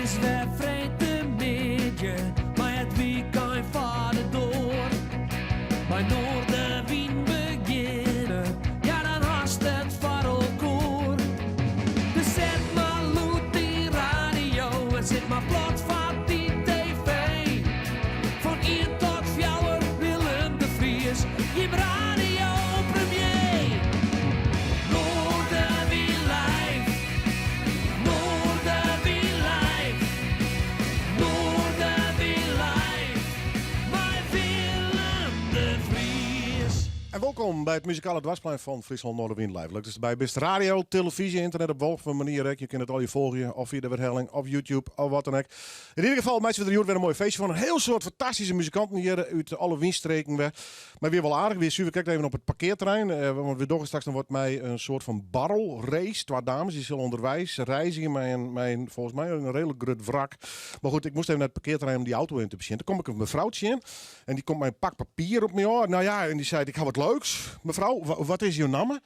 is wer freedtemiddei, mei it wykein foar de doar. Mei Noardewyn begjinne, ja dan hast it foar elkoar. Dus set mar lûd dyn radio en sit mar plat foar dyn TV. Fan ien tot fjouwer Willem de Vries, jim radiopremier. Noardewyn live, Noardewyn live, Noardewyn live, mei Willem de Vries. En wolkom by it muzikale doarpsplein fan Fryslân Noardewyn Live. Leuk datst derby bist. Radio, televyzje, ynternet op wolffe manier ek. Je kinne it allegear folgje of fia de werhelling of YouTube of wat dan ek. Yn ieder gefal meitsje we der hjoed wer in moai feestje fan. In hiel soad fantastyske muzikanten hjir út alle wynstreken wer. Mar wie wol aardich, wie suver krekt even op it parkearterrein. Eh, want we dogge straks noch wat mei in soart fan barrelrace. Twa dames dy sille ûnderweis reizgje mei in, mei in, folgens my in reedlik grut wrak. Mar goed, ik moast even nei it parkearterrein om dy auto even te besjen. Toen kom ik in mefrou tsjin en dy komt mei in pak papier op my ôf. Nou ja, en dy seit, ik ha wat leuks. Mefrou, wat is jo namme?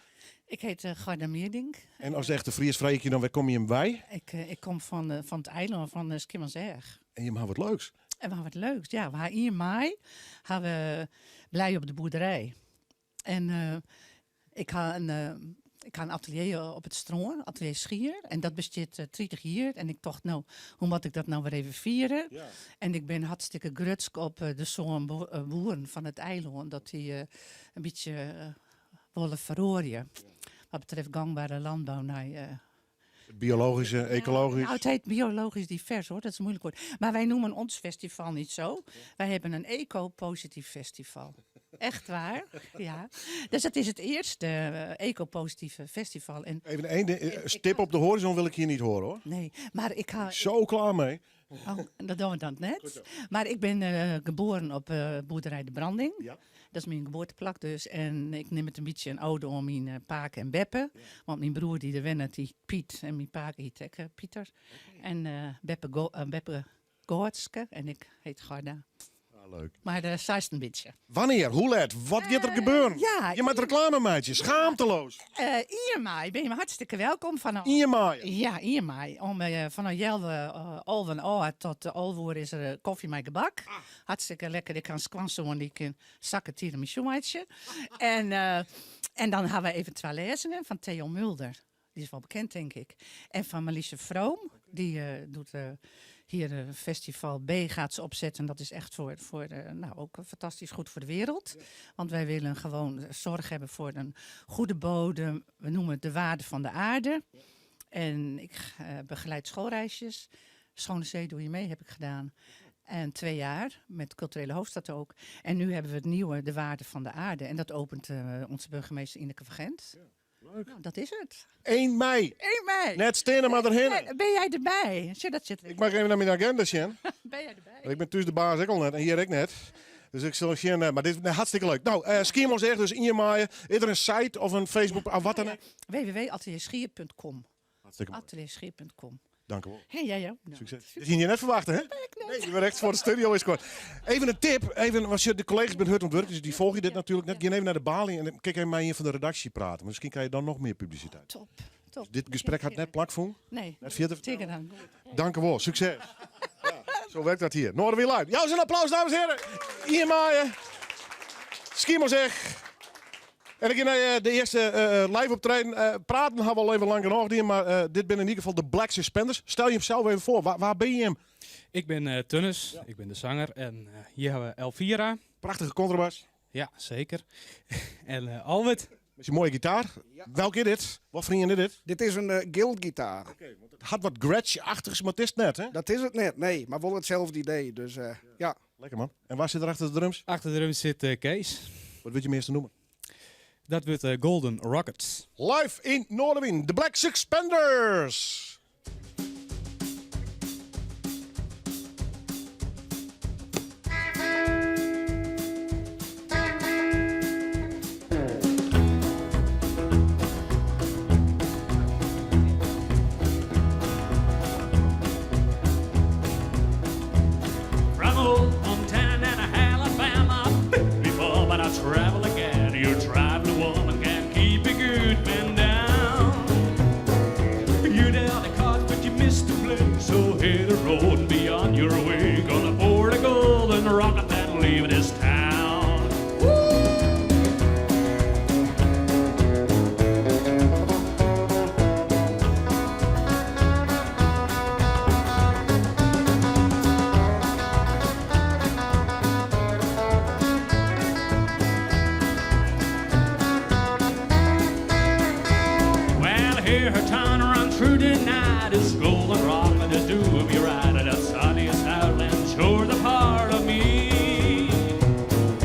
Ik heet uh, Garda Meerdink. En as echte Fries freegje ik je dan, wêr komme jim wei? Ik, uh, ik kom fan, uh, fan it eilân fan uh, Skiermûntseach. En jim ha wat leuks? En we ha wat leuks, ja. We ha 1 mei ha we Blij op de boerderij. En uh, ik ha in, uh, ik ha in atelier op it strân, atelier Schier. En dat bestiet uh, 30 jier. En ik tocht, no, hoe moat ik dat no wer even fiere? Ja. En ik bin hartstikke grutsk op de sân boeren fan it eilân. Dat dy in bytsje wolle feroarje. Wat betreft gangbare landbouw nei Biologische, ecologisch. Nou, het heet biologisch divers hoor, dat is een moeilijk woord. Maar wij noemen ons festival niet zo. Wij hebben een eco-positief festival. Echt waar, ja. Dus dat is het eerste eco-positieve festival. En Even één ding, stip op de horizon wil ik hier niet horen hoor. Nee, maar ik ha... Zo klaar mee. Oh, dat doen we dan net. Maar ik ben geboren op boerderij De Branding. Ja. Dat is myn geboarteplak dus. En ik nim it in bytsje in ode oan myn eh, pake en beppe. Want myn broer dy't der wennet, dy Piet. En myn pake hiet ek Pieter. En beppe, Go beppe Goatske en ik heet Garda. Ah, leuk. Mar uh, sa is it in bytsje. Wannear? Hoe let? Wat giet der gebeuren? Ja, Je moat reklame meitsje. Schaamteloos. 1 mei bin je hartstikke welkom. Fan 1 mei. Ja, 1 mei. Om fan healwei alven ôf tot 11 oere is der kofje mei gebak. Ah. Hartstikke lekker. Ik ha in skoansoan dy kin sakke tiramisu meitsje. En, en dan ha we even twa lêzingen fan Theo Mulder. Dy is wol bekend, tink ik. En fan Marliese Vroom. Dy doet hier Festival B gaat ze opzetten. Dat is echt voor, voor nou, ook fantastisch goed voor de wereld. Want wij willen gewoon zorg hebben voor een goede bodem. We noemen het de waarde van de aarde. En ik begeleid schoolreisjes. Schone Zee doe je mee, heb ik gedaan. En 2 jaar, met culturele hoofdstad ook. En nu hebben we het nieuwe, de waarde van de aarde. En dat opent onze burgemeester Ineke van Gent. Leuk. Nou, dat is het. 1 mei. 1 mei. Net steane, mar derhinne. Ben jij erbij? Zie dat zit Ik mag even nei myn aginda sjen. Ben jij erbij? Ik bin thús de baas ek al net en hjir ek net. Dus ik sil sjen, mar dit is hartstikke leuk. No, uh, Skiermûntseach dus 1 mei. Is der in site of in Facebook of wat dan ek? www.atelierschier.com. Hartstikke moai. Atelierschier.com. Dank u wel. Hey, jij ook. Nou, Succes. Dit hie je net ferwachte, hè? Nee, je bent echt foar de studio is koart. Even in tip, even, want de kollega's binne hurd oan it wurk, dus dy folgje dit natuerlik net. Gean even nei de baly en kyk even mei ien fan de redaksje prate. Miskien krije je dan noch mear publisiteit. Top, top. Dus dit gesprek hat net plakfûn. Nee. Net fierder Zeker dan. Dank u wel, succes. Ja, zo werkt dat hier. Noardewyn Live. Jou eens een applaus, dames en heren. Ien mei. Skiermûntseach. En ik gean nei de earste live optreden. Praten ha we al even lang genôch dien, mar dit binne yn ieder gefal de Black Suspenders. Stel je sels even foar, wa, wa binne jim? Ik bin Tunnis, ik bin de sanger en hjir ha we Elvira. Prachtige kontrabas. Ja, seker. En Albert. Mei syn moaie gitaar. Welke is dit? Wat foar ien is dit? Dit is in Guild-gitaar. Oké, want it hat wat Gretsch-achtichs, mar it is it net, hè? Dat is it net, nee. Mar wol itselde idee, dus ja. Lekker man. En wa sit der achter de drums? Achter de drums sit Kees. Wat wurdt jim earste nûmer? Dat wurdt Golden Rockets. Live yn Noardewyn, de Black Suspenders! From old Montana and Alabama, before but I travel again. Your traveling woman can keep a good man down. You tell the to do me right. And that sunny Southland sure the part of me.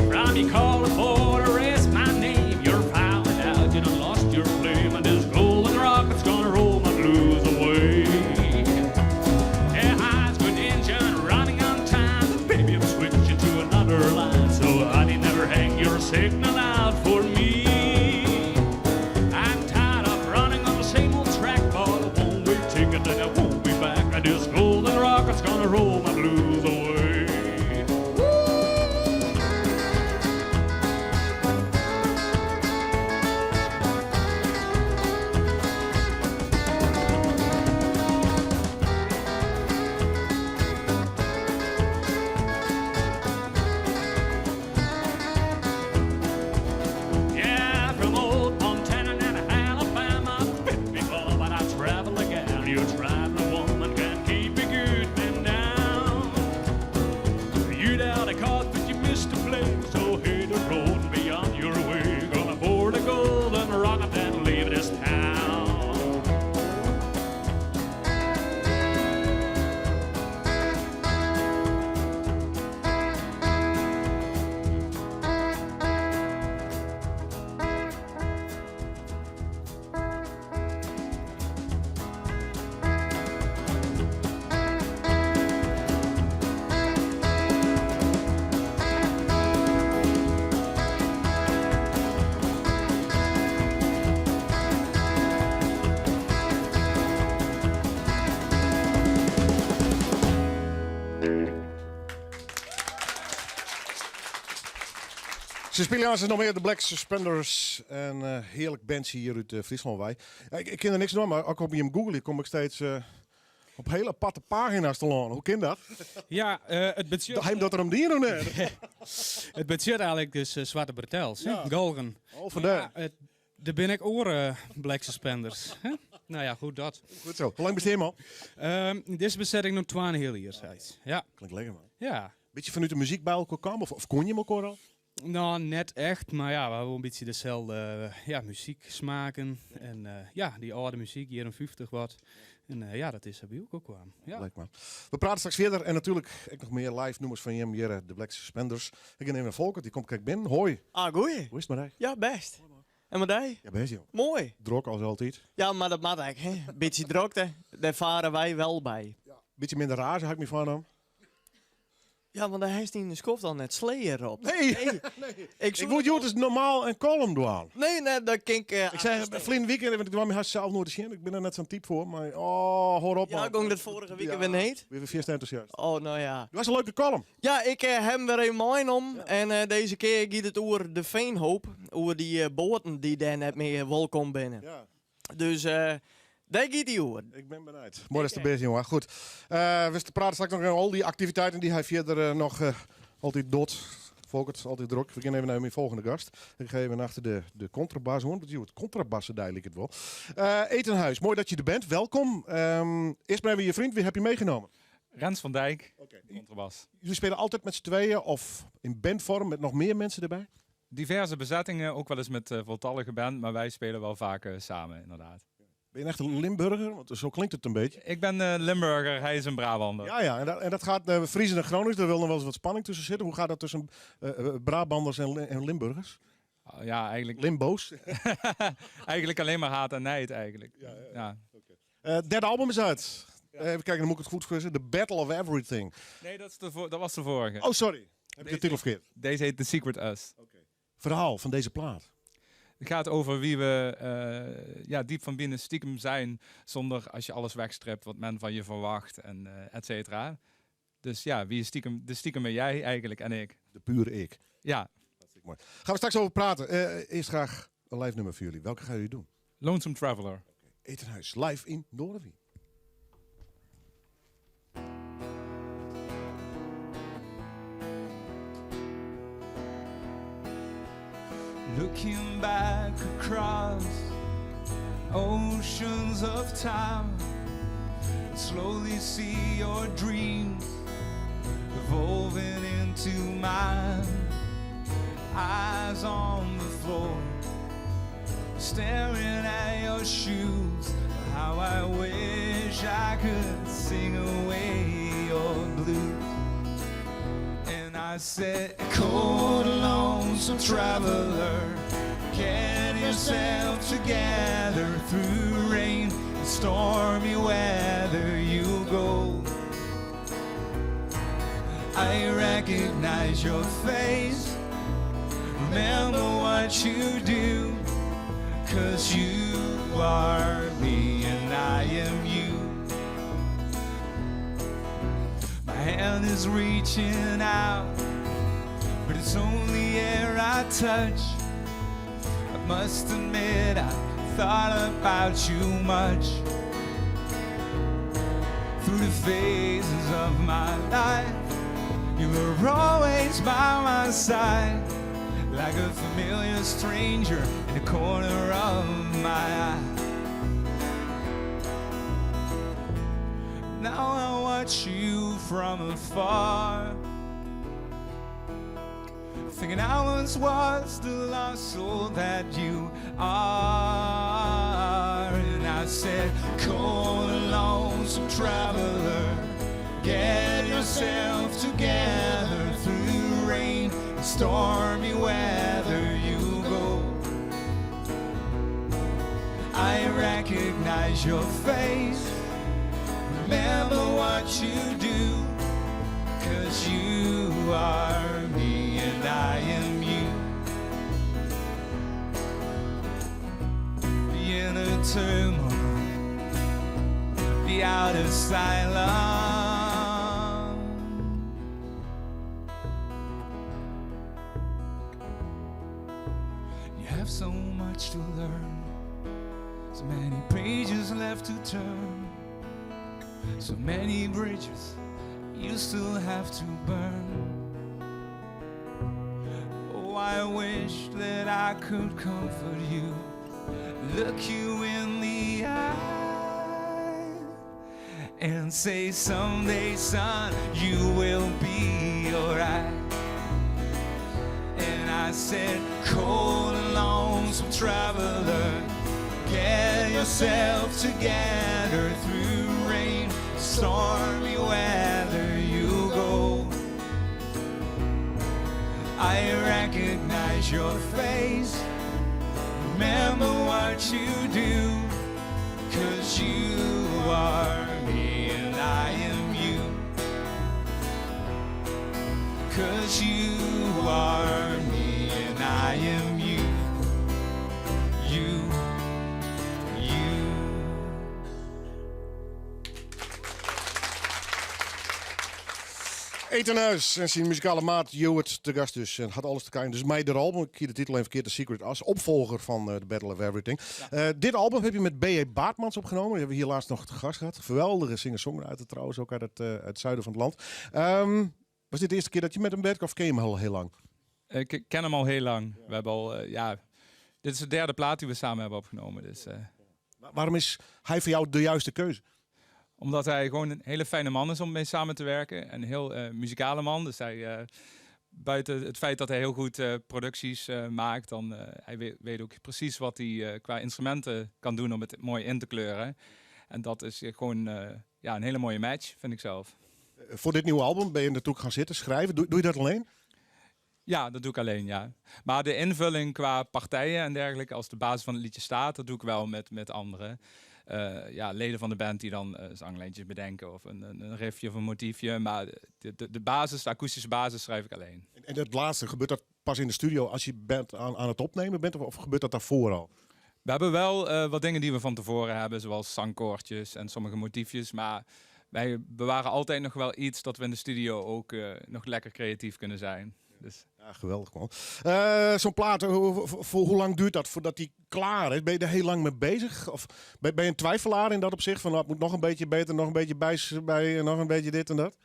From your calling for to raise my name, you're fouling out, you done lost your flame, and this golden rocket's gonna roll my blues away. Yeah, high's good engine running on time, baby, I'm switching to another line, so honey, never hang your signal out for me. I'm tired of running on the same old track, but a one-way ticket and I won't be back. And this golden rocket's gonna roll my blues away. Yeah, from old Montana and Alabama, bit before, but I travel again. You traveling woman can keep a good man down. You down a cart, but you missed the plane, so hit the road and be on your way. Gonna board a golden rocket and leave this town. Ze spelen aan nog meer de Black Suspenders. En eh, heerlijk bandje hier uit uh, Friesland wij. Ja, ik ken er niks van, maar ook op je Google kom ik steeds eh, op hele aparte pagina's te landen. Hoe kan dat? Ja, het budget, Hij dat er om die doen. het budget eigenlijk dus zwarte bretels, hè? Ja. Golgen. Oh, vandaar. Ja, daar ben ik oren Black Suspenders. hè? Nou ja, goed dat. Goed zo. Hoe lang besteed je hem al? Deze bezetting nog 12 heel jaar, zei het. Ja. Klinkt lekker man. Ja. Beetje vanuit de muziek bij elkaar kwam of kon je hem elkaar al? Nou, net echt, maar ja, we hebben een beetje dezelfde ja, muziek smaken. En ja, die oude muziek, jaren 50 wat. En ja, dat is er ook kwam. Ja. Leuk man. We praten straks verder en natuurlijk ik nog meer live nummers van Jim Jere, de Black Suspenders. Ik neem een Volkert, die komt kijk binnen. Hoi. Ah, goeie. Hoe is het maar? Ja, best. En wat jij? Ja, best joh. Mooi. Drok als altijd. Ja, maar dat mag eigenlijk, hè. Beetje drokte, daar varen wij wel bij. Beetje minder razen, had ik me van hem. Ja, want hij is in de skoft al net Slayer op. Nee. Nee. Ik, Ik moet jou dus normaal een column doen. Nee, nee, dat kan ik... Ik zei, verleden weekend, want ik kwam je zelf nooit zien. Ik ben er net zo'n type voor, maar oh, hoor op Ja, man. ik ging dat vorige week weer niet. Weer weer enthousiast. Oh, nou ja. Dat was een leuke column. Ja, ik heb hem weer een mijn om. En deze keer gaat het over de Veenhoop. Over die boten die daar net meer welkom binnen. Ja. Dus daar gaat hij over. Ik ben benieuwd. Mooi dat is de best, jongen. Goed. We praten straks nog over al die activiteiten die hij verder nog altijd doet. Volkert, altijd druk. We gaan even naar mijn volgende gast. Ik ga even achter de contrabas hoor. Want het contrabassen duidelijk het wel. Etenhuis, mooi dat je er bent. Welkom. Eerst maar even je vriend. Wie heb je meegenomen? Rens van Dijk, contrabas. Jullie spelen altijd met z'n tweeën of in bandvorm met nog meer mensen erbij? Diverse bezettingen, ook wel eens met voltallige band, maar wij spelen wel vaak samen, inderdaad. Ben je echt een Limburger? Want zo klinkt het een beetje. Ik ben Limburger, hij is een Brabander. Ja, ja, en dat gaat Friesen en Gronings, daar wil nog wel eens wat spanning tussen zitten. Hoe gaat dat tussen Brabanders en Limburgers? Oh, ja, eigenlijk... Limbo's? Eigenlijk alleen maar haat en nijd, eigenlijk. Ja, ja, ja. Ja. Oké. Derde album is uit. Ja. Even kijken, dan moet ik het goed zeggen. The Battle of Everything. Nee, dat was de vorige. Oh, sorry. Heb ik de titel verkeerd? Deze heet The Secret Us. Oké. Verhaal van deze plaat. Het gaat over wie we diep van binnen stiekem zijn, zonder als je alles wegstript wat men van je verwacht en et cetera. Dus ja, wie is stiekem, de stiekem ben jij eigenlijk en ik. De pure ik. Ja. Hartstikke mooi. Gaan we straks over praten. Eerst graag een live nummer voor jullie. Welke gaan jullie doen? Lonesome Traveler. Okay. Etenhuis, live in Noardewyn. Looking back across oceans of time, slowly see your dreams evolving into mine. Eyes on the floor, staring at your shoes. How I wish I could sing away your blues. And I said, Cold, lonesome traveler, get yourself together through rain and stormy weather you go. I recognize your face. Remember what you do, 'Cause you are me and I am you. My hand is reaching out, but it's only air I touch. I must admit, I thought about you much. Through the phases of my life, you were always by my side, like a familiar stranger in the corner of my eye. Now I watch you from afar, thinking I once was the lost soul that you are. And I said, Cold and lonesome traveler, get yourself together through rain and stormy weather you go. I recognize your face. Remember what you do, 'cause you are me and I am you. The inner turmoil, the outer silence. You have so much to learn, so many pages left to turn, so many bridges you still have to burn. Oh, I wish that I could comfort you, look you in the eye, and say, Someday, son, you will be alright. And I said, Cold and lonesome traveler, get yourself together through rain, stormy weather you go. I recognize your face. Remember what you do, 'cause you are me and I am you. 'Cause you are me and I am you. You, you. Ethan Huis en syn muzikale maat Joert te gast dus. En hat alles te krijen. Dus mei de album, ik kie de titel even ferkeard, The Secret as opfolger fan The Battle of Everything. Dit album heb je met B.J. Baartmans opgenomen. Die hebben we hier laatst nog te gast gehad. Geweldige singer-songwriter trouwens, ook uit het zuiden van het land. Was dit de eerste keer dat je met hem werkt of ken je hem al heel lang? Ik ken hem al heel lang. We hebben al, ja, dit is de derde plaat die we samen hebben opgenomen. Dus. Waarom is hij voor jou de juiste keuze? Omdat hij gewoon een hele fijne man is om mee samen te werken. Een heel muzikale man. Dus hij, buiten het feit dat hij heel goed producties maakt, dan hij weet ook precies wat hij qua instrumenten kan doen om het mooi in te kleuren. En dat is gewoon ja, een hele mooie match, vind ik zelf. Voor dit nieuwe album ben je natuurlijk gaan zitten schrijven. Doe je dat alleen? Ja, dat doe ik alleen, ja. Maar de invulling qua partijen en dergelijke, als de basis van het liedje staat, dat doe ik wel met anderen. Ja, leden van de band die dan zanglijntjes bedenken of een riffje of een motiefje. Maar de basis, de akoestische basis schrijf ik alleen. En dat laatste, gebeurt dat pas in de studio als je bent aan het opnemen bent of gebeurt dat daarvoor al? We hebben wel wat dingen die we van tevoren hebben, zoals zangkoortjes en sommige motiefjes. Maar wij bewaren altijd nog wel iets dat we in de studio ook nog lekker creatief kunnen zijn. Dus. Ja, geweldig man. Zo'n plaat, voor hoe lang duurt dat voordat die klaar is? Ben je er heel lang mee bezig? Of ben je een twijfelaar in dat opzicht? Van, nou, het moet nog een beetje beter, nog een beetje bij, nog een beetje dit en dat?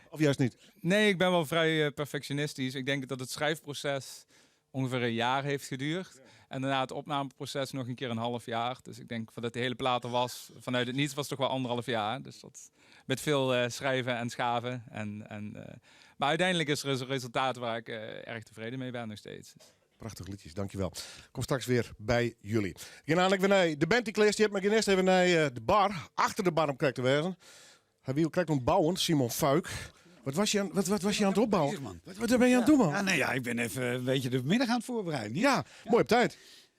Of juist niet? Nee, ik ben wel vrij perfectionistisch. Ik denk dat het schrijfproces ongeveer een jaar heeft geduurd. En daarna het opnameproces nog een keer een half jaar. Dus ik denk voordat de hele plaat er was, vanuit het niets was het toch wel anderhalf jaar. Dus dat met veel schrijven en schaven. Maar uiteindelijk is er een resultaat waar ik erg tevreden mee ben nog steeds. Prachtige liedjes, dankjewel. Kom straks weer by jullie. Gean namelijk weer nei de band die klear stiet, mar gean earst even nei de bar. Achter de bar om krekt te wêzen. Hy wie krekt oan it bouwen, Simon Fuik. Wat was je aan, wat, wat was je aan het opbouwen? Man. Wat ben je aan het doen, man? Ja, nee, ja, ik ben even een beetje de middag aan het voorbereiden. Ja, mooi op tijd.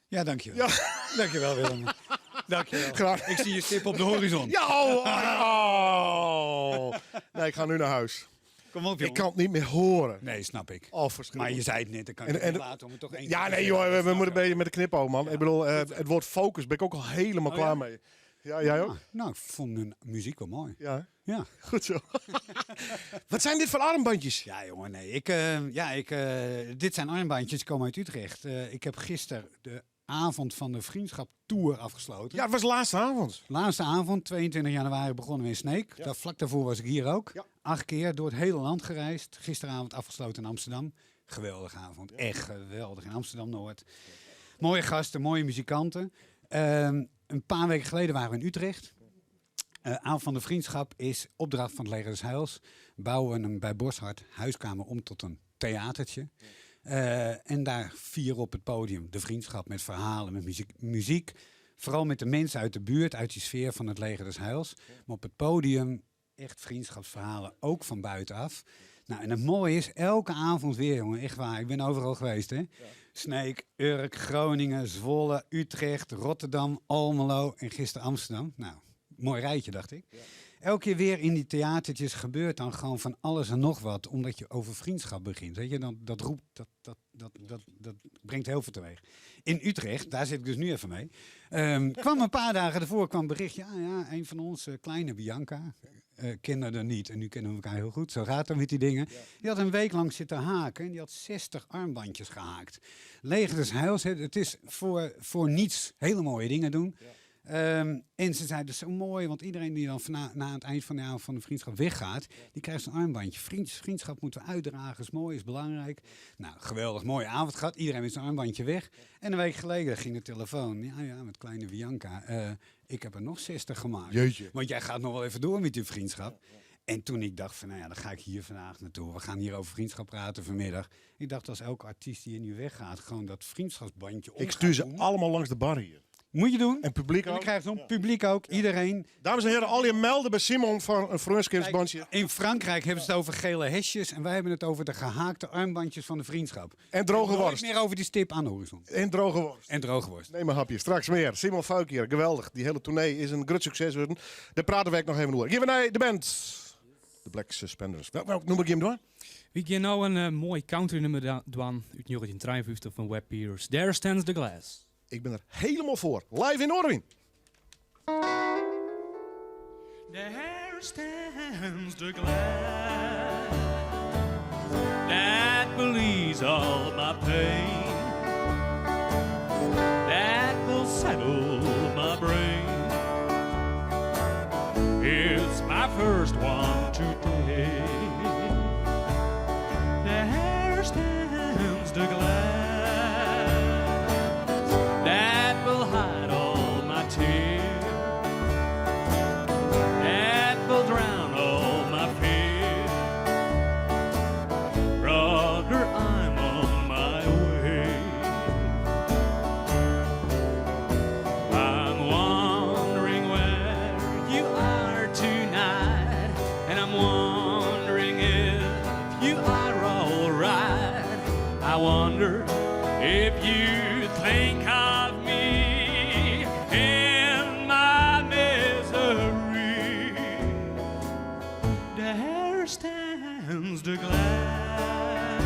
Ja, dankjewel. Dankjewel, Willem. Dankjewel. Graag. Ik zie je stip op de horizon. Ja, oh, oh, oh. Nee, ik ga nu naar huis. Kom op, Ik jongen. kan het niet meer horen. Nee, snap ik. Oh, verschrikkelijk. Maar je zei het net, dan kan ik het niet laten om het toch één Ja, keer te nee, joh, zeggen. we moeten een beetje met de knipoog, man. Ik bedoel, het woord focus ben ik ook al helemaal Oh, klaar ja? mee. Ja, jij ook? Ah, nou, ik vond hun muziek wel mooi. Ja, Ja. goed zo. Wat zijn dit voor armbandjes? Ja, jongen, nee. Dit zijn armbandjes, die komen uit Utrecht. Ik heb gisteren de avond van de Vriendschap Tour afgesloten. Ja, het was de laatste avond. Laatste avond, 22 januari, begonnen we in Sneek. Ja. Daar, vlak daarvoor was ik hier ook. Ja. 8 keer door het hele land gereisd. Gisteravond afgesloten in Amsterdam. Geweldige avond. Echt geweldig. In Amsterdam-Noord. Mooie gasten, mooie muzikanten. Een paar weken geleden waren we in Utrecht. Avond van de Vriendschap is opdracht van het Leger des Heils. Bouwen een bij Boshart huiskamer om tot een theatertje. En daar vieren op het podium de vriendschap met verhalen, met muziek. Vooral met de mensen uit de buurt, uit die sfeer van het Leger des Heils. Maar op het podium echt vriendschapsverhalen, ook van buitenaf. Nou, en het mooie is, elke avond weer, jongen, echt waar. Ik ben overal geweest, hè. Sneek, Urk, Groningen, Zwolle, Utrecht, Rotterdam, Almelo en gisteren Amsterdam. Nou, mooi rijtje, dacht ik. Elke keer weer in die theatertjes gebeurt dan gewoon van alles en nog wat, omdat je over vriendschap begint. Weet je, dan, dat roept, dat, dat, dat, dat, dat brengt heel veel teweeg. In Utrecht, daar zit ik dus nu even mee, kwam een paar dagen ervoor kwam bericht, ja, ja, een van onze kleine Bianca, kende er niet en nu kennen we elkaar heel goed, zo gaat het met die dingen. Die had een week lang zitten haken en die had 60 armbandjes gehaakt. Leger des Heils, hè, het is voor niets hele mooie dingen doen. En ze zei, dat is zo mooi, want iedereen die dan na het eind van de avond van de vriendschap weggaat, die krijgt zo'n armbandje. Vriendschap moeten we uitdragen, is mooi, is belangrijk. Nou, geweldig, mooie avond gehad. Iedereen met zijn armbandje weg. En een week geleden ging de telefoon, ja, ja, met kleine Bianca. Ik heb er nog 60 gemaakt. Jeetje. Want jij gaat nog wel even door met die vriendschap. En toen ik dacht van, nou ja, dan ga ik hier vandaag naartoe. We gaan hier over vriendschap praten vanmiddag. Ik dacht, als elke artiest die hier nu weggaat, gewoon dat vriendschapsbandje om Ik stuur gaat ze doen. allemaal langs de bar hier. Moet je doen. En publiek En dan ook. krijg je zo'n publiek ook, iedereen. Dames en heren, al je melden bij Simon van een vriendschapsbandje. In Frankrijk hebben ze het over gele hesjes en wij hebben het over de gehaakte armbandjes van de vriendschap. En droge Nooit worst. meer over die stip aan de horizon. En droge worst. En droge worst. Neem een hapje. Straks meer. Simon Fuik hier. Geweldig. Die hele tournee is een groot succes geworden. Daar praten wij ook nog even over. Geef naar de band. De Black Suspenders. Welk noem ik hem door? We gaan nou een mooi country nummer doen uit 1953 van Webb Pierce. There Stands the Glass. Ik ben er helemaal voor. Live in Noardewyn. There stands the glass that will ease all my pain, that will settle my brain. It's my first one today. There stands the glass that will hide all my tears, that will drown all my fear. Brother, I'm on my way. I'm wondering where you are tonight, and I'm wondering if you are all right. I wonder if you think of me in my misery. There stands the glass,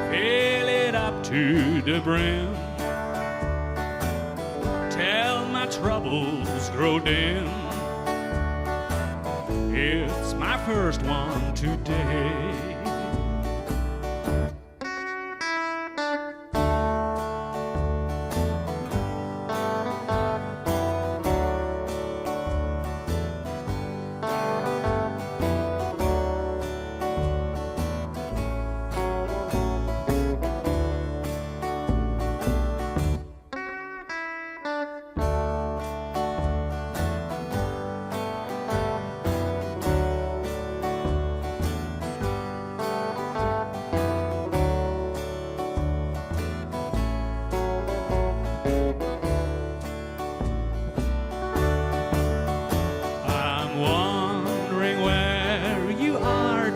fill it up to the brim, till my troubles grow dim. It's my first one today.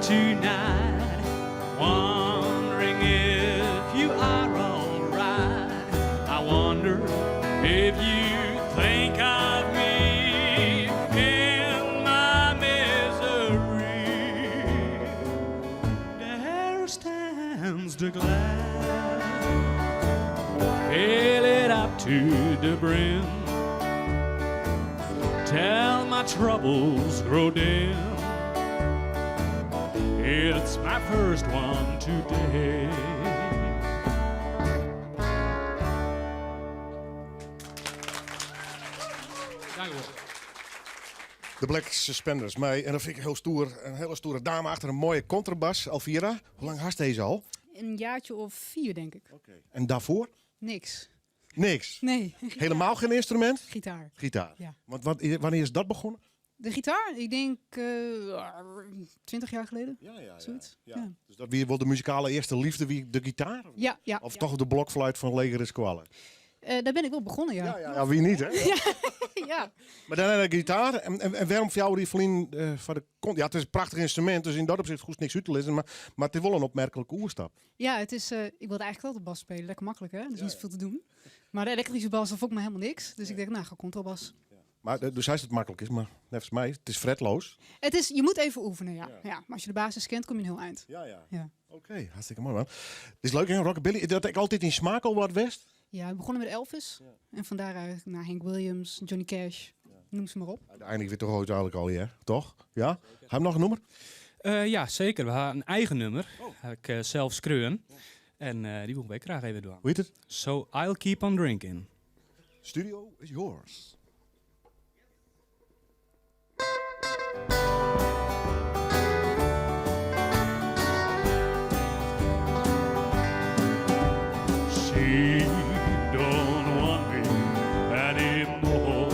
tonight, wondering if you are alright. I wonder if you think of me in my misery. There stands the glass, fill it up to the brim. Tell my troubles grow dim. It's my first one today. Dank u wel. De Black Suspenders. Mij, en dat vind ik heel stoer. Een hele stoere dame achter een mooie contrabas, Alvira. Hoe lang hast deze al? Een jaartje of 4, denk ik. En daarvoor? Niks. Niks. Nee. Helemaal geen instrument? Gitaar. Gitaar. Ja. Want wanneer is dat begonnen? De gitaar, ik denk 20 jaar geleden. Ja. Zoiets. Ja. Ja. Dus dat wie wil de muzikale eerste liefde, wie de gitaar? Ja, ja. Of toch de blokfluit van Legere Squallen? Daar ben ik wel begonnen, ja. Ja, wie niet, hè? Ja. Maar daarna de gitaar. En waarom voor jou die Verlien voor de ja, het is een prachtig instrument, dus in dat opzicht goed niks uit te lezen. Maar het is wel een opmerkelijke oerstap. Ja, het is, ik wilde eigenlijk wel de bas spelen. Lekker makkelijk, hè? Er is niet zoveel te doen. Maar de elektrische bas, dat vond ik me helemaal niks. Dus ik dacht, nou, ga contrabas. Maar, dus hij is het makkelijk is, maar volgens mij, het is fretloos. Het is, je moet even oefenen, ja. Ja. Maar als je de basis kent, kom je een heel eind. Ja. Ja. Oké, hartstikke mooi, man. Het is leuk, hè? Rockabilly. Dat ik altijd in smaak al wat west. Ja, we begonnen met Elvis. En van daaruit naar Hank Williams, Johnny Cash, noem ze maar op. Uiteindelijk weer toch uiteindelijk al, hè? Toch? Ja? Ga je hem nog een nummer? Ja, zeker. We hebben een eigen nummer. Heb ik zelf schreeuwen. En die wil ik graag even doen. Hoe heet het? So I'll Keep On Drinking. Studio is yours. She don't want me anymore.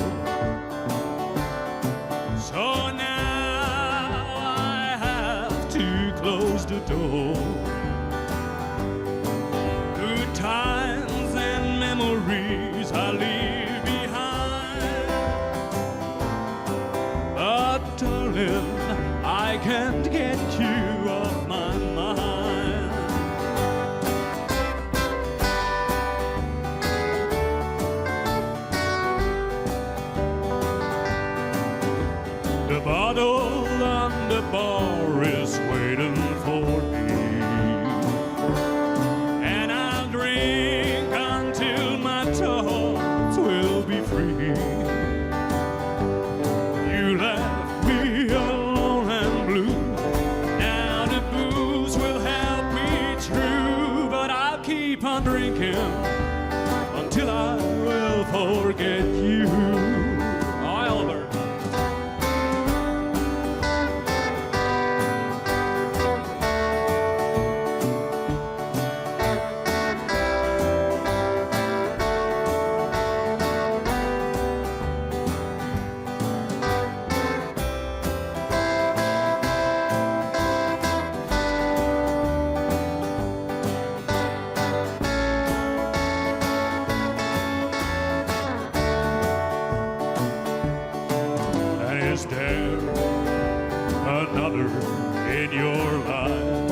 So now I have to close the door. Good times and memories I leave behind. But darling, I can't get you off my mind. The bottle on the bar is waiting for me. And I'll drink until my thoughts will be free. You left me alone and blue. Now the booze will help me through, but I'll keep on drinking until I will forget you. Albert. And is there another in your life?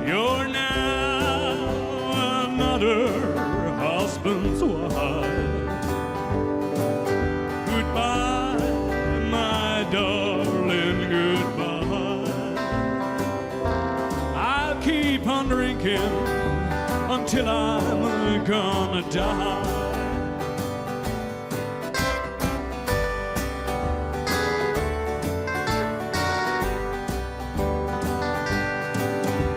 You're now another husband's wife. Goodbye, my darling, goodbye. I'll keep on drinking until I'm gonna die.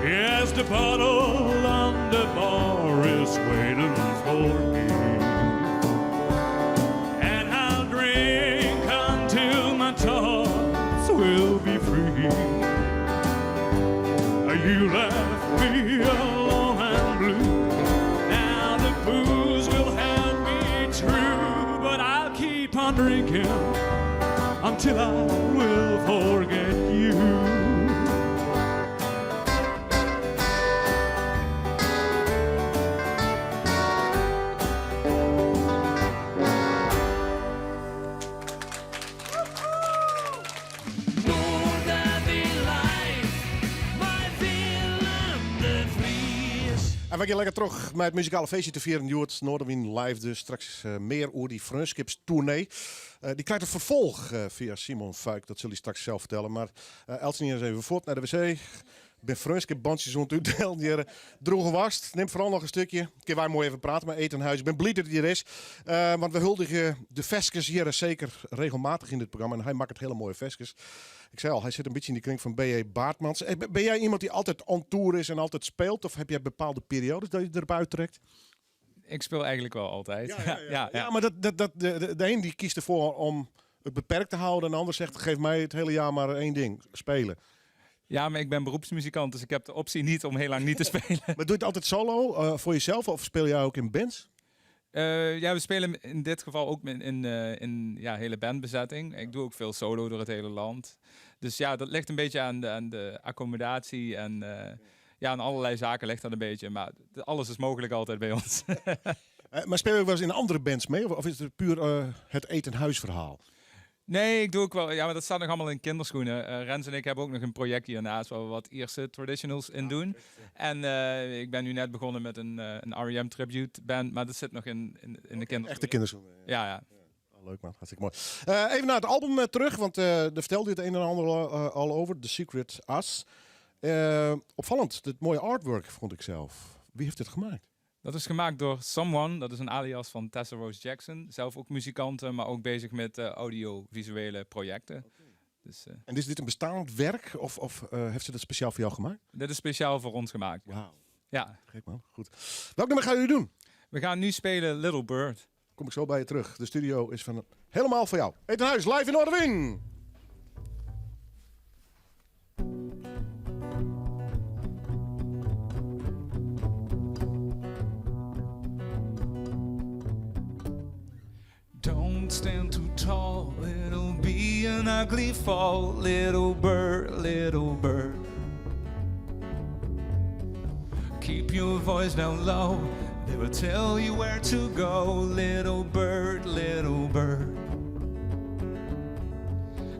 Yes, the bottle on the bar is waiting for me. And I'll drink until my thoughts will be free. You left me alone and blue. Now the booze will help me through, but I'll keep on drinking until I will forget you. En we gean lekker troch mei it muzikale feestje te fieren hjoed. Noardewyn live dus. Straks mear oer dy freonskipstoernee. Dy krijt in ferfolch fia Simon Vuyk. Dat sil hy straks sels fertelle. Mar eltsenien is even fuort nei de wc. Bin freonskipbantsjes oan it útdelen hjir. Droege wast, nim foaral noch in stikje. Kinne wy moai even prate mei Ethan Huis. Ik bin bliid dat er hjir is. Want we huldigje de ferskes hjir seker regelmatich yn dit programma. En hy makket hiele moaie ferskes. Ik sei al, hy sit in bytsje yn dy kring fan B.J. Baartmans. Ben jij iemand die altijd on tour is en altijd speelt? Of heb jij bepaalde periodes dat je erop uittrekt? Ik speel eigenlijk wel altijd. Ja, ja. Maar de een die kiest ervoor om het beperkt te houden. En de ander zegt, geef mij het hele jaar maar één ding, spelen. Ja, maar ik ben beroepsmuzikant, dus ik heb de optie niet om heel lang niet te spelen. Maar doe je het altijd solo voor jezelf of speel jij ook in bands? Ja, we spelen in dit geval ook in ja, hele bandbezetting. Ik doe ook veel solo door het hele land. Dus ja, dat ligt een beetje aan de accommodatie en ja, aan allerlei zaken ligt dat een beetje. Maar alles is mogelijk altijd bij ons. Maar speel je ook wel eens in andere bands mee? Of is het puur het Ethan Huis verhaal? Nee, ik doe ook wel. Ja, maar dat staat nog allemaal in kinderschoenen. Rens en ik hebben ook nog een project hiernaast waar we wat Ierse traditionals in doen. En ik ben nu net begonnen met een R.E.M. tribute band, maar dat zit nog in de kinderschoenen. Echte kinderschoenen. Ja. Oh, leuk man, hartstikke mooi. Even naar het album terug, want daar vertelde je het een en ander al over. The Secret Us. Opvallend, dit mooie artwork vond ik zelf. Wie heeft dit gemaakt? Dat is gemaakt door Someone, dat is een alias van Tessa Rose Jackson. Zelf ook muzikante, maar ook bezig met audiovisuele projecten. Dus, En is dit een bestaand werk of heeft ze dat speciaal voor jou gemaakt? Dit is speciaal voor ons gemaakt. Wauw. Ja. Gek man, goed. Welk nummer gaan jullie doen? We gaan nu spelen Little Bird. Kom ik zo bij je terug. De studio is van helemaal voor jou. Ethan Huis, live in Noardewyn. Don't stand too tall, it'll be an ugly fall, little bird, little bird. Keep your voice down low, they will tell you where to go, little bird, little bird.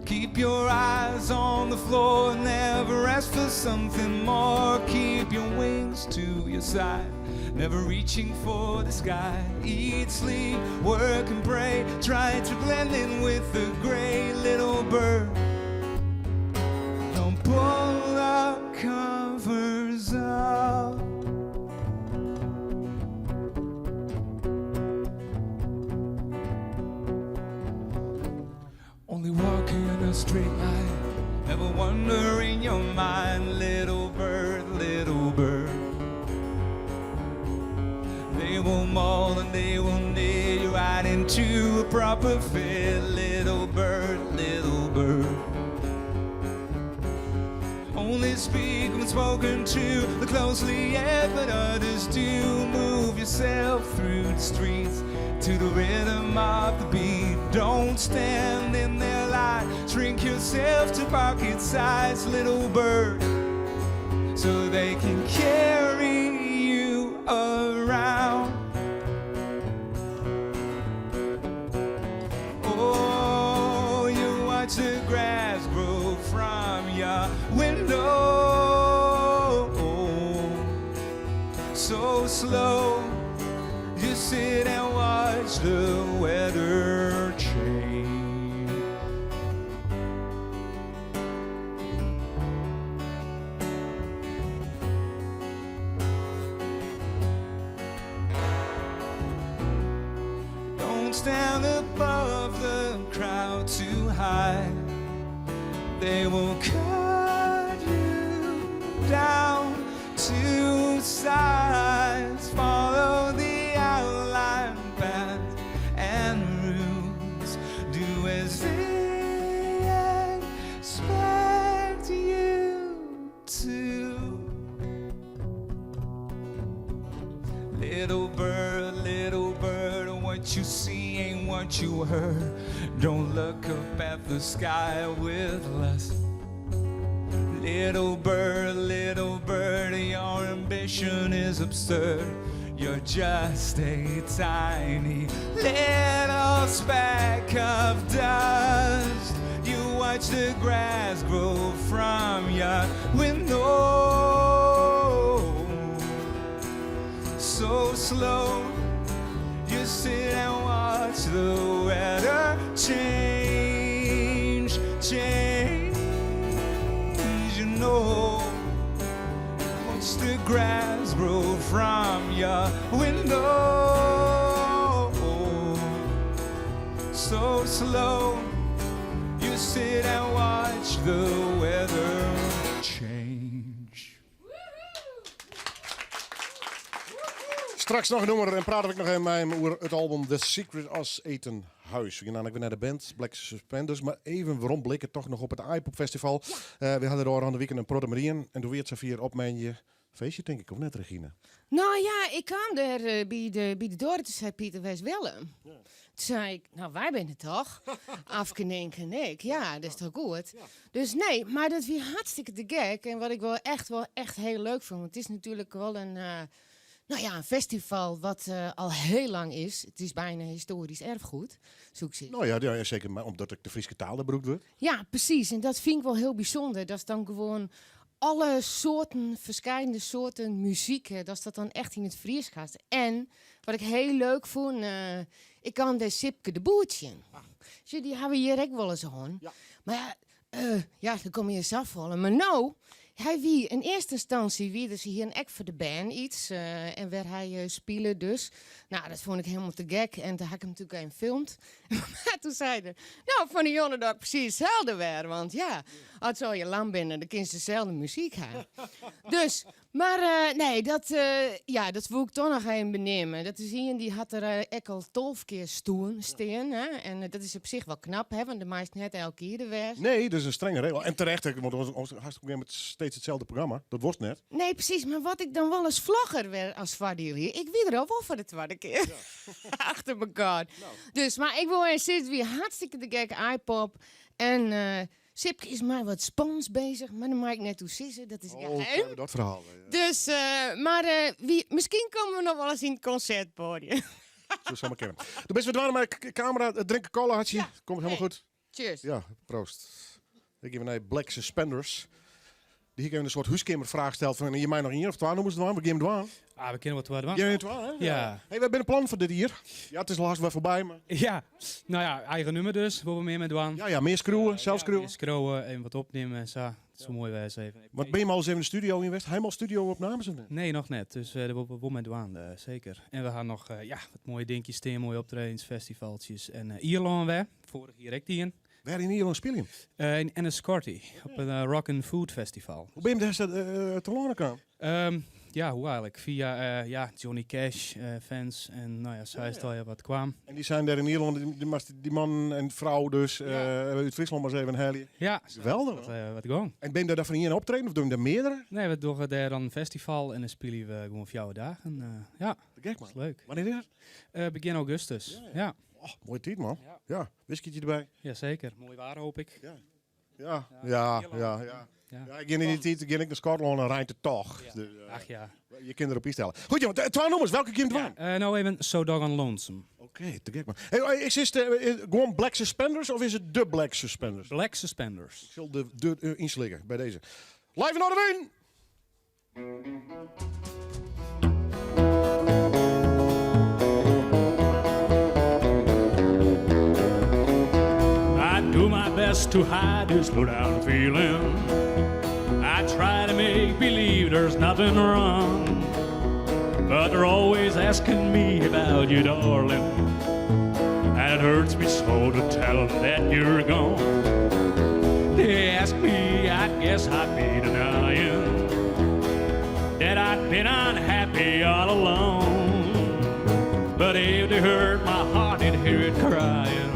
Keep your eyes on the floor, never ask for something more. Keep your wings to your side, never reaching for the sky. Eat, sleep, work, and pray. Try to blend in with the gray little bird. Don't pull the covers up. Only walk in a straight line, never wander in your mind, little bird, little bird. They will maul and they will knit you right into a proper fit, little bird, little bird. Only speak when spoken to, look closely at what others do. Move yourself through the streets to the rhythm of the beat. Don't stand in their light, shrink yourself to pocket size, little bird, so they can carry you around. Oh, you watch the grass grow from your window. So slow, you sit and watch the weather change. Don't stand above the crowd too high. They will cut you down to size. Follow the outline path and rules. Do as they expect you to. Little bird, little bird, what you see ain't what you heard. Don't look up at the sky with lust. Little bird, your ambition is absurd. You're just a tiny little speck of dust. You watch the grass grow from your window. slow, you sit and watch the weather change, change. You know, watch the grass grow from your window. So slow, you sit and watch the weather change. Straks noch in nûmer en prate ik noch even mei him oer it album The Secret as Eten Huis. We gean namelijk wer nei de band Black Suspenders, mar even weromblikke toch noch op it Aaipop Festival. Eh, we hadden der ôfrûne wiken in protte mei dien en doe wie it safier op moandei. Feestje tink ik, of net Regine? Nou ja, ik kwam dêr eh, by de doar en toen sei Pieter, wêr is Willem? Toen sei ik, nou wy binne it toch? Afke, Nynke en ik. Ja, dat is toch goed? Dus nee, mar dat wie hartstikke te gek. En wat ik wel echt hiel leuk fûn, want it is natuerlik wol in, eh, nou ja, in festival wat eh, al hiel lang is. It is byna histoarysk erfgoed, soe ik sizze. Nou ja, ja, seker mar omdat ek de Fryske taal der brûkt wurdt. Ja, presys. En dat fyn ik wol hiel bysûnder. Dat is dan gewoan alle soarten, ferskillende soarten muzyk, hè, dat dat dan echt yn it Frysk hast. En wat ik hiel leuk fûn, eh, ik kaam dêr Sipke de Boer tsjin. Sjoch, dy hawwe we hjir ek wolris hân. Mar ja, eh, ja, dan komme je safolle. Mar no, hy wie yn earste ynstânsje wie der hjir ek foar de bern iets eh, en wêr hy eh, spile dus. Nou, dat fûn ik hielendal te gek en toen ha ik him natuerlik even filmd. Mar toen sei er, nou, fan 'e jûn doch ik presys itselde wer. Want ja, as se allegear lam binne, dan kinne se deselde muzyk ha. Dus, mar eh, nee, dat, eh, ja, dat woe ik toch noch even beneame. Dat is ien dy hat der eh, ek al 12 kear stoen, stean. Hè? En eh, dat is op sich wol knap, hè, want do meist net elke jier der wêze. Nee, dat is in strenge regel. En terecht, hè, want oars hast op in gegeven momint steeds itselde programma. Dat wolst net. Nee, presys. Mar wat ik dan wolris flugger wer as foardiel hie, ik wie der al wol foar de twadde kear. Achter mekoar. Dus, mar ik wol even sizze, it wie hartstikke te gek, Aaipop. En eh, Sipke is mei wat spannends beuzich, mar dêr mei ik net oer sizze, dat is Oh, geheim. krijge we dat ferhaal wer, ja. Dus, eh, mar eh, wie, miskien komme we noch wolris yn it konsertpoadium. Soe samar kinne. Do bist wer dwaande mei de kamera, it drinken cola had je. Komt hielendal goed. Cheers. Ja, proost. Ik gean nei Black Suspenders. Dy hie ik even in soart húskeamerfraach steld fan je meie noch ien of twa nûmers dwaan. We gean dwaan. Ah, we kinne wol twa dwaan. Gean twa, hè? Ja. Hey, we binne plan foar dit jier. Ja, it is al hast wer foarby, mar. Ja, nou ja, eigen nûmer dus, wolle we mear mei dwaan. Ja, ja, mear skriuwe, sels skriuwe. Mear skriuwe, even wat opnimme en sa. It soe moai wêze even. Want binne je al ris even de studio yn west? Ha je al studio-opnames of net? Nee, noch net. Dus dêr wolle we wol mei dwaan, seker. En we ha noch ja, wat moaie dinkjes stean, moaie optredens, festivaltsjes. En Ierlân wer, foarich jier ek dien. Wêr yn Ierlân spylje? Yn Enniscorthy, op in Rock and Food Festival. Hoe binne je dêr telâne kaam? Ja, hoe eigenlik? Fia ja, Johnny Cash fans en nou ja, sa is it allegear wat kaam. En dy seinen dêr yn Ierlân, dy, dy man en frou dus út Fryslân mar ris even helje. Ja, Geweldich. Wat, wat gong. En binne dêr foar ien optreden of dogge dêr meardere? Nee, we dogge dêr dan in festival en dan spylje we gewoan 4 dagen. Ja, Te gek man. Dat is leuk. Wannear is dat? Begjin augustus. Ja. Oh, moaie tiid man. Ja. Whiskytje derby. Jazeker. Moai waar hoop ik. Ja. Ja, ja, ja, ja. Ja, ik gean yn dy tiid gean ik nei Skotlân en reint it toch. Dus, Ach ja. Je kinne derop ynstelle. Goed jongen, twa nûmers. Welke gean dwaan? Ja, nou even So Doggone Lonesome. Oké, te gek man. Hey, is it gewoan Black Suspenders of is it de Black Suspenders? Black Suspenders. Ik sil de de ynslikke by dizze. Live yn Noardewyn! I do my best to hide this low down feeling. I try to make believe there's nothing wrong. But they're always asking me about you, darling. And it hurts me so to tell them that you're gone. They ask me, I guess I'd be denying that I've been unhappy all along. But if they heard my heart, they'd hear it crying.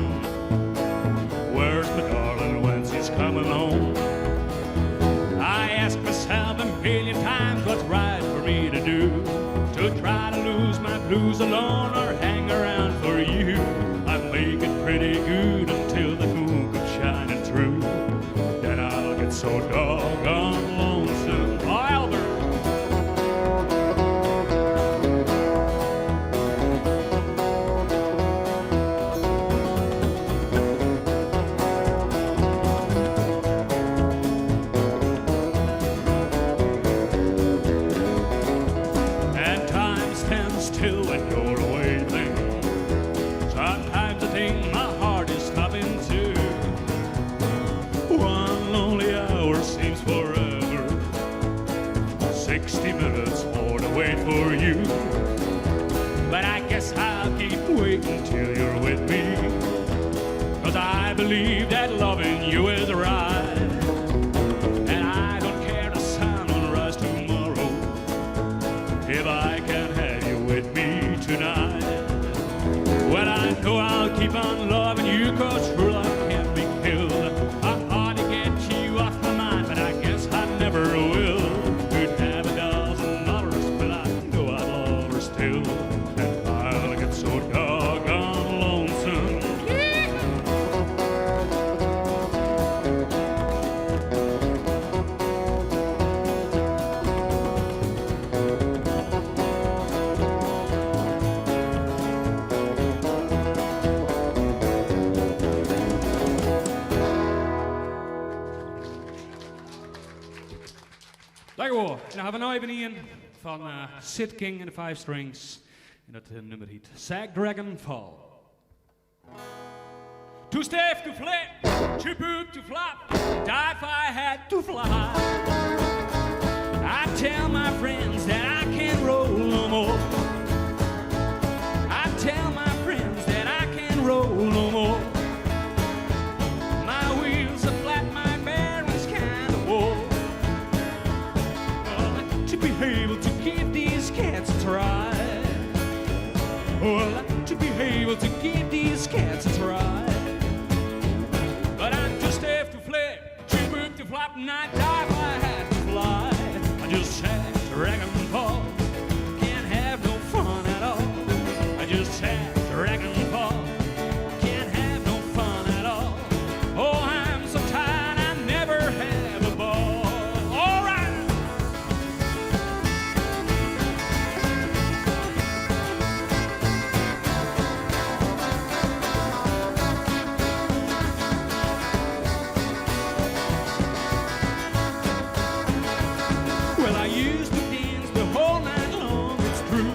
Where's my darling when she's coming home? I ask myself a million times what's right for me to do. To try to lose my blues alone or hang around for you. I make it pretty good until the moon comes shining through. Then I'll get so doggone lonesome. Oh, Albert! And time stands still Dankjewol. En dan ha we no even ien fan Sid King and the Five Strings. En dat nûmer hjit Sag Dragon Fall. Too stiff to flip, too boot to flop, die if I had to fly. I tell my friends that I can't roll no more. I tell my friends that I can't roll no more. My wheels are flat, my bearings kind of wore. Well, I'd like to be able to give these cats a try. Well, I'd like to be able to give these cats a try. But I'm too stiff to flip, too boot to flop, and I'd die if I had to fly. I just had to wreck and fall, can't have no fun at all. I just had to wreck and fall, can't have no fun at all. Oh, I'm so tired, I never have a ball. All right. Well, I used to dance the whole night long, it's true.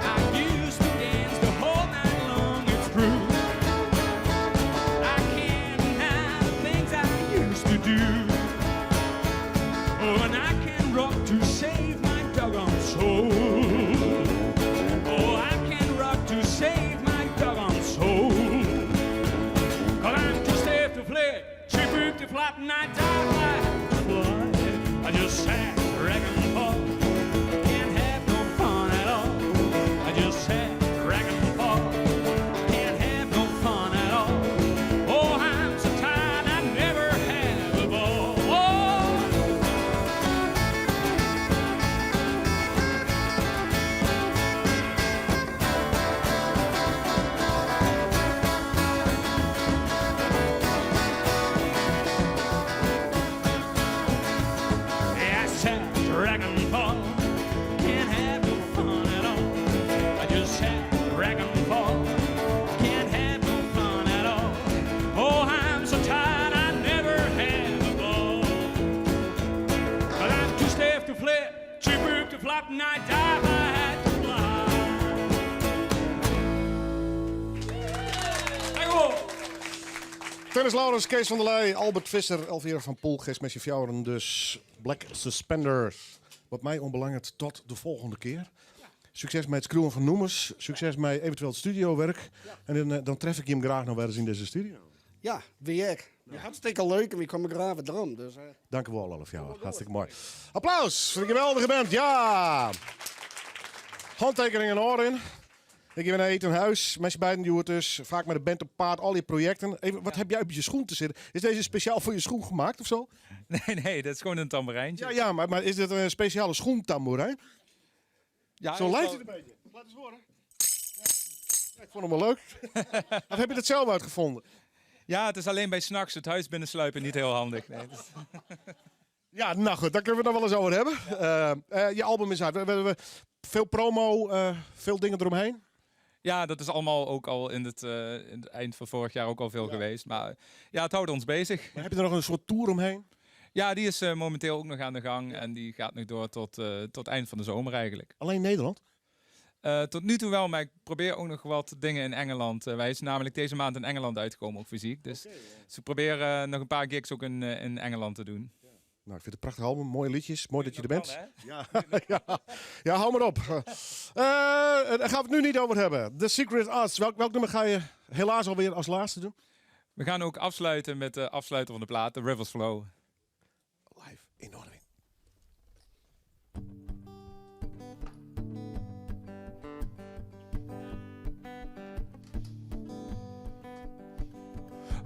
I used to dance the whole night long, it's true. I can't deny the things I used to do. Oh, and I can rock to save my doggone soul. Oh, I can rock to save my doggone soul. Cause I'm too stiff to flip, too boot to flop, and I die if I had to fly. I just sat, wreck and fall, can't have no fun at all. I just sat, wreck and fall, can't have no fun at all. Oh, I'm so tired, I never have a ball. Oh. Yeah, I sat dragon fall, can't have no fun at all. I just sat dragon fall, can't have no fun at all. Oh, I'm so tired, I never have a ball. But I'm too stiff to flip, too boot to flop, and I die if I had to fly. Dankjewol. Tennis Laurens, Kees van der Leij, Albert Visser, Elvira van Poelgeest met je fjouweren dus Black Suspenders. Wat mij onbelangrijk, tot de volgende keer. Succes met het schroeven van noemers. Succes met eventueel het studiowerk. En dan tref ik je hem graag nog wel eens in deze studio. Ja, wie ik. Ja, hartstikke leuk en we komen graag weer erom. Dus. Dank u wel, alle jou. Hartstikke mooi. Applaus voor de geweldige band. Ja! Handtekeningen oren. Ik ben naar Eten Huis, met z'n beiden duurt dus. Vaak met de band op paard, al die projecten. Even, wat heb jij op je schoen te zitten? Is deze speciaal voor je schoen gemaakt of zo? Nee, nee, dat is gewoon een tamboerijntje. Ja, ja maar is dit een speciale schoentamboerijn? Ja, zo is lijkt wel- het een beetje. Laat eens horen. Ja, ik vond hem wel leuk. Of heb je dat zelf uitgevonden? Ja, het is alleen bij 's nachts het huis binnensluipen niet heel handig. Nee, dat is- Ja, nou goed, daar kunnen we het nog wel eens over hebben. Je album is uit. Veel promo, veel dingen eromheen. Ja, dat is allemaal ook al in het eind van vorig jaar ook al veel geweest. Maar ja, het houdt ons bezig. Maar heb je er nog een soort tour omheen? Ja, die is momenteel ook nog aan de gang. En die gaat nog door tot eind van de zomer eigenlijk. Alleen Nederland? Tot nu toe wel, maar ik probeer ook nog wat dingen in Engeland. Wij zijn namelijk deze maand in Engeland uitgekomen, ook fysiek. Dus ze proberen nog een paar gigs ook in Engeland te doen. Nou, ik vind het een prachtig album, mooie liedjes, mooi dat je er bent. Kan, hè? Ja, ja. Ja, hou maar op. Daar gaan we het nu niet over hebben. The Secret Arts. Welk nummer ga je helaas alweer als laatste doen? We gaan ook afsluiten met de afsluiter van de plaat, The Rivers Flow. Live in Noardewyn.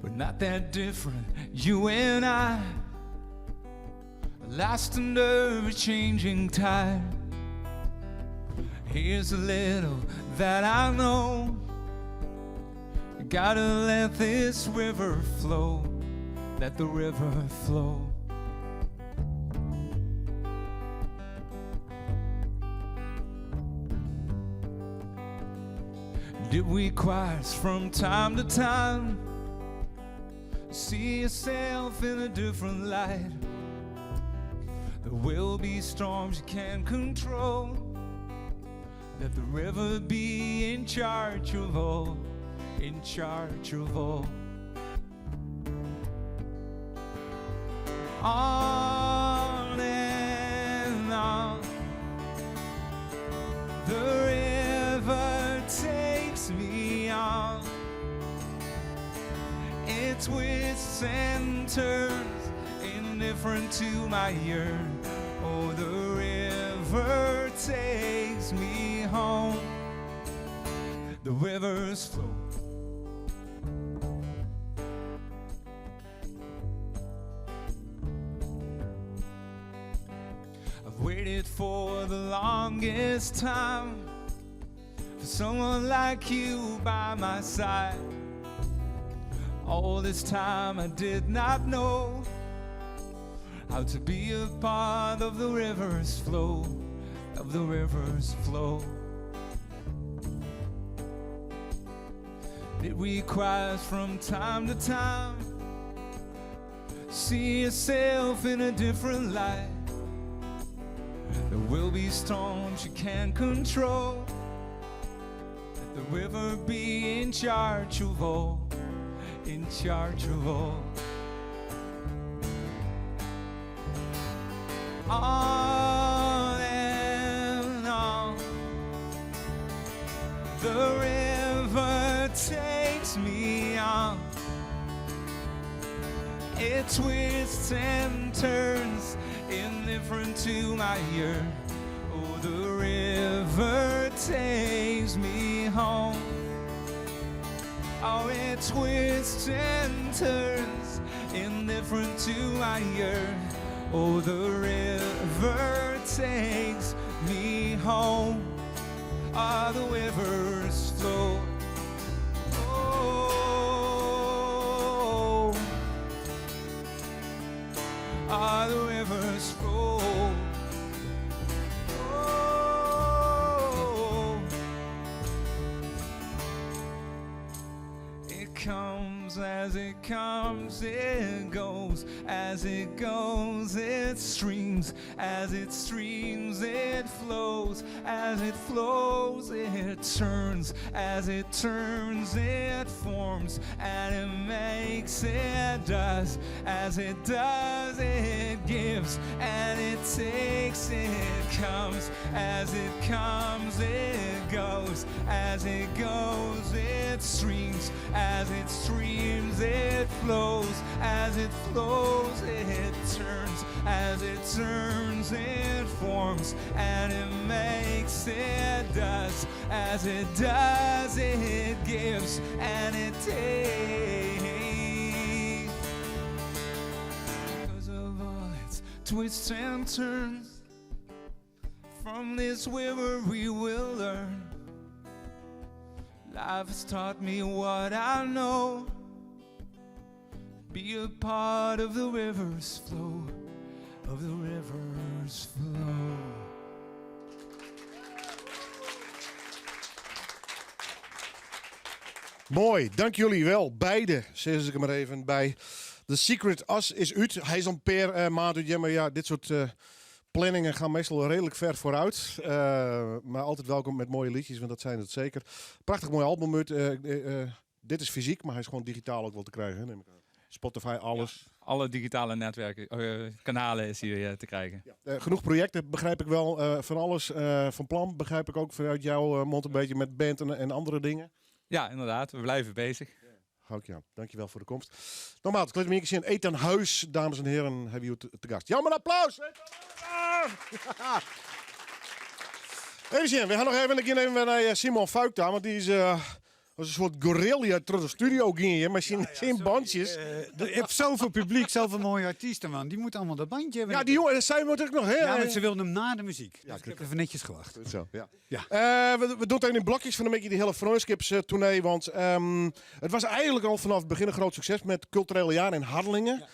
We're not that different, you and I. Lost under a changing tide. Here's a little that I know. Gotta let this river flow. Let the river flow. Did we cross from time to time? See yourself in a different light. There will be storms you can't control. Let the river be in charge of all, in charge of all. On and on. The river takes me on. It twists and turns, indifferent to my yearn. Oh, the river takes me home. The rivers flow. I've waited for the longest time for someone like you by my side. All this time I did not know how to be a part of the river's flow, of the river's flow. It requires from time to time see yourself in a different light. There will be storms you can't control. Let the river be in charge of all, in charge of all. On and on. The river takes me on. It twists and turns, indifferent to my ear. Oh, the river takes me home. Oh, it twists and turns, indifferent to my ear. Oh, the river takes me home. Ah, the rivers flow. Oh, ah, the rivers flow. Oh, it comes as it comes, it goes. As it goes, it streams. As it streams, it flows. As it flows, it turns. As it turns, it forms. And it makes, it does. As it does, it gives. And it takes, it comes. As it comes, it goes. As it goes, it streams. As it streams, it flows. As it flows, it turns. As it turns, it forms. And it makes, it does. As it does, it gives. And it takes. Because of all its twists and turns. From this river we will learn. Life has taught me what I know. Be a part of the river's flow, of the river's flow. Mooi, dank jullie wel, beide, zeg ik er maar even bij. The Secret Us is út. Hy is al in pear uh, maand út. Maar ja, dit soort uh, planningen gaan meestal redelijk ver vooruit. Uh, maar altijd welkom met mooie liedjes, want dat zijn het zeker. Prachtig mooi album uit. Dit is fysiek, maar hij is gewoon digitaal ook wel te krijgen, hè, neem ik aan. Spotify, alles. Ja, alle digitale netwerken, kanalen is hier te krijgen. Ja. Genoeg projecten, begrijp ik wel. Van alles van plan, begrijp ik ook vanuit jouw mond een beetje met band en andere dingen. Ja, inderdaad. We blijven bezig. Ja. Hou ik je aan. Dankjewel voor de komst. Nogmaals, ik in Ethan Huis, dames en heren, hebben we te, te gast. Jammer, applaus! Even zien, we gaan nog even een keer even naar Simon Fuik daar, want die is als een soort gorilla terug de studio ging je, maar zijn, ja, bandjes. Je hebt zoveel publiek, zoveel mooie artiesten, man. Die moeten allemaal dat bandje hebben. Ja, die jongen, dat zijn we natuurlijk nog, hè? Ja, maar ze wilden hem na de muziek. Ja, dus ik heb even netjes gewacht. Goed zo, ja. Ja. We doen het even in blokjes van een beetje die hele Freundskips tournee, want het was eigenlijk al vanaf het begin een groot succes met culturele jaren in Harlingen. Ja.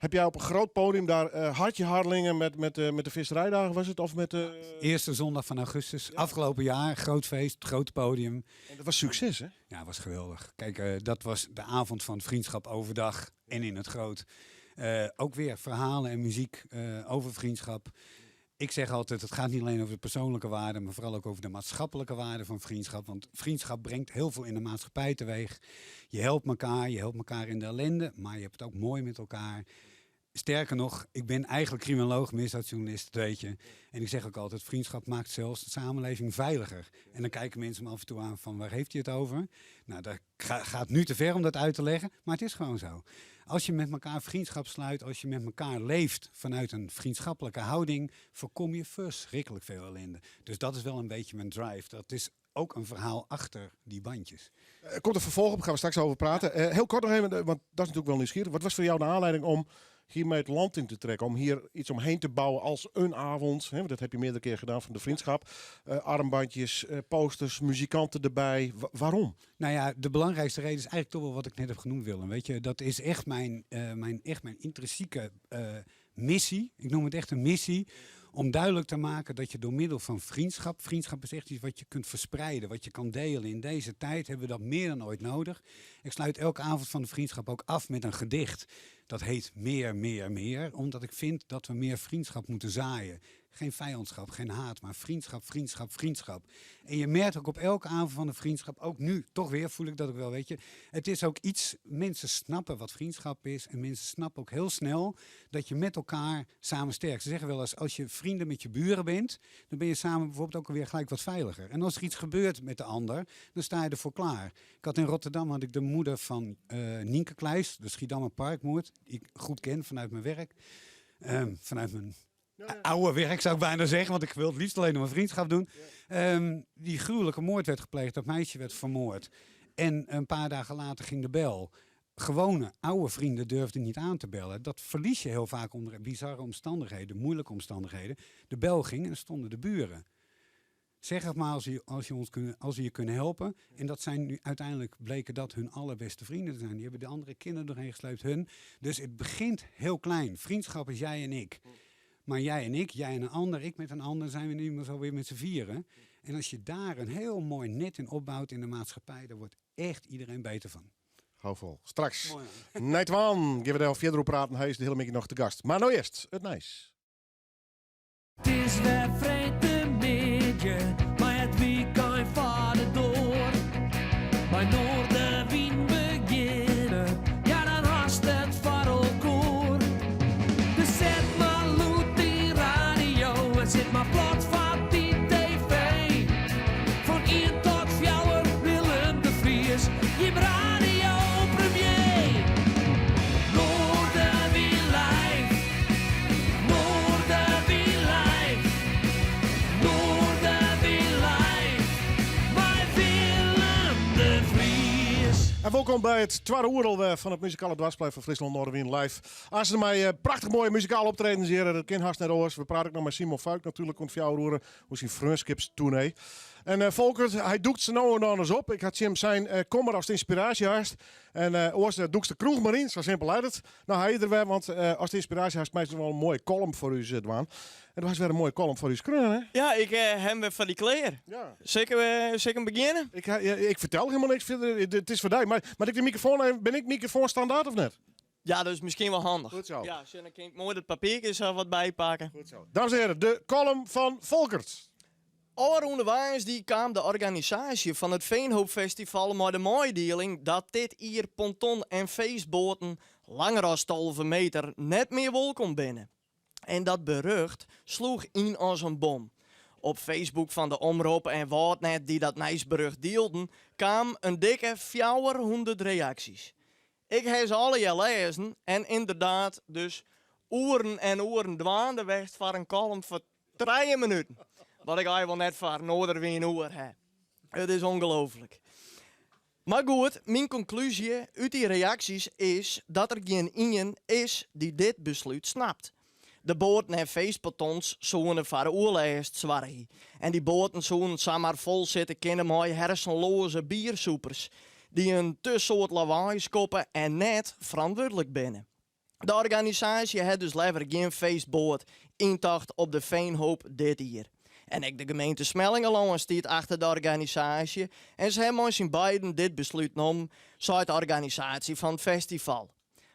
Heb jij op een groot podium daar eh, Hartje Harlingen met, met, eh, met de visserijdagen was het? Of met de... Eerste zondag van augustus, afgelopen jaar, groot feest, groot podium. En dat was succes, hè? Ja, was geweldig. Kijk, eh, dat was de avond van vriendschap overdag en in het groot. Eh, ook weer verhalen en muziek eh, over vriendschap. Ik zeg altijd, het gaat niet alleen over de persoonlijke waarde, maar vooral ook over de maatschappelijke waarde van vriendschap. Want vriendschap brengt heel veel in de maatschappij teweeg. Je helpt elkaar, je helpt elkaar in de ellende, maar je hebt het ook mooi met elkaar. Sterker nog, ik ben eigenlijk criminoloog, misdaadjournalist, dat weet je. En ik zeg ook altijd, vriendschap maakt zelfs de samenleving veiliger. En dan kijken mensen me af en toe aan van, waar heeft hij het over? Nou, dat gaat nu te ver om dat uit te leggen, maar het is gewoon zo. Als je met elkaar vriendschap sluit, als je met elkaar leeft vanuit een vriendschappelijke houding, voorkom je verschrikkelijk veel ellende. Dus dat is wel een beetje mijn drive. Dat is ook een verhaal achter die bandjes. Er komt een vervolg op, gaan we straks over praten. Eh, heel kort nog even, want dat is natuurlijk wel nieuwsgierig. Wat was voor jou de aanleiding om hiermee het land in te trekken? Om hier iets omheen te bouwen als een avond. Hè, want dat heb je meerdere keer gedaan van de vriendschap. Eh, armbandjes, eh, posters, muzikanten erbij. Waarom? Nou ja, de belangrijkste reden is eigenlijk toch wel wat ik net heb genoemd, Willem. Weet je, dat is echt mijn, eh, mijn, echt mijn intrinsieke missie. Ik noem het echt een missie. Om duidelijk te maken dat je door middel van vriendschap... Vriendschap is echt iets wat je kunt verspreiden, wat je kan delen. In deze tijd hebben we dat meer dan ooit nodig. Ik sluit elke avond van de vriendschap ook af met een gedicht. Dat heet Meer, Meer, Meer. Omdat ik vind dat we meer vriendschap moeten zaaien. Geen vijandschap, geen haat, maar vriendschap, vriendschap, vriendschap. En je merkt ook op elke avond van de vriendschap, ook nu, toch weer voel ik dat ook wel, weet je. Het is ook iets, mensen snappen wat vriendschap is. En mensen snappen ook heel snel dat je met elkaar samen sterk. Ze zeggen wel eens, als je vrienden met je buren bent, dan ben je samen bijvoorbeeld ook alweer gelijk wat veiliger. En als er iets gebeurt met de ander, dan sta je ervoor klaar. Ik had in Rotterdam had ik de moeder van eh Nienke Kleis, de Schiedammer Parkmoord, die ik goed ken vanuit mijn werk. Vanuit mijn oude werk zou ik bijna zeggen, want ik wil het liefst alleen nog mijn vriendschap doen. Die gruwelijke moord werd gepleegd, dat meisje werd vermoord. En een paar dagen later ging de bel. Gewone oude vrienden durfden niet aan te bellen. Dat verlies je heel vaak onder bizarre omstandigheden, moeilijke omstandigheden. De bel ging en er stonden de buren. Zeg het maar als je, als je ons kunnen, als ze je kunnen helpen. En dat zijn nu uiteindelijk bleken dat hun allerbeste vrienden te zijn. Die hebben de andere kinderen doorheen gesleept, hun. Dus het begint heel klein. Vriendschap is jij en ik. Maar jij en ik, jij en een ander, ik met een ander, zijn we nu maar zo weer met z'n vieren. En als je daar een heel mooi net in opbouwt in de maatschappij, daar wordt echt iedereen beter van. Hou vol. Straks. Nijtwan, gaan we daar verder op praten. Hij is de hele middag nog te gast. Maar nou eerst het nieuws. Het is weer freedtemiddei, mar it wykein foar de doar. By Noardewyn begjinne, ja dan hast it foar elkoar. Dus set mar lûd dyn radio en sit mar plat foar dyn tv. Fan ien tot fjouwer Willem de Vries, jim radiopremier. Noardewyn live, Noardewyn live, Noardewyn live, mei Willem de Vries. En welkom bij het tweede oer alweer van het muzikale dwarsplein van Fryslân Noardewyn live. Als er mij prachtig mooie muzikale optredens hier, dat kin hast net oars. We praten ook nog met Simon Vuyk natuurlijk, komt voor jou roeren, hoe zijn Freonskipstournee. En Folkert, hy dûkt sa no en dan ris op. Ik ha tsjin him sein, kom mar ast ynspiraasje hast. En oars uh, dûkst de kroech mar yn, sa simpel leit it. No, hy is der wer, want ast ynspiraasje hast, meist wol in moaie column foar ús dwaan. En do hast wer in moaie column foar ús skreaun, hè? Ja, ik ha him wer foar dy klear. Ja. Sil ik, sil ik him begjinne? Ik, ja, ik fertel hielendal niks fierder. It is foar dy. Mar moat ik de mikrofoan even, bin ik mikrofoan standaard of net? Ja, dat is miskien wol handich. Goed zo. Ja, dan kin ik moai dat papierke sa wat bypakke. Goed zo. Dames en heren, de column fan Folkert. Ofrûne woansdei kaam de organisaasje fan it Veenhoopfestival mei de meidieling dat dit jier ponton en feestboaten langer as 12 meter net mear wolkom binne. En dat berjocht sloech yn as in bom. Op Facebook fan de Omrop en Wâldnet dy't dat nijsberjocht dielden, kaam in dikke 400 reaksjes. Ik ha se allegear lêzen en ynderdaad dus oeren en oeren dwaande west foar in column foar 3 minuten. Wat ik eigenlik net foar Noarderwyn oer ha. It is ûngelooflik. Mar goed, myn konklúzje út dy reaksjes is dat der gjin ien is dy't dit beslút snapt. De boaten en feestpontons soene foar oerlêst soargje. En dy boaten soene samar fol sitte kinne mei hersenleaze biersûpers dy't in te soad lawaai skoppe en net ferantwurdlik binne. De organisaasje hat dus leaver gjin feestboat yntocht op de Veenhoop dit jier. En ek de gemeente Smellingerlân stiet achter de organisaasje en se ha mei syn beiden dit beslút nommen, seit de organisaasje fan it festival.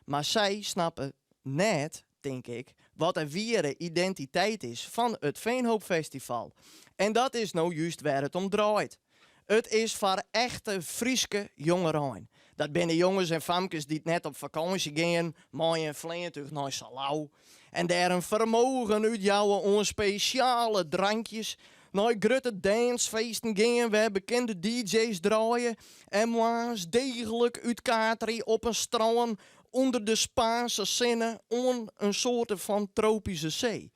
Mar sy snappe net, tink ik, wat de wiere identiteit is fan it Veenhoopfestival. En dat is no just wêr it om draait. It is foar echte Fryske jongerein. Dat binne jonges en famkes dy't net op fakânsje gean mei in fleantúch nei Salau en dêr in fermogen útjouwe oan spesjale drankjes, nei grutte dancefeesten gean wêr bekende DJ's draaie en moarns deeglik útkaterje op in strân ûnder de Spaanse sinne oan in soarte fan tropyske see.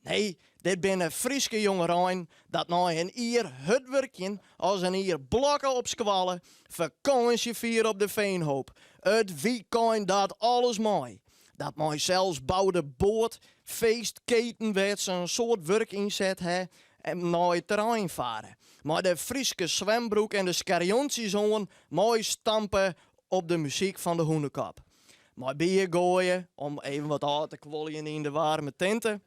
Nee, dit binne Fryske jongerein dat nei in jier hurd wurkjen as in jier blokke op skoalle fakânsje fiere op de Veenhoop. It wykein dat alles mei. Dat mei selsboude boat, feestketen wêr't se in soad wurk ynset ha en nei it terrein farre. Mei de Fryske swembroek en de skerjontsjes oan mei stampe op de muzyk fan de Hûnekop. Mei bier goaie om even wat ôf te kuoljen yn de waarme tinte.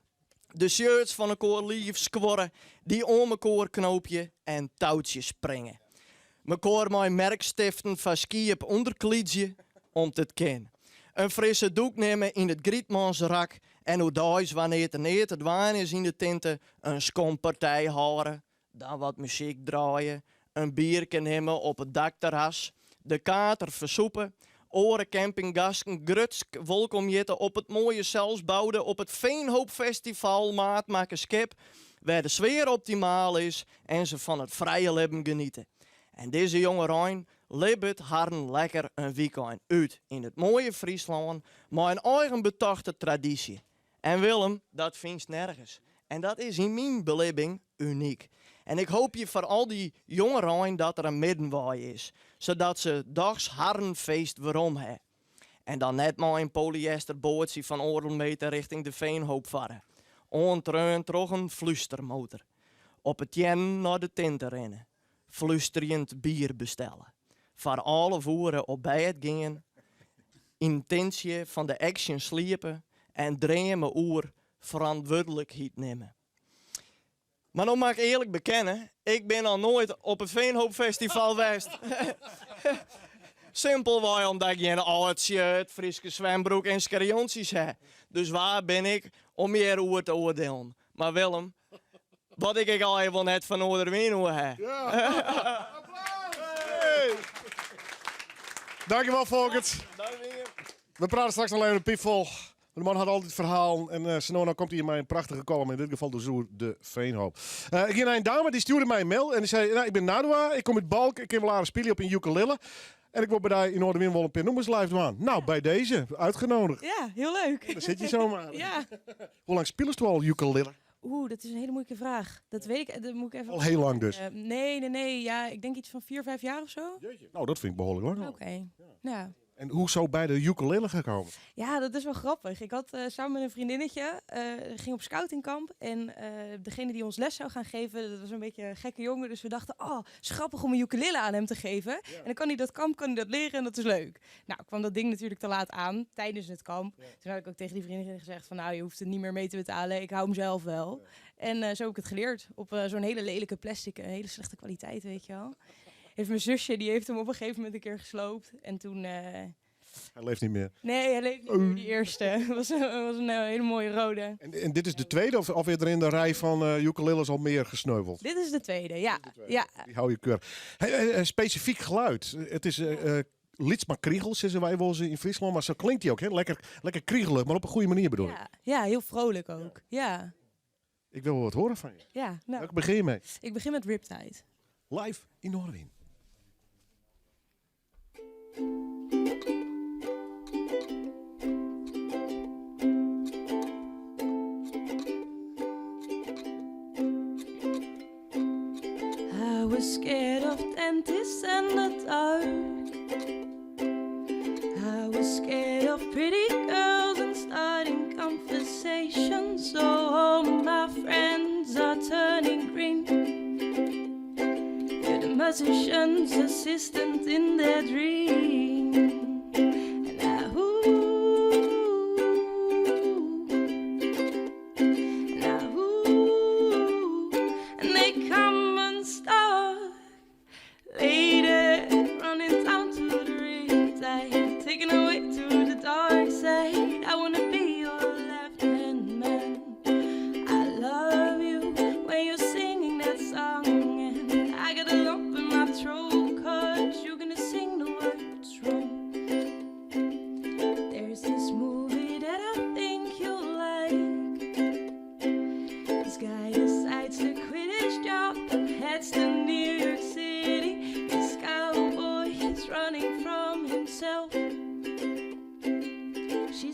De shirts fan elkoar liif skuorre, dy oan mekoar knoopje en toutsjes springe. Mekoar mei merkstiften foar skiep ûnderklydzje om't it kin. In frisse dûk nimme yn it Grytmansrak en oerdeis wannear't der neat te dwaan is yn de tinte in skompartij hâlde Dan wat muzyk draaie, in bierke nimme op it dakterras, de kater fersûpe, oare campinggasten grutsk wolkom hjitte op it moaie selsboude op it Veenhoopfestival maatmakke skip, wêr de sfear optimaal is en se fan it frije libben geniete. En dizze jongerein libbet harren lekker in wykein út yn it moaie Fryslân mei in eigen betochte tradysje. En Willem, dat fynst nergens. En dat is yn myn belibbing unyk. En ik hoopje foar al dy jongerein dat der in middenwei is, sadat se dochs harren feest werom ha. En dan net mei in polyester boatsje fan oardel meter richting de Veenhoop farre, oantreaun troch in flústermotor. Op 'e teannen nei de tinte rinne, flústerjend bier bestelle, foar 11 oere op bêd gean, yn in tintsje fan de Action sliepe en dreame oer ferantwurdlikheid nimme. Mar no moat ik earlik bekenne, ik bin noch noait op it Veenhoopfestival west. Simpelwei omdat ik gjin âld shirt, Fryske swembroek en skerjontsjes ha. Dus wa bin ik om hjir oer te oardielen? Mar Willem, Wat ik ek allegear wol net fan Noarderwyn oer ha. Dankjewel Folkert. We praten straks nog even een piepvol. De man had altijd verhalen en uh, Sanona komt hier met een prachtige column, in dit geval dus oer de Veenhoop. Uh, ik ging naar een dame, die stuurde mij een mail en die zei, nou, ik ben Nadua, ik kom uit Balk, ik kan wel aardig spelen op een ukulele. En ik wil by dy yn Noardewyn wol in pear nûmers live dwaan. Nou, by dizze, uitgenodigd. Ja, hiel leuk. Daar sit je zomaar. Ja. Hoe lang spylest al ukulele? Oeh, dat is een hele moeilijke vraag. Dat weet ik, dat moet ik even... Al heel lang dus? Nee, nee, nee. Ja, ik denk iets van 4, 5 jaar of zo. Jeetje. Nou, dat vind ik behoorlijk lang al. Oké. Ja. En hoe zo bij de ukulele gekomen? Ja, dat is wel grappig. Ik had samen met een vriendinnetje, ging op scoutingkamp. En degene die ons les zou gaan geven, dat was een beetje een gekke jongen. Dus we dachten, oh, het is grappig om een ukulele aan hem te geven. En dan kan hij dat kamp kan hij dat leren en dat is leuk. Nou, kwam dat ding natuurlijk te laat aan tijdens het kamp. Toen had ik ook tegen die vriendin gezegd van, nou, je hoeft het niet meer mee te betalen. Ik hou hem zelf wel. En zo heb ik het geleerd. Op zo'n hele lelijke plastic, een hele slechte kwaliteit, weet je wel. Heeft mijn zusje, die heeft hem op een gegeven moment een keer gesloopt. En toen... Hij leeft niet meer. Nee, hij leeft niet meer, die eerste. Het was een hele mooie rode. En dit is de tweede of alweer er in de rij van ukuleles al meer gesneuveld? Dit is de tweede, ja. Dit is de tweede. Ja. Die hou je keurig. Hey, specifiek geluid. Het is lyts mar krigel, sizze wy wolris yn Fryslân. Maar zo klinkt hij ook, hè? Lekker, lekker kriegelig, maar op een goede manier bedoel ik. Ja, ja, heel vrolijk ook. Ja. Ik wil wel wat horen van je. Ja, nou. Welke begin je mee? Ik begin met Riptide. Live in Noardewyn. I was scared of dentists and the dark. I was scared of pretty girls and starting conversations. So all my friends are turning green. You're the musician's assistant in their dream. And I, ooh,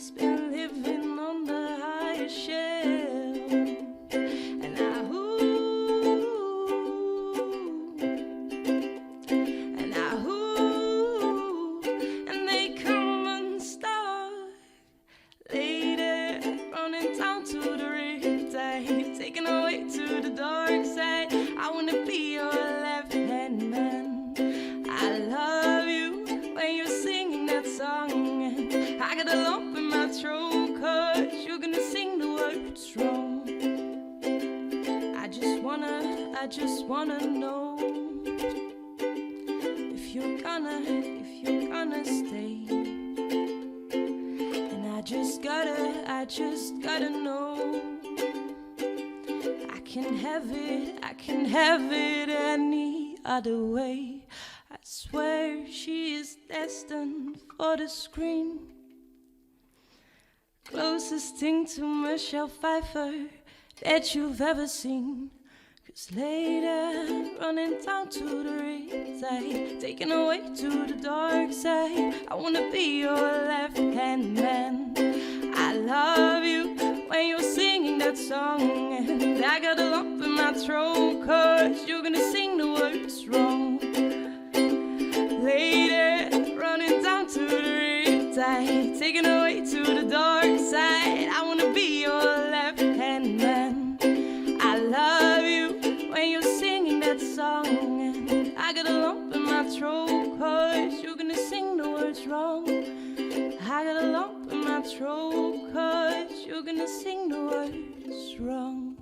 Just been living on the highest shelf. And I ooh, and I ooh, and they come unstuck. Later, running down to the riptide, taken away to the dark side. I wanna be your left hand man. I love you when you're singing that song. And I got a lump in my throat, cause you're gonna sing the words wrong. I just wanna, I just wanna know if you're gonna, if you're gonna stay. And I just gotta, I just gotta know. I can have it, I can have it any other way. I swear she is destined for the screen. Closest thing to Michelle Pfeiffer that you've ever seen. Cause later, running down to the riptide, taken away to the dark side. I wanna be your left hand man. I love you when you're singing that song. And I got a lump in my throat, cause you're gonna sing the words wrong. Later, running down to the riptide, taken away to the dark side. I wanna be your left hand man. I love you when you're singing that song. And I got a lump in my throat, cause you're gonna sing the words wrong. I got a lump in my throat, cause you're gonna sing the words wrong.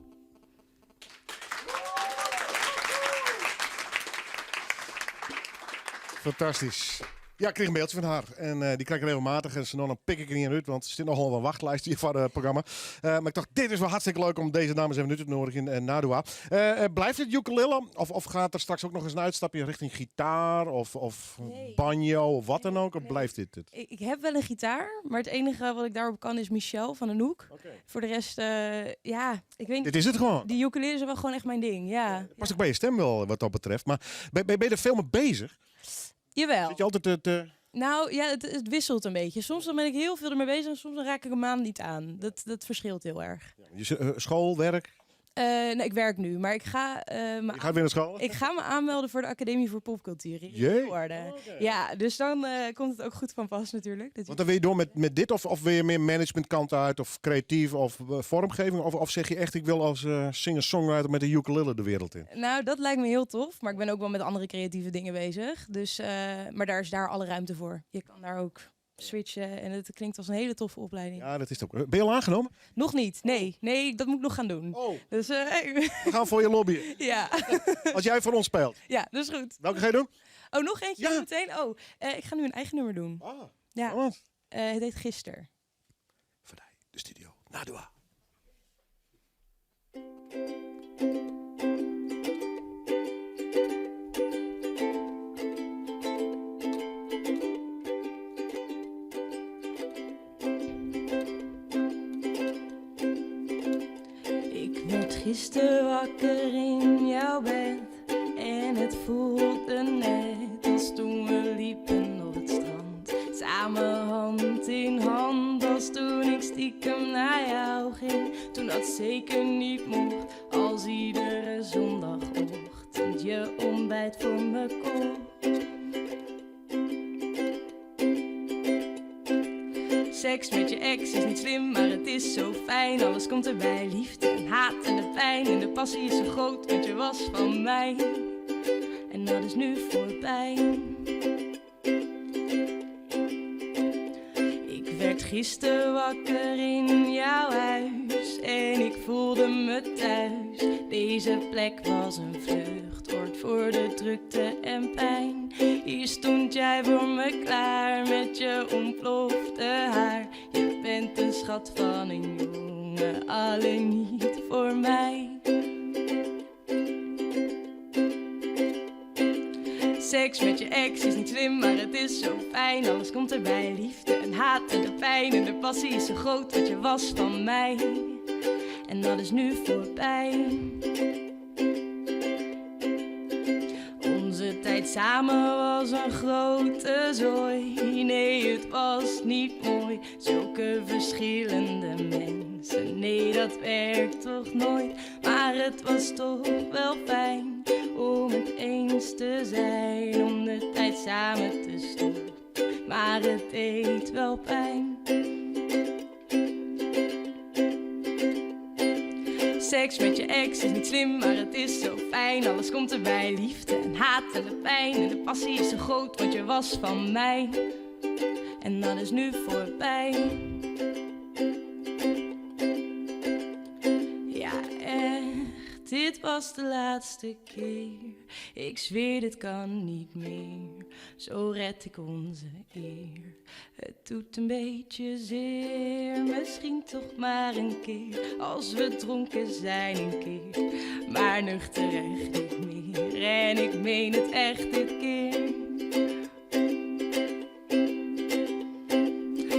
Fantastysk. Ja, ik kreeg een mailtje fan har. En eh, dy krij ik regelmatich. En sa no en dan pik ik der ien út, want der stiet nochal in wachtlijst hjir foar it programma. Eh, mar ik tocht, dit is wol hartstikke leuk om dizze dames even út te noadigjen. En Nadua. Eh, blijft het ukulele? Of gaat er straks ook nog eens een uitstapje richting gitaar of, of banjo of wat dan ook? Of blijft dit het? Ik, ik heb wel een gitaar, maar het enige wat ik daarop kan is Michel van Anouk. Voor de rest, ja, ik weet niet. Dit is het gewoon. Die ukulele is wel gewoon echt mijn ding, ja. Past ook bij je stem wel wat dat betreft. Maar ben, ben, ben je er veel mee bezig? Jawel. Zit je altijd te... te- Nou ja, het, het wisselt een beetje. Soms dan ben ik heel veel ermee bezig en soms dan raak ik een maand niet aan. Dat, dat verschilt heel erg. je, eh, school, werk? Eh, nee, ik werk nu, maar ik ga, eh, me Je gaat weer naar school? Ik ga me aanmelden voor de Academie voor Popcultuur in Jee. Leeuwarden. Ja, dus dan eh, komt het ook goed van pas natuurlijk. Dat Want dan wil je door met, met dit of, of wil je meer managementkant uit of creatief of eh, vormgeving? Of, of zeg je echt ik wil als eh, singer-songwriter met de ukulele de wereld in? Nou, dat lijkt me heel tof. Maar ik ben ook wel met andere creatieve dingen bezig. Dus, eh, maar daar is daar alle ruimte voor. Je kan daar ook switchen. En het klinkt als een hele toffe opleiding. Ja, dat is het ook. Ben je al aangenomen? Nog niet. Nee, nee, dat moet ik nog gaan doen. Dus, eh, We gaan voor je lobbyen. ja. Als jij voor ons speelt. ja, dat is goed. Welke ga je doen? Oh, nog eentje meteen? Oh, eh, ik ga nu een eigen nummer doen. Ah, ja. Eh, het heet Gister. De studio. Nadua. Ik werd gisteren wakker in jouw bed En het voelde net als toen we liepen op het strand Samen hand in hand als toen ik stiekem naar jou ging Toen dat zeker niet mocht als iedere zondagochtend je ontbijt voor me kocht Seks met je ex is niet slim, maar het is zo fijn. Alles komt erbij, liefde en haat en de pijn. En de passie is zo groot, want je was van mij. En dat is nu voorbij. Ik werd gisteren wakker in jouw huis en ik voelde me thuis. Deze plek was een vluchtoord voor de drukte en pijn. Hier stond jij voor me klaar met je ontplofte haar. Je bent een schat van een jongen, alleen niet voor mij. Seks met je ex is niet slim, maar het is zo fijn. Alles komt erbij, liefde en haat en de pijn. En de passie is zo groot, want je was van mij. En dat is nu voorbij. Onze tijd Samen was een grote zooi. Nee, het was niet mooi. Zulke verschillende mensen. Nee, dat werkt toch nooit. Maar het was toch wel fijn om het eens te zijn. Om de tijd samen te stoppen. Maar het deed wel pijn. Seks met je ex is niet slim, maar het is zo fijn. Alles komt erbij, liefde en haat en de pijn. En de passie is zo groot, want je was van mij. En dat is nu voorbij. Ja, echt, dit was de laatste keer. Ik zweer, dit kan niet meer. Zo red ik onze eer. Het doet een beetje zeer, misschien toch maar een keer. Als we dronken zijn een keer, maar nuchter echt niet meer. En ik meen het echt dit keer.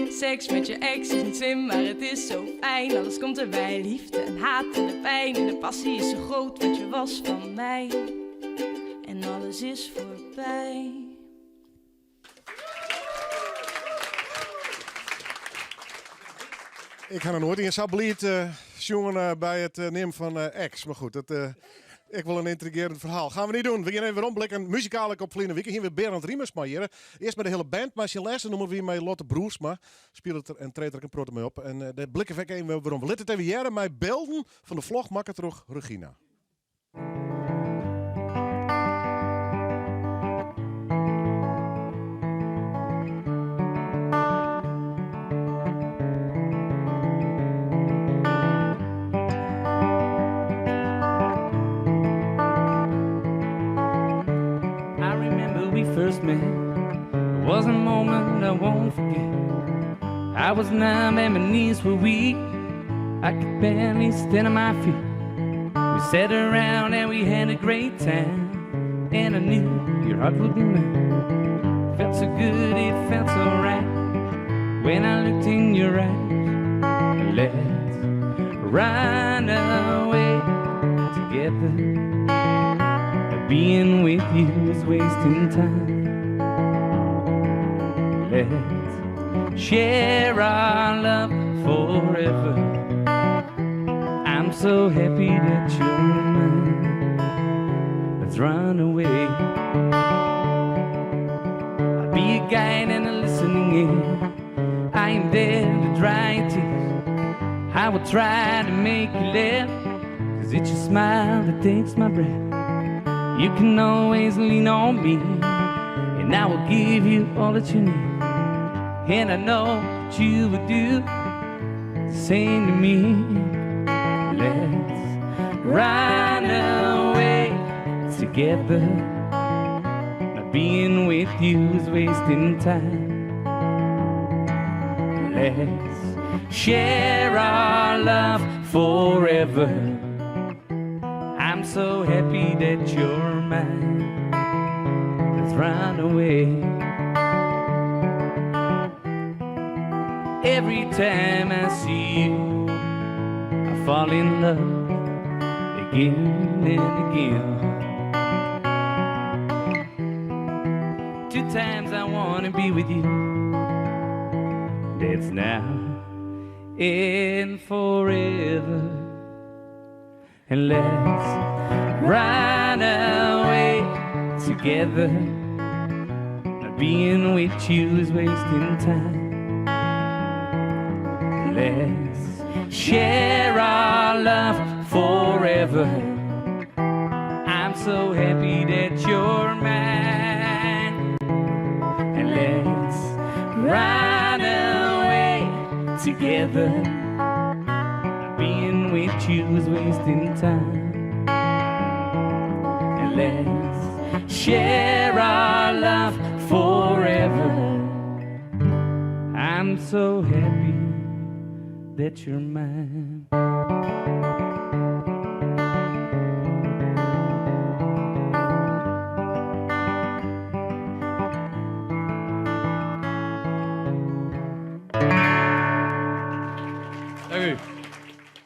Seks met je ex is niet slim, maar het is zo fijn. Alles komt erbij, liefde en haat en de pijn. En de passie is zo groot, want je was van mij. En alles is voorbij. Ik ga nog nooit in zo'n blied jongen bij het nemen van ex. Maar goed, dat, ik wil een intrigerend verhaal. Gaan we niet doen. We gaan even rondblikken. Muzikaal op Vliene Week. Hier weer Berend Riemersma hier. Eerst met de hele band, maar zijn laatste noemen we met Lotte Broersma. Speelt er en treedt er een protte mee op. En de blikken we even waarom. We lieten het even jaren met beelden van de vlog makker terug Regina. I remember we first met. It was a moment I won't forget. I was numb and my knees were weak. I could barely stand on my feet. We sat around and we had a great time. And I knew your heart would be mine. Felt so good, it felt so right. When I looked in your eyes, let's run away together. Being with you is wasting time. Let's share our love forever. I'm so happy that you're mine. Let's run away. I'll be a guide and a listening ear. I am there to dry your tears. I will try to make you laugh, because it's your smile that takes my breath. You can always lean on me, and I will give you all that you need. And I know that you would do the same to me. Let's run away together. Not being with you is wasting time. Let's share our love forever. I'm so happy that you're mine. Let's run away. Every time I see you, I fall in love again and again. 2 times I want to be with you. That's now and forever. And let's run away together. Not being with you is wasting time. Let's share our love forever. I'm so happy that you're mine. And let's run away together. Being with you is wasting time. And let's share our love forever. I'm so happy that you're mine. Dank u.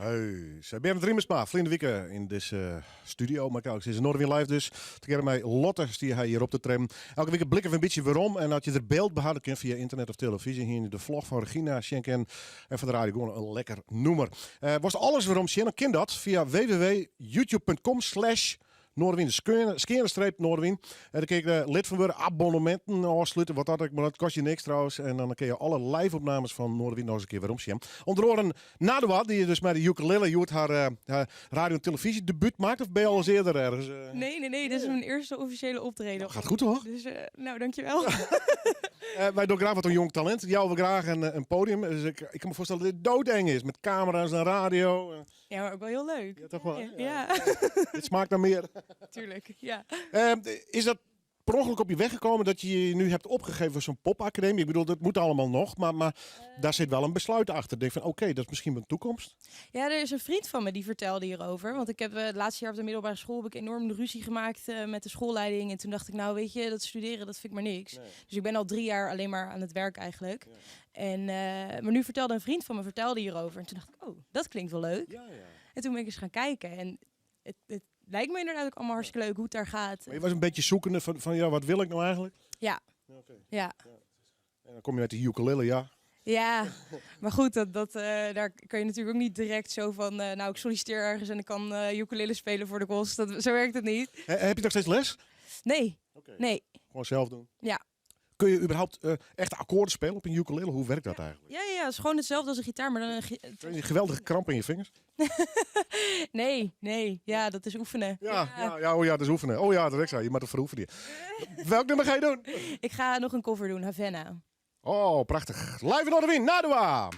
Hey, sei Berend Riemersma, ferline wike yn dizze studio, mar ik sizze Noardewyn Live dus. Tegearre mei Lotte stie hy hjir op te treden. Elke wike blikke we in bytsje werom en as je der byld by hawwe kin fia ynternet of telefyzje hiene je de vlog fan Regina sjen kinnen en foar de radio gewoan in lekker nûmer. Wolst alles werom sjen, dan kin dat fia www.youtube.com slash Noardewyn, de skeane streep Noardewyn. En dan kin je der lid fan wurde, abonneminten ôfslute, wat dat ek, mar dat kost je niks trouwens. En dan kin je alle live-opnames fan Noardewyn noch ris in kear werom sjen. Under oaren Nadua, dy't dus mei de ukulele hjoed har radio- en televyzjedebút makket. Of ben je al eens eerder ergens? Nee, nee, nee, dit is mijn eerste officiële optreden. Nou, gaat goed toch? Dus, nou, dankjewel. Wy dogge graach wat oan jong talint. Jouwe we graach in podium. Dus ik kan me foarstelle dat dit doodeng is. Met camera's en radio. Ja, maar ook wel heel leuk. Ja, toch wel? Ja. Ja. Dit smaakt naar meer. Tuurlijk, ja. Is dat per ongeluk op je weg gekomen dat je je nu hebt opgegeven voor zo'n popacademie? Ik bedoel, dat moet allemaal nog, maar daar zit wel een besluit achter. Denk van, oké, dat is misschien mijn toekomst. Ja, er is een vriend van me die vertelde hierover. Want ik heb het laatste jaar op de middelbare school heb ik enorm ruzie gemaakt met de schoolleiding. En toen dacht ik, nou weet je, dat studeren, dat vind ik maar niks. Dus ik ben al 3 jaar alleen maar aan het werk eigenlijk. Maar nu vertelde een vriend van me hierover. En toen dacht ik, oh, dat klinkt wel leuk. En toen ben ik eens gaan kijken. En het lijkt me inderdaad ook allemaal hartstikke leuk hoe het daar gaat. Maar je was een beetje zoekende van ja, wat wil ik nou eigenlijk? Ja. Ja, oké. Ja. Ja. En dan kom je met die ukulele, ja. Ja, maar goed, daar kan je natuurlijk ook niet direct zo van, nou, ik solliciteer ergens en ik kan ukulele spelen voor de kost. Zo werkt het niet. Heb je nog steeds les? Nee. Oké. Nee. Gewoon zelf doen? Ja. Kun je überhaupt echte akkoorden spelen op een ukulele? Hoe werkt dat eigenlijk? Ja, ja, ja, het is gewoon hetzelfde als een gitaar, maar dan een Heb je geweldige kramp in je vingers? Nee, nee. Ja, dat is oefenen. Ja, ja. Ja, ja, oh ja, dat is oefenen. Oh ja, dat is ik zei. Je moet het veroefenen. Welk nummer ga je doen? Ik ga nog een cover doen, Havana. Oh, prachtig. Live in Noardewyn, Nadua!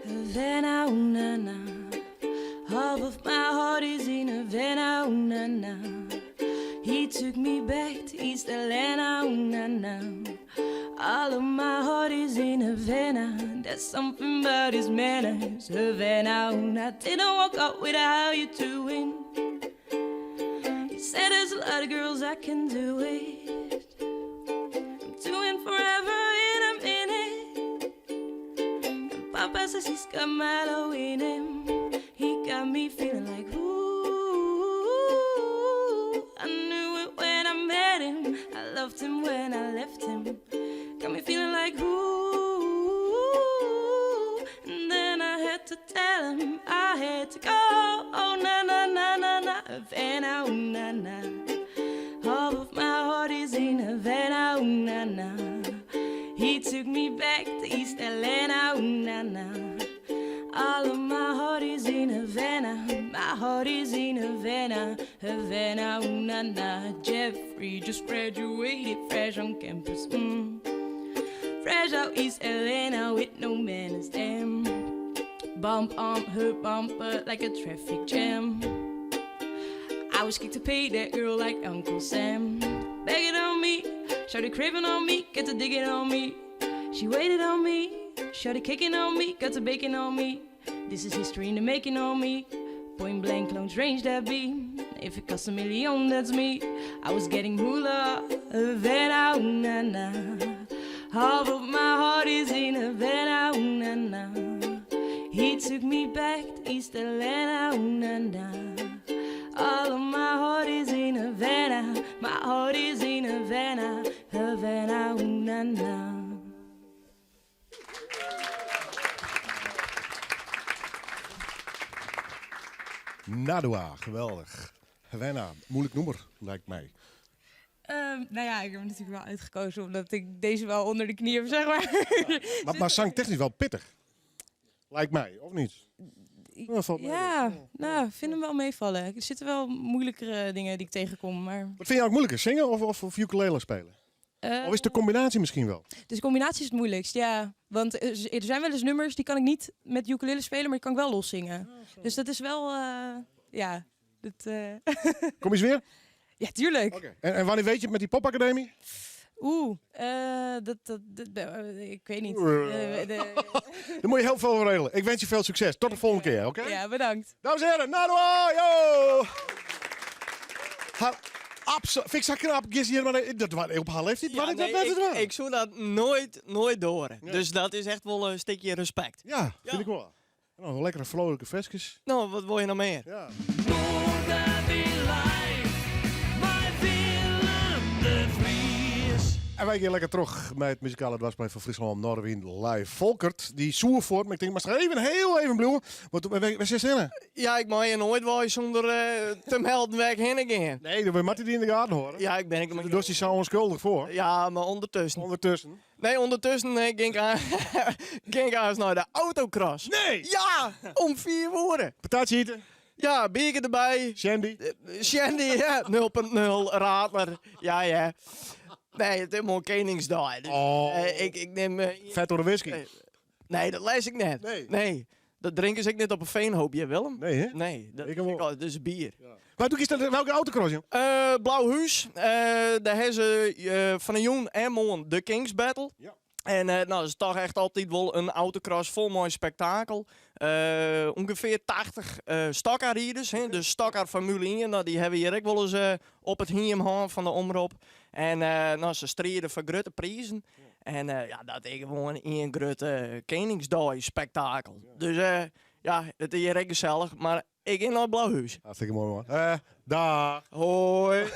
Havana, ooh, na, na. Half of my heart is in Havana, ooh, na, na. He took me back to East Atlanta, ooh, na, na. All of my heart is in Havana. There's something about his manners. Havana, ooh, na. Didn't walk up with a how you doing. He said there's a lot of girls I can do it. I'm doing forever in a minute. And Papa says he's got Milo in him. He got me feeling like ooh. I knew it when I met him. I loved him when I left him. Got me feeling like ooh. And then I had to tell him I had to go. Oh na na na na na, Havana, ooh na na. Half of my heart is in Havana, ooh na na. He took me back to East Atlanta, ooh na na. All of my heart is in Havana. My heart is in Havana, Havana, ooh na na. Jeffrey just graduated fresh on campus. Fresh out East Atlanta with no manners, damn. Bump on her bumper like a traffic jam. I was kicked to pay that girl like Uncle Sam. Begging on me, started craving on me, get to digging on me. She waited on me, started kicking on me, got to baking on me. This is history in the making on me. Point blank, close range, that be. If it costs a million, that's me. I was getting moolah, Havana, ooh, na, na. Half of my heart is in Havana, ooh, na, na. He took me back to East Atlanta, ooh, na, na. All of my heart is in Havana. My heart is in Havana, Havana, ooh, na, na. Nadua, geweldig. Havana, moeilijk noemer, lijkt mij. Ik heb hem natuurlijk wel uitgekozen omdat ik deze wel onder de knie heb. Ja, maar zangtechnisch wel pittig. Lijkt mij, of niet? Ja, valt mee dus. Ik vind hem wel meevallen. Er zitten wel moeilijkere dingen die ik tegenkom. Maar... Wat vind je ook moeilijker, zingen of ukulele spelen? Of is de combinatie misschien wel? Dus de combinatie is het moeilijkst, ja. Want er zijn wel eens nummers die kan ik niet met ukulele spelen, maar die kan ik wel los zingen. Oh, zo. Dus dat is wel, ja. Dat Kom je eens weer? Ja, tuurlijk. Oké. En wanneer weet je het met die popacademie? Oeh, dat, dat, dat, ik weet niet. De... Dan moet je heel veel regelen. Ik wens je veel succes. Tot de volgende keer, oké? Ja, bedankt. Dames en heren, Nadoa! Yo! Haar absoluut. Vind ik zo knap. Gis hier maar dat waar op haar leeftijd. Ja, waar ik nee, dat net ik, ik zou dat nooit, nooit door. Dus dat is echt wel een stukje respect. Ja, vind ik wel. Nou, lekkere vrolijke versjes. Nou, wat wil je nog meer? Ja. De Vries. En wij gaan lekker terug met het muzikale dwarsplein van Friesland Noardewyn live. Volkert, die soer voort, maar ik denk, maar straks even heel even bloemen. Want wij zijn zin Ja, ik mag je nooit wel zonder te melden waar ik heen gaan. Nee, dan wil Martin die in de gaten horen. Ja, ik ben ik. Dus die zo onschuldig voor. Ja, maar ondertussen. Ondertussen. Nee, ondertussen ging ik aan, ging ik aan naar de autocross. Nee! Ja, om 4 uur. Patatje eten? Ja, biertje erbij. Shandy? Shandy, ja. 0.0, Radler. Ja, ja. Nee, het is helemaal Koningsdag. Dus, Oh. ik neem... Vet door de whisky? Nee, dat lees ik net. Nee. Nee. Dat drinken ze ik net op een veenhoopje, Willem. Nee, hè? Nee, dat ik al, dat is bier. Maar toen is dat, welke autocross, joh? Blauw Huis. Daar hebben ze van een jong en morgen de Kings Battle. Ja. En nou, dat is toch echt altijd wel een autocross vol mooi spektakel. Ongeveer 80 stockcar-rijders, hè. De stockcar Formule 1, nou, die hebben hier ook wel eens op het hiem van de omroep. En nou, ze strijden voor grote prijzen. En ja, dat is gewoon een grote Koningsdag spektakel. Dus ja, het is hier ook gezellig, maar ik in naar Blauwhuis. Hartstikke mooi, man. Dag. Hoi.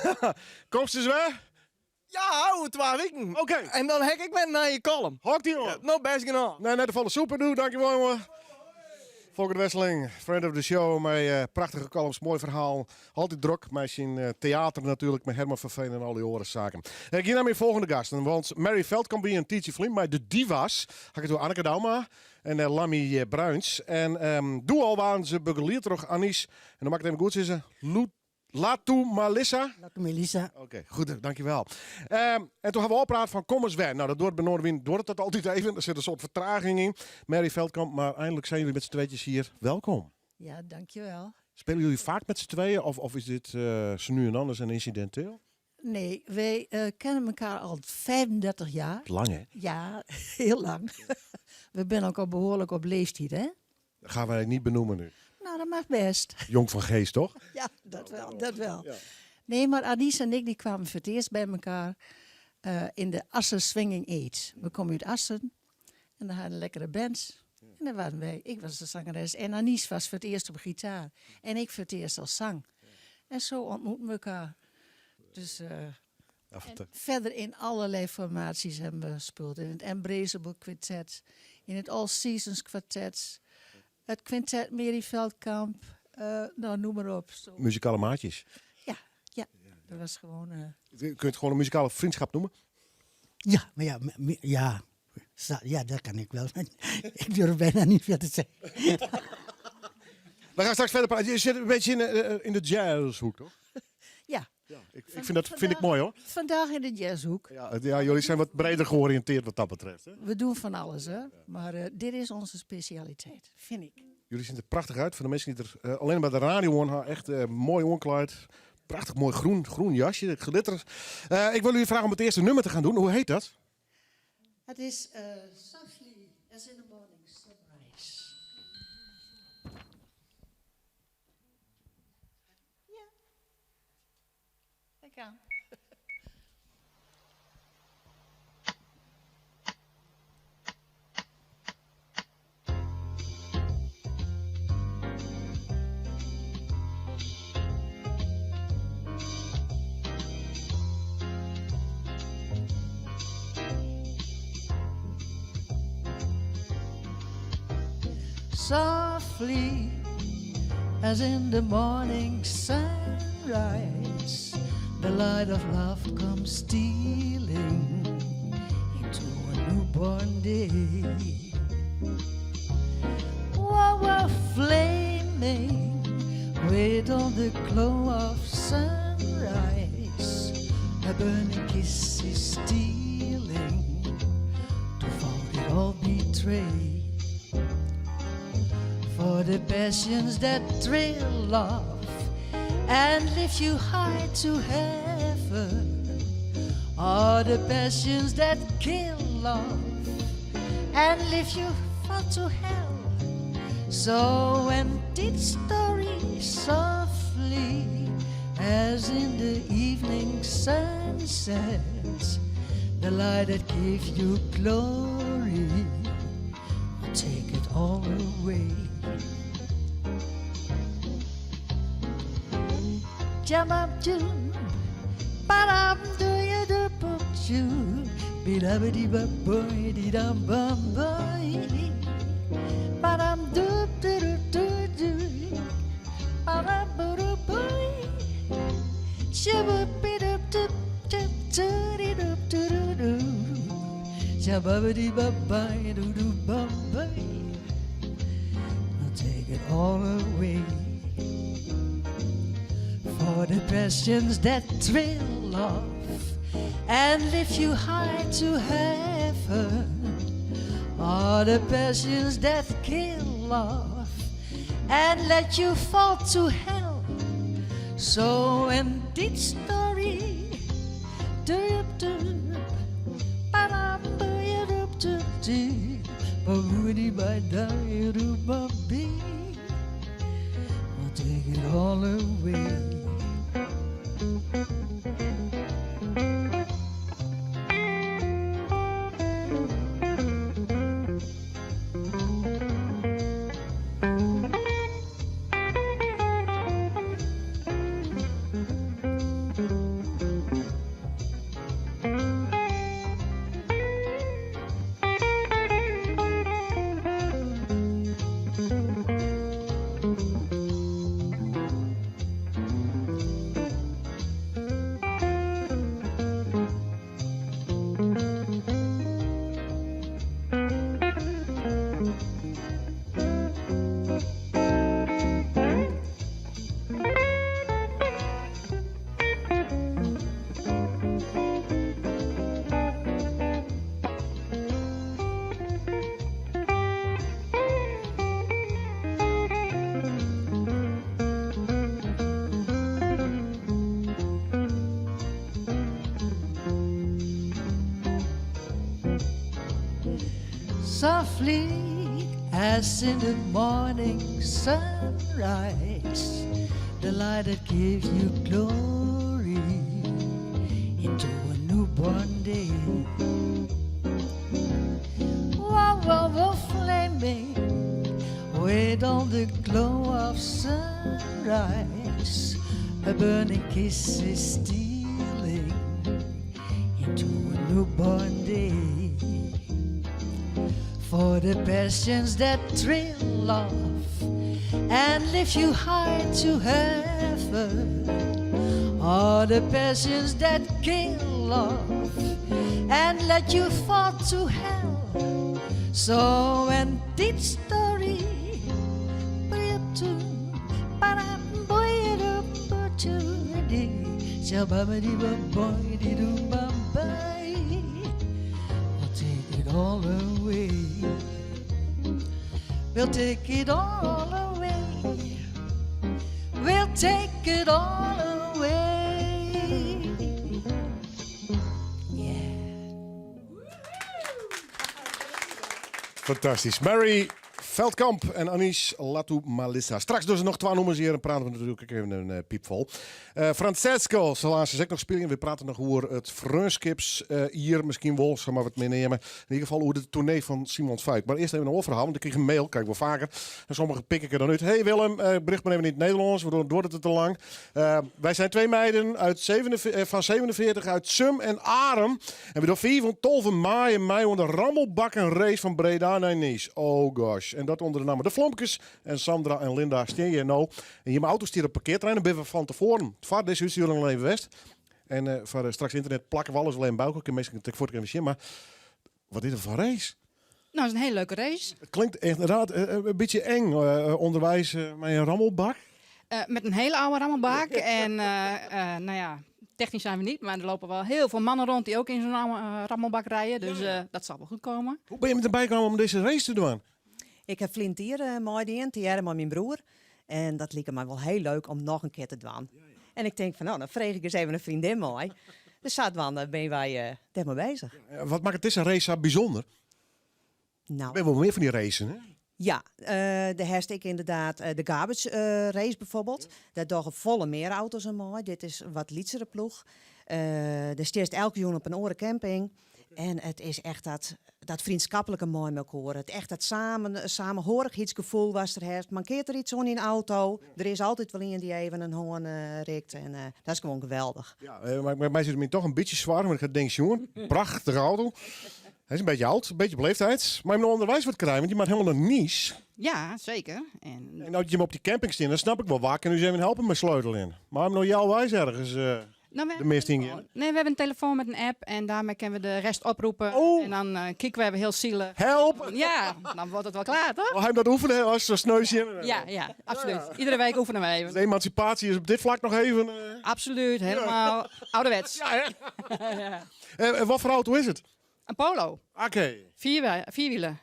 Komst ze weer? Ja, over 2 weken. Oké. En dan hek ik met naar je column. Hok die, jongen. Ja, nou, best genoeg. Nee, net de volle soep doen. Dankjewel, jongen. Volkert Wesseling, friend of the show. Met prachtige columns, mooi verhaal. Altijd druk, met zijn theater natuurlijk, met Herman van Veen en al die orenzaken. Ik ga naar mijn volgende gasten, want Mary Veldkamp en Tietje Vliem, maar de divas, had ik het door Anneke Douma en Lammy Bruins. En doe al waren ze begeleid door Anis. En dan maak ik het even goed zeggen. Latu Malissa. Latu Melissa. Oké, goed, dankjewel. En toen hebben we al praat van kom eens weg. Nou, dat doet bij Noardewyn, doet het dat altijd even. Er zit een soort vertraging in. Mary Veldkamp, maar eindelijk zijn jullie met z'n tweetjes hier. Welkom. Ja, dankjewel. Spelen jullie vaak met z'n tweeën of is dit zo nu en anders een incidenteel? Nee, wij kennen elkaar al 35 jaar. Lang, hè? Ja, heel lang. We zijn ook al behoorlijk op leeftijd, hè? Dat gaan wij niet benoemen nu. Nou, dat mag best. Jong van geest, toch? Ja, dat wel, dat wel. Ja. Nee, maar Anis en ik die kwamen voor het eerst bij elkaar in de Assen Swinging Eight. We komen uit Assen en daar hadden lekkere bands. En daar waren wij. Ik was de zangeres en Anis was voor het eerst op gitaar. En ik voor het eerst als zang. En zo ontmoeten we elkaar. Dus Ja, en verder in allerlei formaties hebben we gespeeld. In het Embraceable Quintet, in het All Seasons Quartet, het Quintet Mary Veldkamp, nou, noem maar op. Zo. Muzikale maatjes. Ja, ja, dat was gewoon... Je kunt het gewoon een muzikale vriendschap noemen? Ja, maar ja, ja. Ja, dat kan ik wel. Ik durf bijna niet veel te zeggen. We gaan straks verder praten. Je zit een beetje in de jazzhoek, toch? Ja. Ja, ik vind dat vind ik mooi, hoor. Vandaag in de jazzhoek. Ja, ja, jullie zijn wat breder georiënteerd wat dat betreft. Hè? We doen van alles, hè. Maar dit is onze specialiteit, vind ik. Jullie zien er prachtig uit. Voor de mensen die er alleen bij de radio horen, echt mooi onkleid. Prachtig mooi groen jasje, glitter. Ik wil jullie vragen om het eerste nummer te gaan doen. Hoe heet dat? Het is Softly as in the Morning Sunrise. Ja. Dat kan. Softly as in the morning sunrise, the light of love comes stealing into a newborn day. While we're flaming with all the glow of sunrise, a burning kiss is stealing to fold it all betray. For the passions that thrill love and lift you high to heaven. Are the passions that kill love and lift you fall to hell. So end this story softly as in the evening sun sets. The light that gives you glory will take it all away. Jump up to, ba-dum, do you do put you, be-da-ba-dee-ba-boy-dee-dum-bum-boy, ba-dum do do do do do, ba-dum-ba-do-boy, shabba-be-dum-dum-dum-doo-dee-dum-doo-doo-doo, shabba-ba-dee-ba-bye-doo-doo-bum-boy. I'll take it all away. For the passions that thrill off and lift you high to heaven are the passions that kill off and let you fall to hell. So end this story. Doop doop, ba-dum, ba-doop doop dee, ba-woody-ba-da-doo-ba-bee. I'll take it all away. Softly as in the morning sunrise, the light that gives you glory into a newborn day. Wow, wow, wow, flaming with all the glow of sunrise, a burning kiss is stealing into a newborn day. For the passions that thrill off and lift you high to heaven are the passions that kill off and let you fall to hell. So end this story. I'll take it all away. We'll take it all away. We'll take it all away. Fantastysk. Mary Veldkamp en Anice Latumalissa. Straks dus noch twa nûmers hjir en prate we natuerlik ek even in piipfol. Francesco sil aansens ek noch spyljen. Wy prate noch oer it freonskipsjier, miskien wol, sa mar wat mear neame. Yn ieder gefal oer de toernee fan Simon Vuyk. Mar earst even in oar ferhaal, want ik krige in mail, krij ik wol faker. En sommige pik ik der dan út. Hey Willem, bericht mar even yn it Nederlânsk, want dan duorret it te lang. Wij zijn twee meiden uit van 47 uit Sum en Arum. En we doen 5 oant 12 maaie mei oan de rammelbakkenrace fan Breda nei Nice. Oh gosh. En dat ûnder de namme De Flomkes. En Sandra en Linda stean hjir no. En jimme auto stiet op parkearterrein. Dan binne we fan tefoaren foar dizze útstjoering al even west. En foar straks ynternet plakke we alles wol even by elkoar. Kinne minsken it ek fuort even sjen. Mar wat is it foar race? Nou, it is in hiele leuke race. It klinkt ynderdaad in bytsje eng ûnderweis mei in rammelbak. Met een hele oude rammelbak. En nou ja, technisch zijn we niet, maar er lopen wel heel veel mannen rond die ook in zo'n oude rammelbak rijden. Dus dat zal wel goed komen. Hoe binne je derby kaam om dizze race te dwaan? Ik ha ferline jier meidien, tegearre mei myn broer. En dat like my wol hiel leuk om noch in kear te dwaan. En ik tink fan, no, dan freegje ik ris even in freondinne mei. Dus sadwaande binne wy dêrmei beuzich. Wat makket dizze race sa bysûnder? Nou. Der binne wol mear fan dy racen, hè? Ja, dêr hast ek ynderdaad de garbage race bijvoorbeeld. Dêr dogge folle mear auto's oan mei. Dit is in wat lytsere ploech. Dêr stiest elke jûn op in oare camping. En it is echt dat, dat freonskiplike mei mekoar. It echt dat samen, samenhorigheidsgefoel watst der hast. Mankeart der iets oan dyn auto, der is altyd wol ien dy't even in hân rikt. En dat is gewoan geweldich. Ja, mar my sit my toch in bytsje soargen, want ik ha it ding sjoen. Prachtige auto. Hy is in bytsje âld, in bytsje op leeftiid. Mar jim no ûnderweis wat krije, want je moatte hielendal nei Nice. Ja, seker. En, En as jim op dy camping stean, dan snap ik wol, wa kin ús even helpe mei sleuteljen? Mar jim no healweis ergens Nou, we de mist yn gean? Nee, we hebben een telefoon met een app en daarmee kunnen we de rest oproepen. En dan kijken we even heel zielig. Help! Ja, dan wordt het wel klaar, toch? Oh, hij dat oefenen als ze sneusje. Ja, ja, absoluut. Iedere week oefenen we even. Dus de emancipatie is op dit vlak nog even... Absoluut, helemaal ouderwets. Ja, hè? Ja. Wat voor auto is het? Een Polo. Oké. Vier wielen.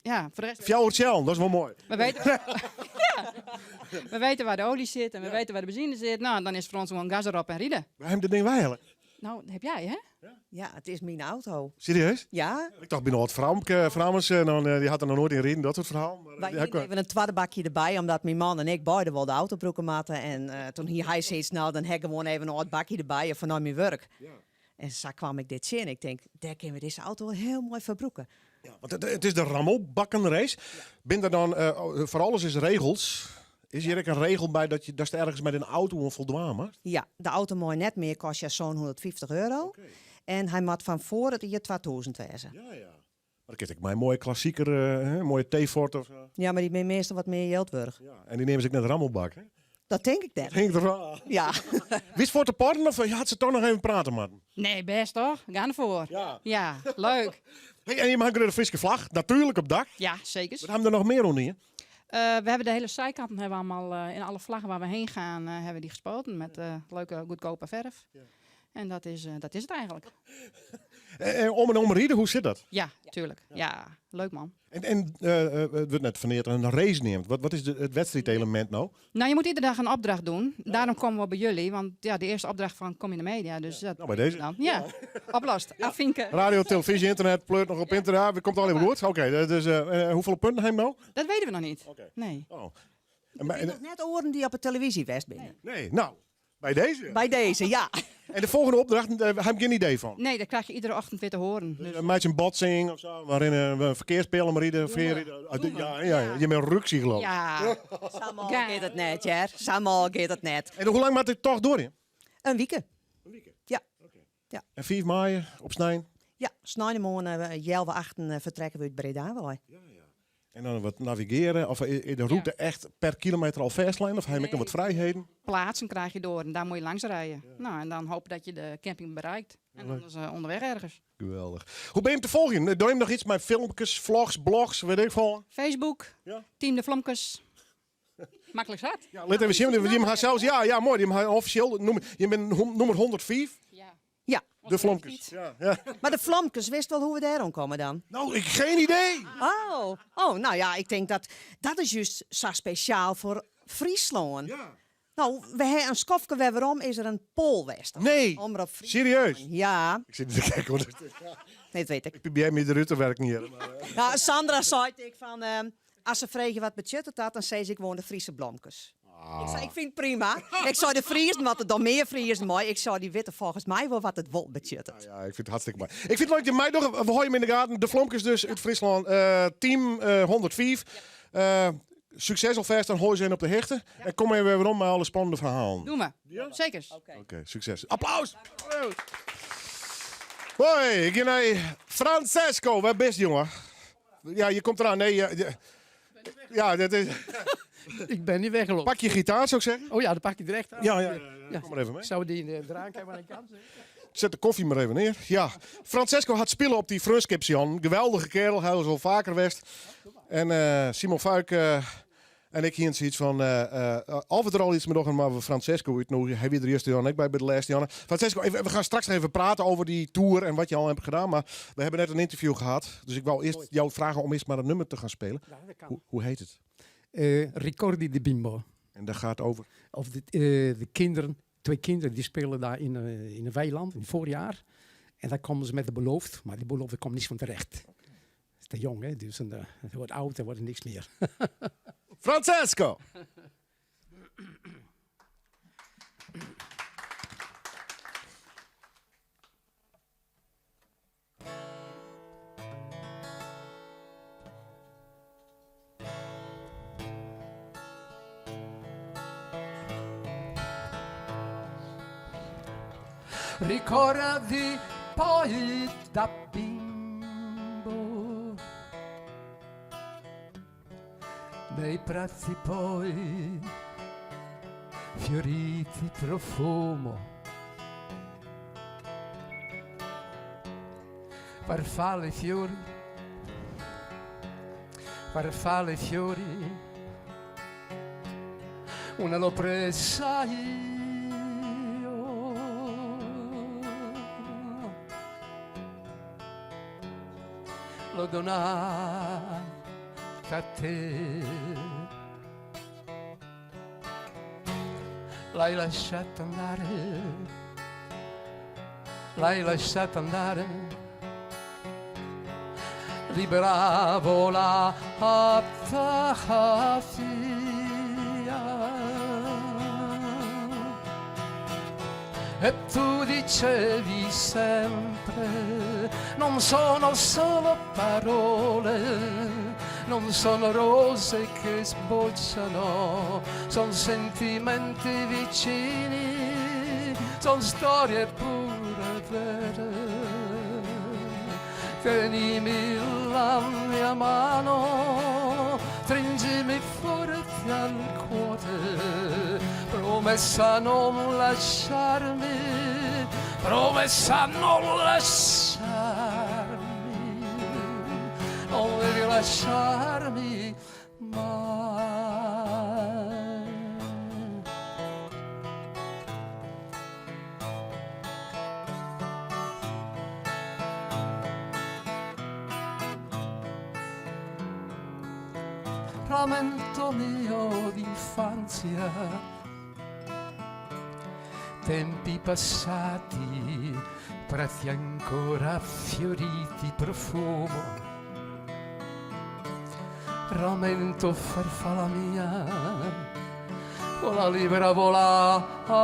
Ja, voor de rest... Fjouwer tsjellen, dat is wel moai. We weten, ja. We weten waar de olie zit en we weten waar de benzine zit. Nou, dan is het voor ons gewoon gas erop en rijden. Waar hebben dit ding wij Nou, dat heb jij, hè? Ja, het is mijn auto. Serieus? Ja. Ik dacht binnen wat vrouwens, dan, die had er nog nooit in reden, dat soort verhaal. Maar, Wij die heb ik even een tweede bakje erbij, omdat mijn man en ik beide wel de auto broeken matten. En toen hier hij zei, nou, dan heb ik gewoon even een oud bakje erbij van mijn werk. En zo kwam ik dit zien. Ik denk, daar kunnen we deze auto wel heel mooi verbroeken. Ja, want het is de rammelbakkenrace. Ben er dan, oh, voor alles is regels. Is hier ook een regel bij dat je dat ergens met een auto om voldaan maakt? Ja, de auto mooi net meer kost ja zo'n 150 euro. En hij moet van voor het jaar 2000 wezen. Ja, ja. Maar dan krijg ik mijn mooie klassieker, hè, mooie T-Ford of zo. Ja, maar die ben meestal wat meer geldwurg. Ja, en die nemen ze ook net rammelbak, hè? Dat denk ik net. Dat denk ik ervan. Ja. Wie is voor te porten of je had ze toch nog even praten, man? Nee, best toch? Ga ervoor. Ja. Ja, leuk. Hey, en je maakt de Friese vlag, natuurlijk op dak. Ja, zeker. Wat hebben we er nog meer onder hier? We hebben de hele zijkant hebben we allemaal, in alle vlaggen waar we heen gaan, hebben we die gespoten met leuke, goedkope verf. En dat is het eigenlijk. Om en om rijden, hoe zit dat? Ja, tuurlijk. Ja, leuk man. En het wordt net verneerd een race neemt. Wat is het wedstrijdelement nou? Nou, je moet iedere dag een opdracht doen. Daarom komen we bij jullie. Want ja, de eerste opdracht van kom in de media. Dus dat Nou, bij deze. Dan, ja, oplost. Afvinken. Radio, televisie, internet, pleurt nog op internet. Ja, komt al even goed. Oké, dus hoeveel punten hebben we nou? Dat weten we nog niet. Nee. Oh. En maar, nog net oren die op de televisie west binnen. Nee, nou, bij deze. Bij deze, ja. En de volgende opdracht, daar heb ik geen idee van. Nee, dat krijg je iedere ochtend weer te horen. Dus Dus een meisje een botsing of zo, waarin we een verkeerspelen maar ieder, veer, Doe ja, maar. ja, ja, je bent rukzie geloof ik. Ja. Samal gaat het net, hè. Samal gaat het net. En hoe lang maakt het toch door, hè? Een week. Een week? Ja. Ja. En 5 mei op Snijn? Ja, Snijnemorgen jelwe achten vertrekken we uit Breda wel. En dan wat navigeren, of is de route echt per kilometer al verstlijn, of heb ik nog wat vrijheden? Plaatsen krijg je door en daar moet je langs rijden. Nou, en dan hopen dat je de camping bereikt. En Leuk. dan is onderweg ergens. Geweldig. Hoe ben je hem te volgen? Doe je hem nog iets met filmpjes, vlogs, blogs, weet ik veel? Facebook, Team de Vlomkes. Makkelijk zat. Ja, let even zien, want die hem zelfs, ja, ja, mooi. Die hem officieel noem, je bent nummer 105. Ja. Ja. De Vlomkes. Ja, ja. Maar de Vlomkes, wist wel hoe we daarom komen dan? Nou, ik geen idee. Oh, oh, nou ja, ik denk dat dat is juist zo speciaal voor Friesland. Ja. Nou, we hebben een skofke waar waarom is er een poolwest. Nee, Omroep Friesland. serieus? Ja. Ik zit te kijken, hoor. Nee, dat weet ik. Ik probeer me eruit te werken hier. Maar, Nou, Sandra zei ik van, als ze vragen wat budget het had, dan zei ze ik gewoon de Friese blomkes. Ik zei, ik vind het prima. Ik zou de Friesen, wat er dan meer Friesen mooi. Ik zou die witte volgens mij wel wat het wol budget had. Ja, ik vind het hartstikke mooi. Ik vind het leuk dat je mij nog, we gooien hem in de gaten. De Vlomkes dus uit Friesland. Team 105. Succes alvast, dan hoor je ze in op de hechten. En kom even weer om met alle spannende verhalen. Doe maar. Ja? Zeker. Oké, succes. Applaus! Hoi, ik ben naar Francesco. Waar best, jongen? Ja, je komt eraan. Nee, ja, ja. Ja, dat is... Ik ben niet weggelopen. Pak je gitaar, zou ik zeggen? Oh ja, dan pak je direct aan. Ja, ja, ja, ja. Kom maar even mee. Zou die in de drank hebben aan de kant zitten? Zet de koffie maar even neer. Ja, Francesco had spelen op die Frunskipsion. Geweldige kerel, hij was al vaker west. En Simon Fuik en ik hier zoiets van... Alfred er al iets met nog, maar we Francesco uit nu, hij weer de eerste Jan, ik bij de laatste Jan. Francesco, even, we gaan straks nog even praten over die tour en wat je al hebt gedaan. Maar we hebben net een interview gehad. Dus ik wou eerst Mooi. jou vragen om eerst maar een nummer te gaan spelen. Ja, dat kan. Hoe heet het? Ricordi di Bimbo. En dat gaat over? Over de kinderen. Twee kinderen die spelen daar in een weiland in het voorjaar. En daar komen ze met de belofte, maar die belofte komt niets van terecht. Is te jong, hè? Dus het wordt oud en wordt niks meer. Francesco! Ricordi poi da bimbo dei prati poi fioriti profumo farfalle fiori farfalle fiori una l'ho presa io l'ho donata a te l'hai lasciata andare l'hai lasciata andare libera volata via e tu dicevi sempre non sono solo parole non sono rose che sbocciano son sentimenti vicini son storie pure vere Tienimi la mia mano, stringimi forte al cuore, promessa non lasciarmi, promessa non lasciarmi, non devi lasciarmi mai. Rammento mio d'infanzia, tempi passati, prati ancora fioriti profumo. Rammento farfalla mia, vola libera volata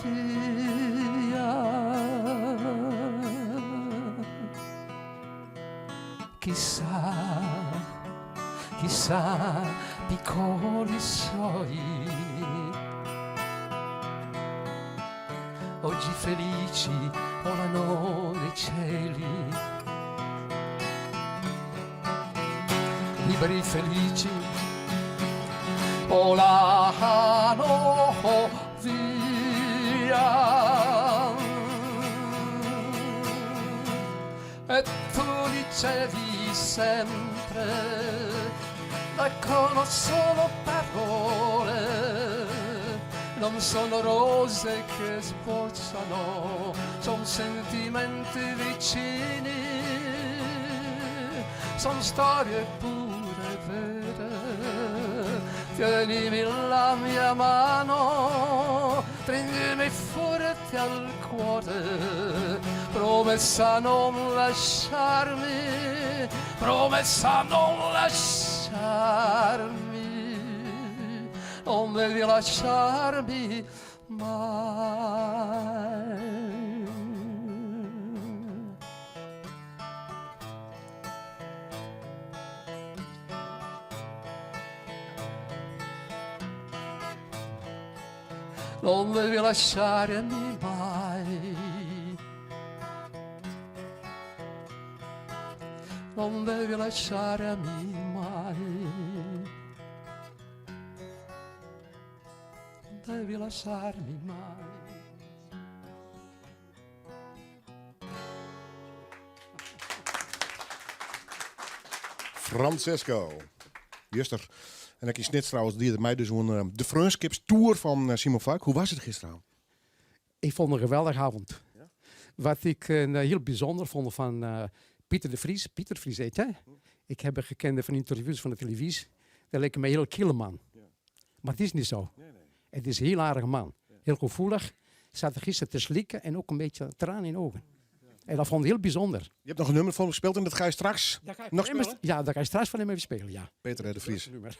via. Chissà, chissà, piccoli suoi, oggi felici volano nei cieli. Liberi felici volano via. E tu dicevi sempre, dicono solo parole, non sono rose che sbocciano, son sentimenti vicini, son storie pure vere. Tienimi la mia mano, stringimi forte al cuore, promessa non lasciarmi, promessa non lasciarmi, non devi lasciarmi mai. Non devi lasciarmi mai. Non devi lasciarmi mai. Non devi lasciarmi mai. Francesco. Juster. En ik is net trouwens die mij dus een de Freonskipstour van Simon Vuyk. Hoe was het gisteravond? Ik vond het een geweldige avond. Wat ik heel bijzonder vond van Pieter de Vries. Pieter de Vries heet hè? Ik heb hem gekend van interviews van de televisie. Dat leek me een heel kille man. Maar het is niet zo. Het is een heel aardige man. Heel gevoelig. Zat er gisteren te slikken en ook een beetje tranen in de ogen. En dat vond ik heel bijzonder. Je hebt nog een nummer van hem gespeeld en dat ga je straks nog spelen? Ja, dat ga je straks van hem even spelen, ja. Peter R. de Vries. Nummer.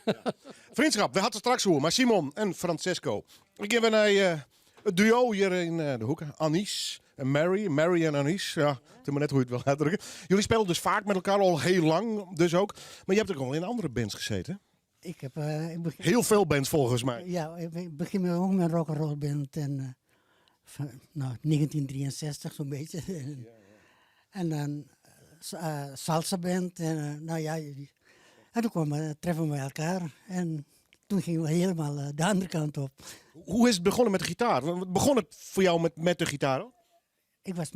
Vriendschap, we hadden het straks hoe, maar Simon en Francesco. Ik ga weer naar het duo hier in de hoek. Anis en Mary. Mary en Anis. Ja, het is maar net hoe je het wil uitdrukken. Jullie spelen dus vaak met elkaar al heel lang, dus ook. Maar je hebt ook al in andere bands gezeten. Ik heb, ik begin, Heel veel bands volgens mij. Ja, ik begin met, ook met een rock'n'roll band en, van, nou, 1963 zo'n beetje. En dan salsa band en, nou ja, en toen kwamen, treffen we elkaar en toen gingen we helemaal de andere kant op. Hoe is het begonnen met de gitaar? Want begon het voor jou met de gitaar al? Ik was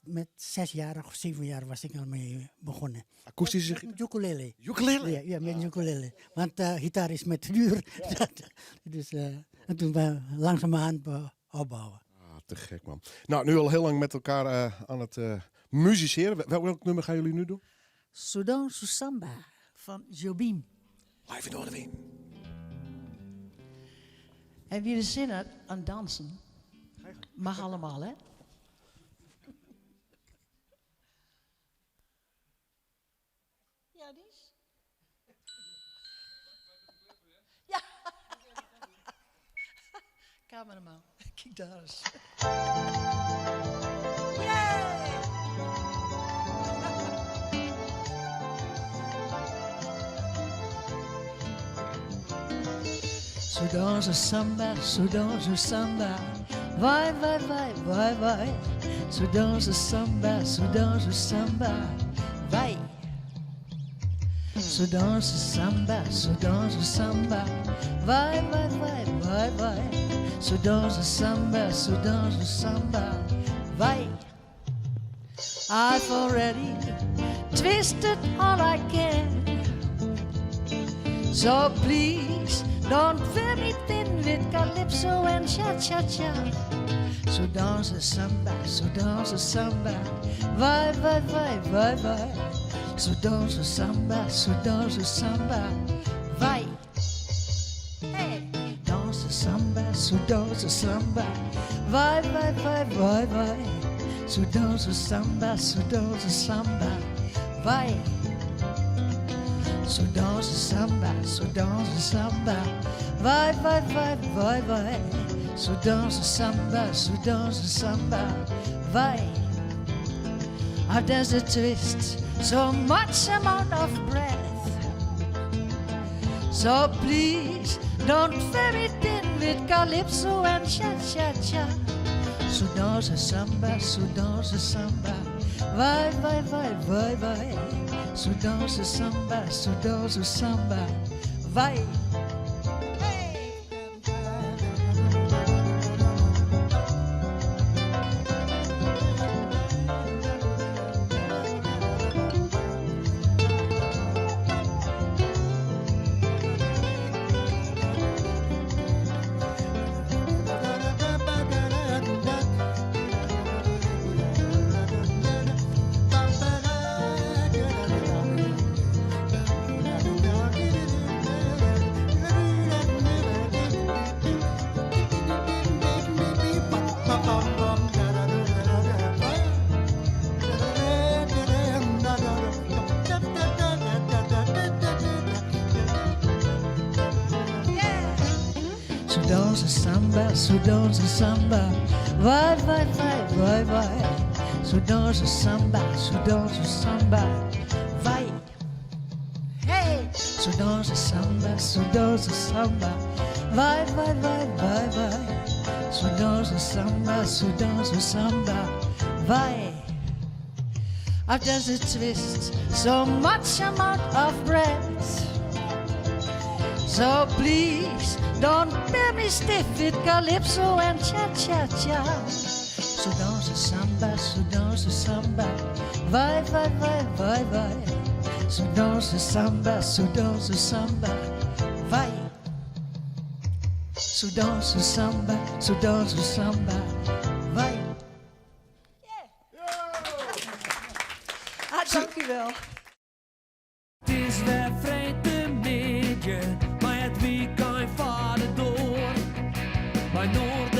met 6 jaar of 7 jaar was ik al mee begonnen. Akoestische Met gitaar? ukulele. Ukulele? Ja, ja, met ukulele. Want gitaar is met duur. Dus, en toen we langzamerhand opbouwen. Ah, te gek man. Nou, nu al heel lang met elkaar aan het musiceren. Welk nummer gaan jullie nu doen? Sudan Susamba van Jobim. Live in Noardewyn. En wie de zin had aan dansen, mag allemaal, hè? Ja, die is. Ja. Cameraman, kijk daar eens. Yay! So danse samba, so danse samba. Vai, vai, vai, vai, vai. So danse samba, so danse samba. Vai. So danse samba, so danse samba. Vai, vai, vai, vai, vai. So danse samba, so danse samba. Vai. I've already twisted all I can. So please don't fill me thin with calypso and cha-cha-cha. So dance samba, so dance samba. Vai, vai, vai, vai, vai. So dance samba, so dance samba. Vai. Hey. Dance samba, so dance samba. Vai, vai, vai, vai, vai. So dance samba, so dance samba. Vai. So dance samba, so dance samba. Vai, vai, vai, vai, vai. So dance samba, so dance samba. Vai. How does it twist so much amount of breath? So please don't ferry thin with calypso and cha-cha-cha. So dance samba, so dance samba. Vai, vai, vai, vai, vai. So dance samba, so dance samba. Vai. So dance samba, so dance samba. Vai, vai, vai, vai, vai. So dance samba, so dance samba. Vai. Hey! So dance samba, so dance samba. Vai, vai, vai, vai, vai. So dance samba, so dance samba. Vai. I've just a twist, so much amount of breath. So please don't bear me stiff with calypso and cha-cha-cha. So dance samba, so dance samba. Vai, vai, vai, vai, vai. So dance samba, so dance samba. Vai. So dance samba, so dance samba. Vai. Ah, dankjewel. It is wer freedtemiddei, mar it wykein foar de doar. By Noardewyn.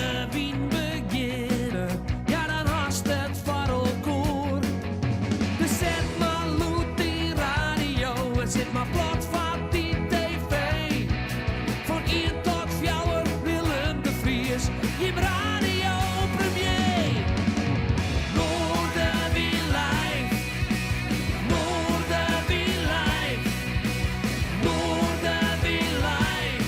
Jim radio premier. Noardewyn live. Noardewyn live. Noardewyn live.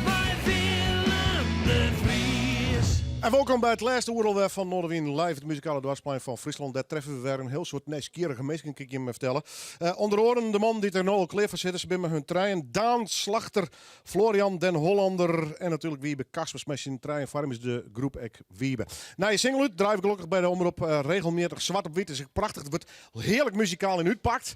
Mei Willem de Vries. En welkom by it lêste oere alwer fan Noardewyn Live, it muzikale doarpsplein fan Fryslân. Dêr treffe we wer in hiel soad nijsgjirrige minsken, kin ik jim fertelle. Eh, ûnder oaren de man dy't der no al klear foar sitte. Se binne mei hun trijen. Daan Slachter, Florian den Hollander en natuerlik Wiebe Kaspers. Mei syn trijen foarmje se de groep ek Wiebe. Nije single út, draaie we gelokkich by de omrop eh, regelmjittich swart op wyt. Is ek prachtich. It wurdt hearlik muzikaal yn útpakt.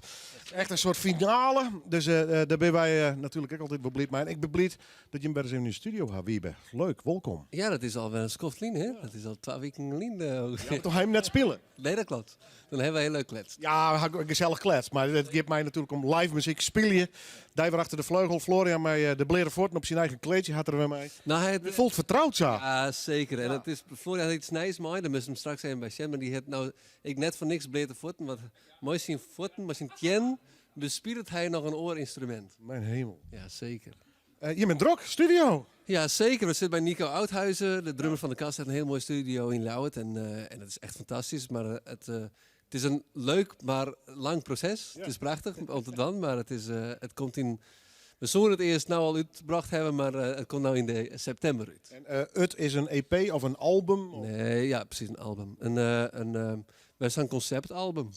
Echt in soart finale. Dus eh, dêr binne wy eh, natuerlik ek altyd wol bliid mei. En ik bin bliid dat jim wer ris even yn de studio ha, Wiebe. Leuk, wolkom. Ja, dat is alwer in skoft lyn, hè? Dat is al twa wiken lyn. Ja, mar doe ha jim net spile. Nee, dat kloppet. Dan hawwe we hiel leuk kletst. Ja, we ha gesellich kletst. Mar it giet my natuerlik om live muzyk spylje. Dy wer achter de fleugel. Florian mei de bleate fuotten op syn eigen kleedsje hat er wer mei. Nou, hy Het voelt vertrouwd sa. Ja, seker. En it is, Florian hat iets nijs mei, dêr moatst him straks even by sjen. Mar dy hat no ek net foar niks bleate fuotten, want mei syn fuotten, mei syn teannen, bespilet hy noch in oar ynstrumint. Mijn hemel. Ja, seker. Uh, je bent drok, studio. Ja, zeker. We zitten bij Nico Oudhuizen, de drummer van de kast, heeft een heel mooie studio in Ljouwert. En, en dat is echt fantastisch. Maar het is een leuk, maar lang proces. Het is prachtig om te doen, maar het komt in... We zullen het eerst nou al uitgebracht hebben, maar het komt nou in de september uit. En het is een EP of een album? Of? Nee, ja, precies een album. Wij zijn een conceptalbum,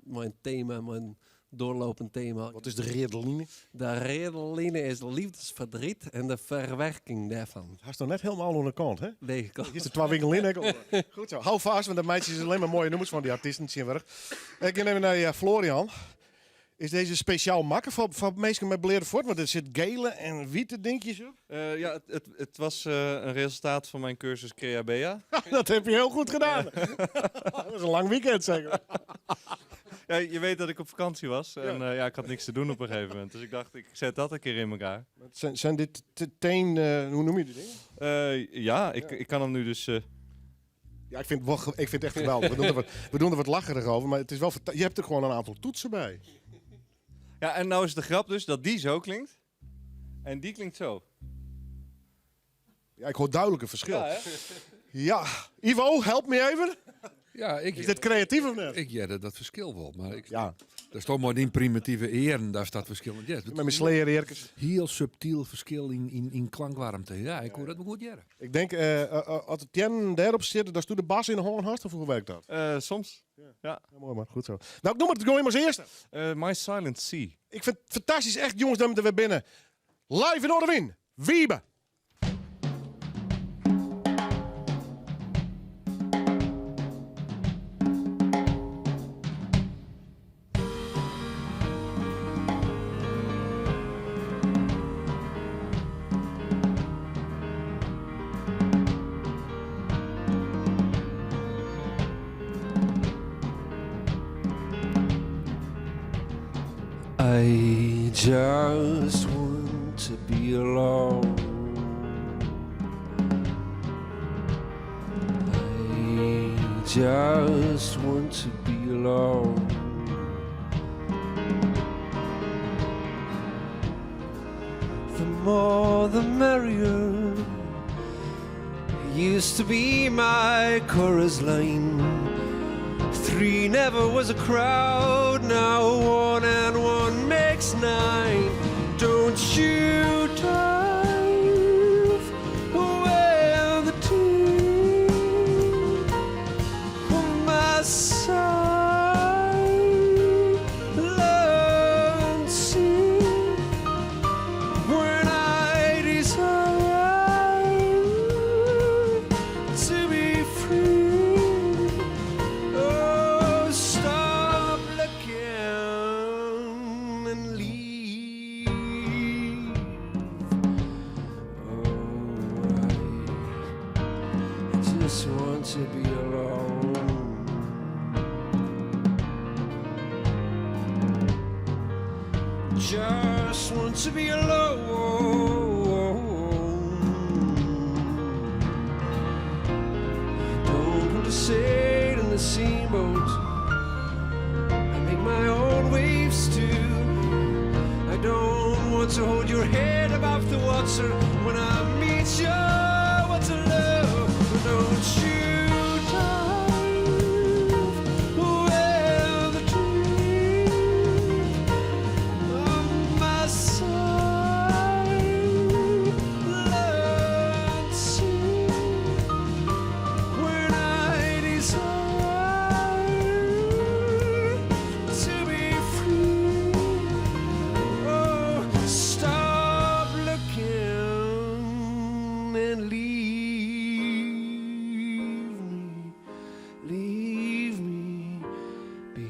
mijn thema, mijn doorlopend thema. Wat is de redeline? De redeline is liefdesverdriet en de verwerking daarvan. Hij is nog net helemaal aan de kant, hè? Nee, klopt. Is er twee winkel in, hè? Goed zo. Hou vast, want dat meisje is alleen maar mooie nummers van die artiesten. Zien we. Ik ga even naar Florian. Is deze speciaal makken voor mensen met bleren voort? Want er zit gele en witte dingetjes op. Ja, het was een resultaat van mijn cursus Creabea. Dat heb je heel goed gedaan. Dat was een lang weekend, zeker. Ja, je weet dat ik op vakantie was en ja, ik had niks te doen op een gegeven moment. Dus ik dacht, ik zet dat een keer in elkaar. Zijn dit teen, hoe noem je die dingen? Ja, ik kan hem nu dus... Ja, ik vind het wel ik vind het echt geweldig. We doen er wat lacherig over, maar het is wel je hebt er gewoon een aantal toetsen bij. Ja, en nou is de grap dus dat die zo klinkt. En die klinkt zo. Ja, ik hoor duidelijk een verschil. Ja, hè? Ja. Ivo, help me even. Ja, ik Is dit creatief of niet? Ik jette dat verschil wel, maar ik, Ja. Dat is toch maar in primitieve eren, daar staat verschil in. Ja, Met mijn sleer-eerkes. Heel subtiel verschil in klankwarmte. Ja, ik hoor dat goed jaren. Ik denk, als de tien daarop zit, dan doet de bas in de hoorn hard, of hoe werkt dat? Soms. Ja. Ja. Ja, mooi man, goed zo. Nou, ik noem het gewoon als eerste. My Silent Sea. Ik vind het fantastisch, echt jongens, dat we er weer binnen. Live in Noardewyn, Wiebe. I just want to be alone. I just want to be alone. The more the merrier used to be my chorus line. Three never was a crowd, now one and one makes nine. Don't you dive away the team on my silent sea when I desire to be free. Oh, stop looking and leave. Oh, I just want to be alone. Just want to be alone. Don't want to sail in the same boat. I make my own waves too. I don't want to hold your head above the water when I meet you. What a love. and leave me, leave me be.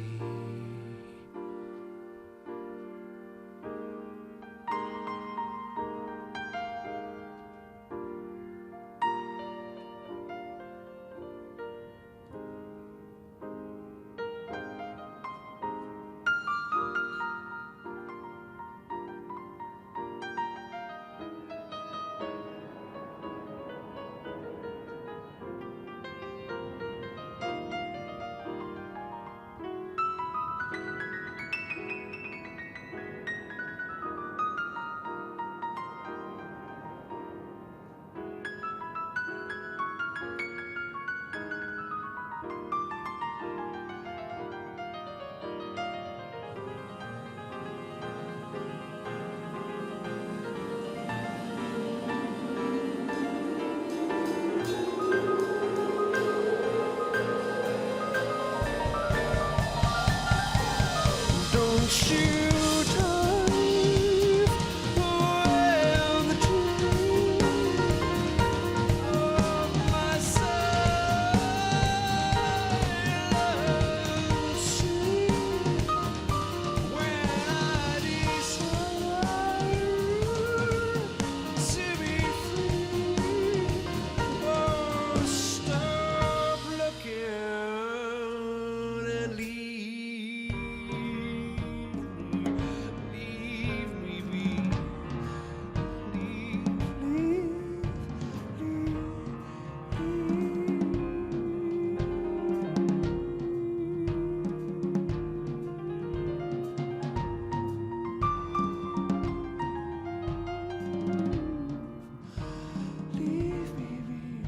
Don't you dive away the dream of my silence when I desire to be free. Oh, stop looking and leave me, leave me be. Leave, leave, leave me be.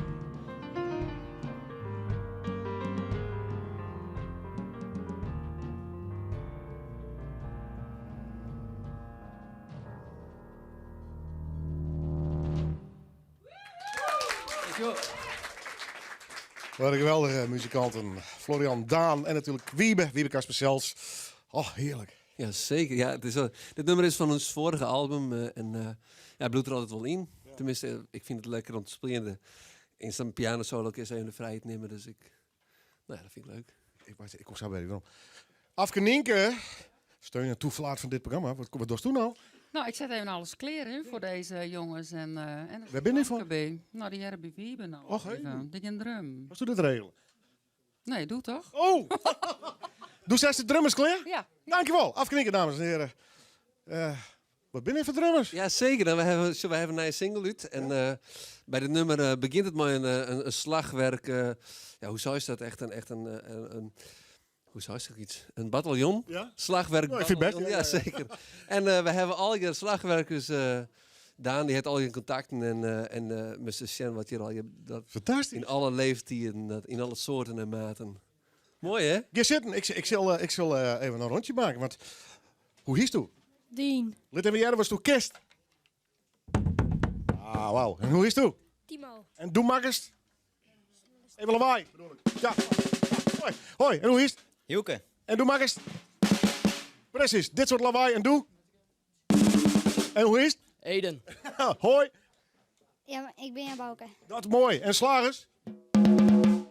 Wat een geweldige muzikanten. Florian Daan en natuurlijk Wiebe, Wiebe Kasper zelfs. Oh, heerlijk. Ja, zeker. Ja, het is wel, dit nummer is van ons vorige album en ja, het bloedt er altijd wel in. Tenminste, ik vind het lekker om te spelen. In zo'n piano solo is even de vrijheid nemen, dus ik, nou ja, dat vind ik leuk. Ik, wacht, ik kom zo bij je wel. Afke Nienke, steun en toeverlaat van dit programma. Wat doe je nou? Nou, ik zet even alles kleren in voor deze jongens. En Waar ben je van? bij? Nou, die hebben bij Wiebe nou. Och, hé. Even. Die een drum. Wat doe dat regelen? Nee, doe toch? Oh! Doe zes de drummers klaar? Ja. Dankjewel. Afknikken, dames en heren. Wat ben je voor drummers? Ja, zeker. Nou, we hebben een nieuwe single uit. En bij dit nummer begint het maar een slagwerk. Ja, hoe zou je dat? Echt een, hoe zou je dat iets? Een bataljon? Ja? Slagwerk Nou, ik vind het best, bataljon. ja, Ja, ja, ja. zeker. En we hebben al je slagwerkers. Daan, die heeft al je contacten en Mr. Shen, wat hier al je, dat Fantastisch. In alle leeftijden, dat, in alle soorten en maten. Mooi, hè? Je zit, ik zal even een rondje maken, want hoe is het? Dien. Lid even jaren was toen kerst. Ah, wauw. En hoe is het? Timo. En doe makkers. Even lawaai, bedoel ik. Ja. Hoi. Hoi. En hoe is het? Hielke. En doe makkers. Precies, dit soort lawaai en doe. En hoe is het? Eden. Hoi. Ja, maar ik ben Jan Bouke. Dat is mooi. En slagers?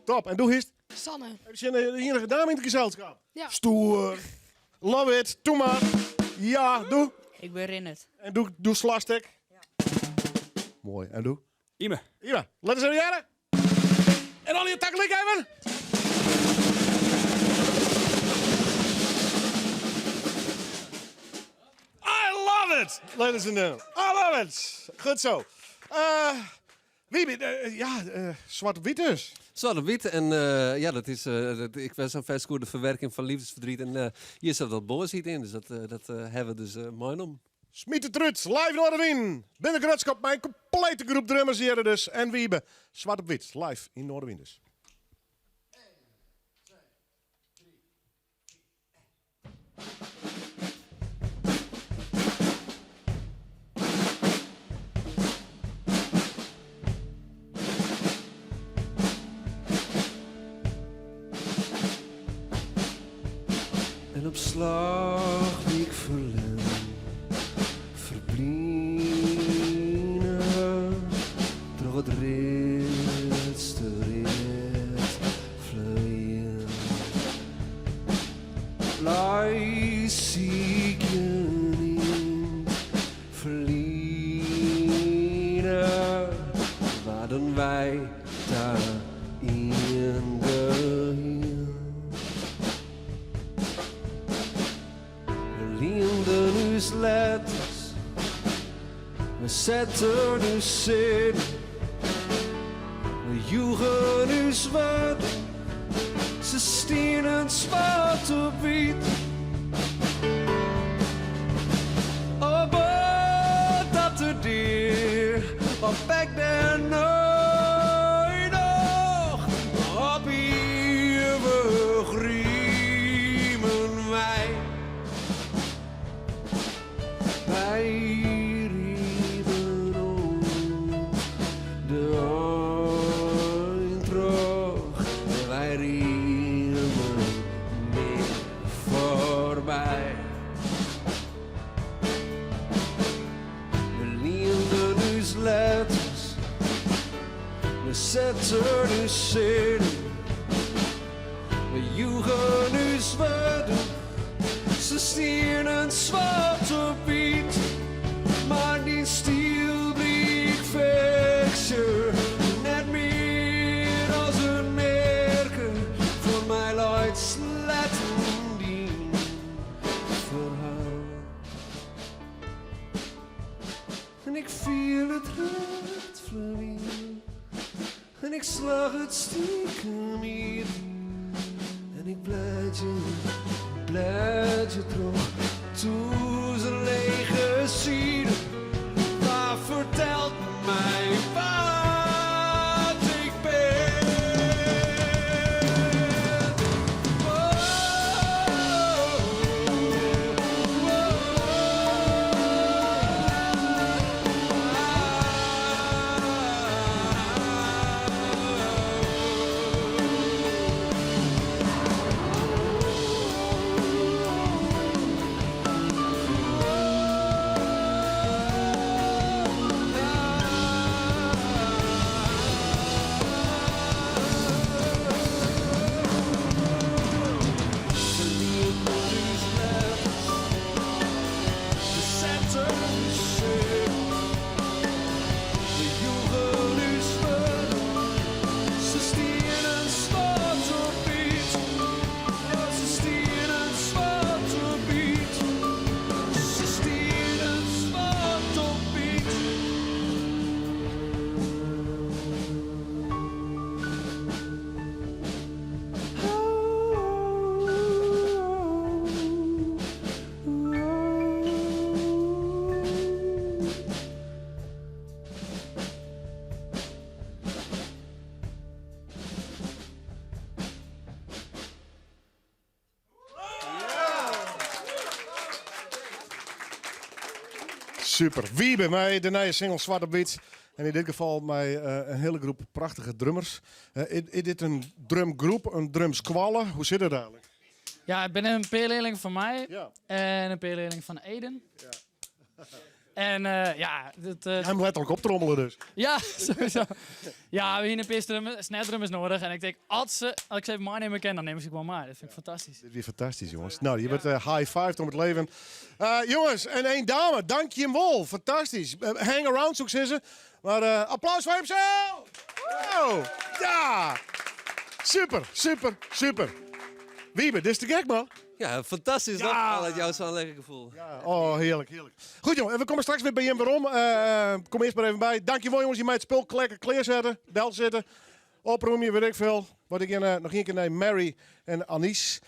Top. En doe is het? Sanne. Heb je de enige dame in het gezelschap? Ja. Stoer. Love it. Doe maar. Ja, doe. Ik ben Rinnert. En doe slastek. Ja. Mooi. En doe? Ime. Ime. Let eens even jaren. En al je takkelijk even. I love it, ladies and gentlemen. I love it. Goed zo. Wiebe, ja, zwart op wit dus. Zwart op wit. En ja, dat is, dat, ik was zo'n vers de verwerking van liefdesverdriet. En hier zat dat boosheid in, dus dat hebben we dus mooi om. Smiet de Trut, live Noardewyn. Binnen Grutskop, mijn complete groep drummers hier dus. En Wiebe, zwart op wit, live in Noardewyn dus. 1, 2, 3, 4. En op slag wie ik verlem, verblijnen. Door Troch it readste read fluwiel. Lei sykjen yn 't ferline, waarden wy ta ien gehiel. We lienden ús letters, we setten ús sinnen, we joegen ús wurden, se stienen swart op wyt. Op dat de dea, op ek dêrnei noch, op ivich rimen wy. Wy rimen oant de ein troch, wy rimen nea foarby. We lienden ús letters, we setten ús sinnen, we joegen ús wurden, se stienen swart op wyt, mar dyn styl bliek fiksje, net mear as in mearke, foar my leit sletten dyn ferhaal. En ik fiel it read fluwiel En ik slach it stikem iepen En ik blêdzje, blêdzje troch tûzen lege siden Wa fertelt my wa't ik bin? Super. Wiebe mei de nije single Swart op Wyt. En yn dit gefal mei eh, in hiele groep prachtige drummers. Eh, is, is dit in drumgroep, in drumskoalle? Hoe sit it eigenlik? Ja, it binne in pear learlingen fan my en in pear learlingen fan Eden. En eh, ja, dat, eh, Hem letterlik optrommelen dus. Ja, sowieso. Ja, we hiene in pear snerdrummers nodig. En ik tink, as, se, as ik se even meinimme kin, dan nim ik se gewoan mei. Dat fyn ik fantastysk. Dit wie fantastysk, jonges. No, je wurdt eh, high-fived om it leven. Eh, jonges, en één dame, dank jim wol. Fantastysk. Eh, hang around, soe ik sizze. Mar eh, applaus foar jimsels! Wow! Ja! Super, super, super. Wiebe, dit is te gek, man. Ja, fantastysk toch? Ja. Dat jout sa'n lekker gefoel. Oh, hearlik, hearlik. Goed, jongen, en we komme straks wer by jim werom. Eh, kom earst mar even by. Dankjewol, jonges, jim meie it spul lekker klearsette, delsette. Opromje, weet ik veel. Wat ik in, eh, noch ien kear nei Mary en Anies.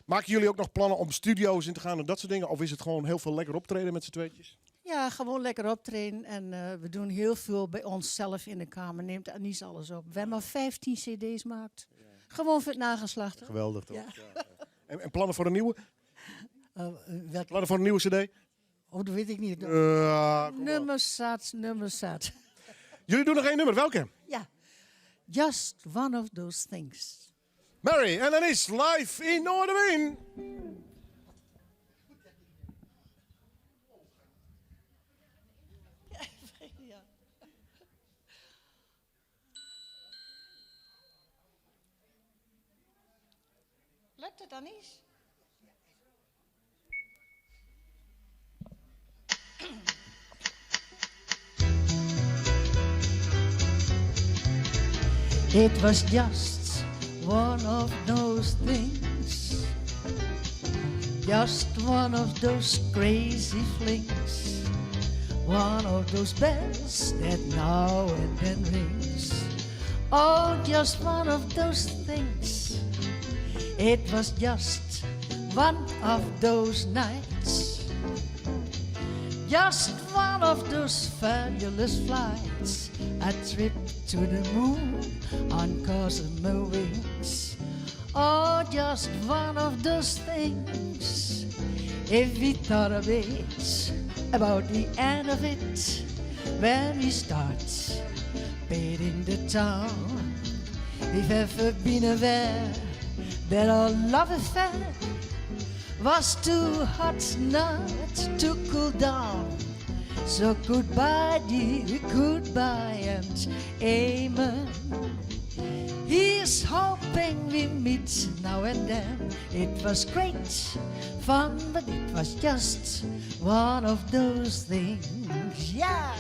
Maken jullie ook nog plannen om studio's in te gaan en dat soort dingen? Of is het gewoon heel veel lekker optreden met z'n tweetjes? Ja, gewoon lekker optreden. En eh, we doen heel veel bij onszelf in de kamer. Neemt Anies alles op. We hebben al 15 cd's gemaakt. Gewoon voor het nageslacht. hè? Geweldig toch? Ja. En, en plannen voor een nieuwe? Eh, welke- Plannen voor een nieuwe cd? Oh, dat weet ik niet. Ja, kom op. Nummer zat, nummer zat. Jullie doen nog één nummer, welke? Ja. Just one of those things. Mary en Anies live in Noardewyn. Lukt it dan is? It was just one of those things. Just one of those crazy flings. One of those bells that now and then rings. Oh, just one of those things. It was just one of those nights. Just one of those fabulous flights. A trip to the moon on gossamer wings. Oh, just one of those things. If we thought a bit about the end of it, when we start painting the town, we've ever been aware that our love affair was too hot not to cool down. So goodbye, dear, goodbye and amen. He's hoping we meet now and then. It was great fun, but it was just one of those things. Yeah!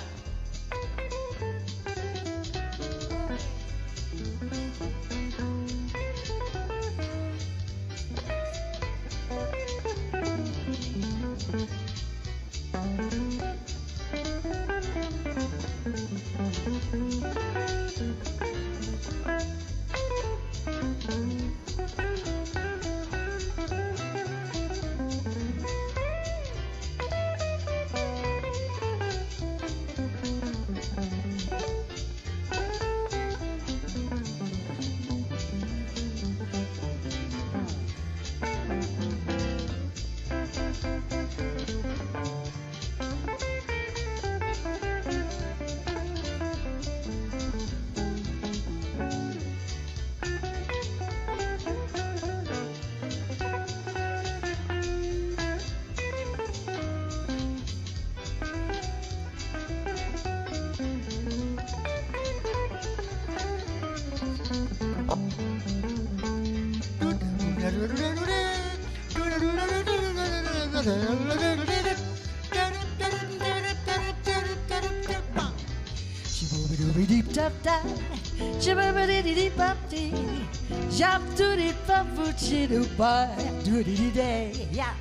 Yeah.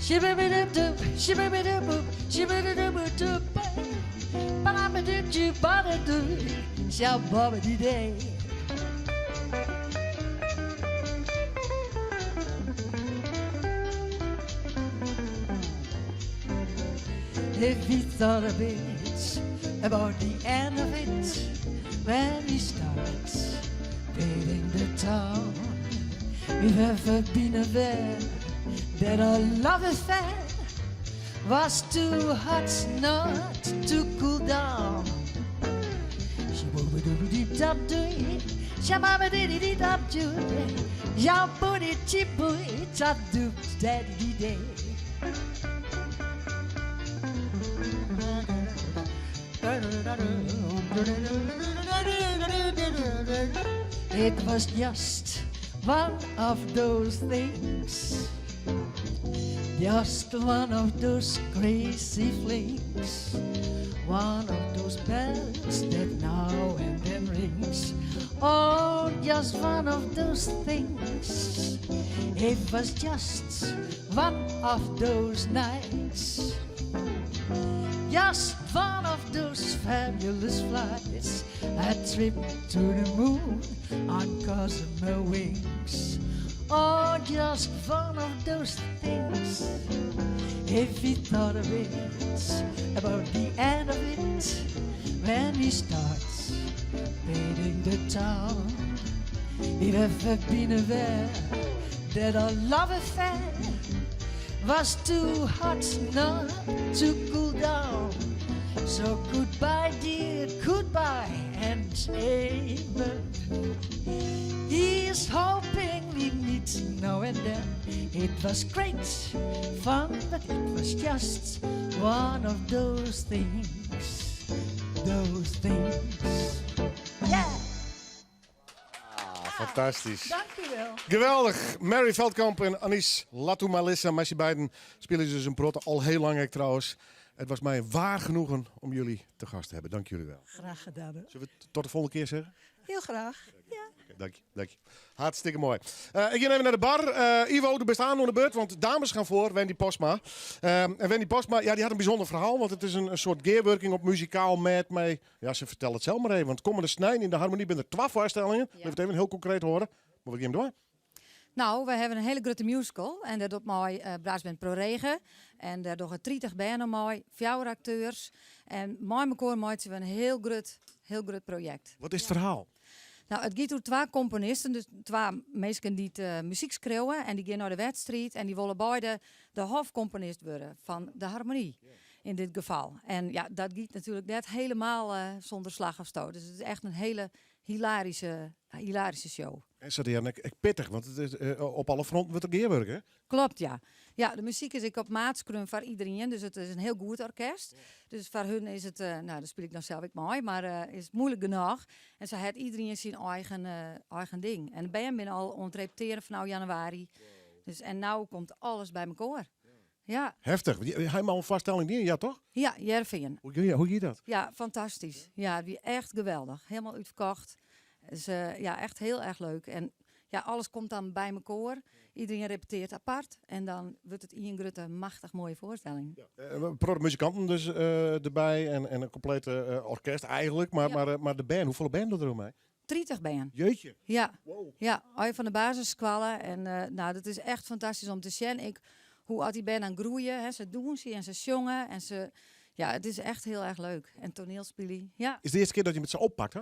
Shibby-doo, shibby-doo, shibby-doo, ba-da-ba-doo, ba-da-doo, shabba-dee-day. If we thought a bit about the end of it when we start painting the town, we've ever been aware that our love affair was too hot not to cool down. Shabba-doo-dee-dum-dee, shabba-dee-dee-dum-doo, shabba-dee-dee-dee-dum-doo-daddy-dee-day. It was just one of those things. Just one of those crazy flings. One of those bells that now and then rings. Oh, just one of those things. It was just one of those nights. Just one of those fabulous flights. A trip to the moon on gossamer wings. Oh, just one of those things. If we thought of it, about the end of it, when we start painting the town, we've ever been aware that our love affair was too hot not to cool down. So goodbye, dear, goodbye and amen. Here's hoping we meet now and then. It was great fun, but it was just one of those things. Those things. Yeah! Ah, fantastysk. Dankjewel. Geweldich. Mary Veldkamp en Anis Latumalissa. Mei syn beiden spylje se dus in protte. Al hiel lang ek trouwens. It was my in waar genoegen om jullie te gast te hawwen. Dank jullie wel. Graag gedaan. Hoor. Sille we tot de folgjende kear sizze? Hiel graach. Ja. Oké, dank je, dank je. Hartstikke moai. Eh, ik gean even nei de bar. Eh, Ivo, do bist oan de beurt, want dames gean foar, Wendy Postma. Eh, en Wendy Postma, ja, dy hat in bysûnder ferhaal, want it is in, in soart gearwurking op muzikaal mêd mei... Ja, se fertelt it sels mar even, want kommende snein yn de Harmonie binne der twa foarstellingen. Ja. Litte we it even hiel konkreet hâlde. Mar wat gean we dwaan? No, wy hawwe in hiele grutte musical en dêr docht mei uh, Brassband Pro Rege. En dêr dogge 30 bern oan mei, fjouwer akteurs. En mei mekoar meitsje we in hiel grut, hiel grut projekt. Wat is it ferhaal? No, it giet oer twa komponisten, dus twa minsken dy't uh, muzyk skriuwe en dy gean nei de wedstriid en dy wolle beide de hofkomponist wurde fan de Harmonie yn dit gefal. En ja, dat giet natuerlik net hielendal uh, sûnder slach of stoot. Dus it is echt in hiele hilaryske, hilaryske show. En sa ek, ek pittich, want it is, uh, op alle fronten wurdt der gearwurke. hè? Kloppet, ja. Ja, de muzyk is ek op maat skreaun foar iderien, dus it is in hiel goed orkest. Dus foar harren is it, uh, no, dêr spylje ik noch sels ek mei, mar uh, is muoilik genôch. En sa hat iderien syn eigen, uh, eigen ding. En de bern binne al oan it repetearjen fanôf jannewaarje. Dus, en no komt alles by mekoar. Ja. Heftich. Ha jim al in foarstelling dien, ja toch? Ja, Hearrenfean. Hoe gie, hoe gie dat? Ja, fantastysk. Ja, it wie echt geweldich. Hielendal útferkocht. Dus uh, ja, echt hiel erch leuk. En ja, alles komt dan by mekoar. Iderien repetearret apart. En dan wurdt it ien grutte, machtich moaie foarstelling. Ja. Uh, protte muzikanten dus uh, derby en, en in komplete uh, orkest eigentlik. Mar, ja. mar, mar de bern, hoefolle bern dogge der mei? 30 bern. Jeetje. Ja. Wow. Ja, al fan de basisskoalle. En uh, no, dat is echt fantastysk om te sjen. Ik, hoe as dy bern dan groeie. Hè, se dûnsje en se sjonge. En se, ja, it is echt hiel erch leuk. En toanielspylje, ja. Is it de earste kear dat jim it sa oppakt, hè?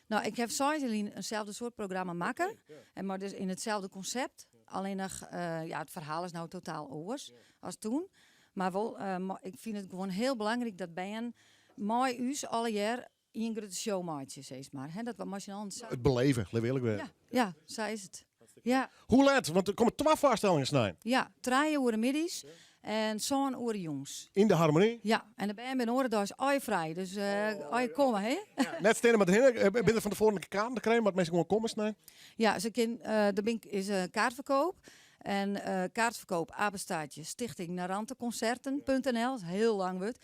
No, ik haw seis jier lyn inselde soart programma makke. En mar dus yn itselde konsept. Allinnich, uh, ja, it ferhaal is no totaal oars as doe. Mar wol, uh, ik fyn it gewoan hiel belangryk dat bern mei ús allegear ien grutte show meitsje, sis mar. Hè, dat we mei syn allen sa... It belibjen, litte we earlik wêze. Ja, ja, sa is it. Ja. Hoe let? Want der komme twa foarstellingen snein. Ja, trije oere middeis en sân oere jûns. Yn de Harmonie? Ja, en de bern binne oare deis allegear frij, dus uh, allegear komme, hè? Ja, net stean mar derhinne. Eh, binne der fan tefoaren kaarten te krijen, moatte minsken gewoan komme snein? Ja, se kin, uh, der bin, is in kaartferkeap. En uh, kaartferkeap apenstaartje stichting naranteconcerten.nl, is in hiel lang wurd.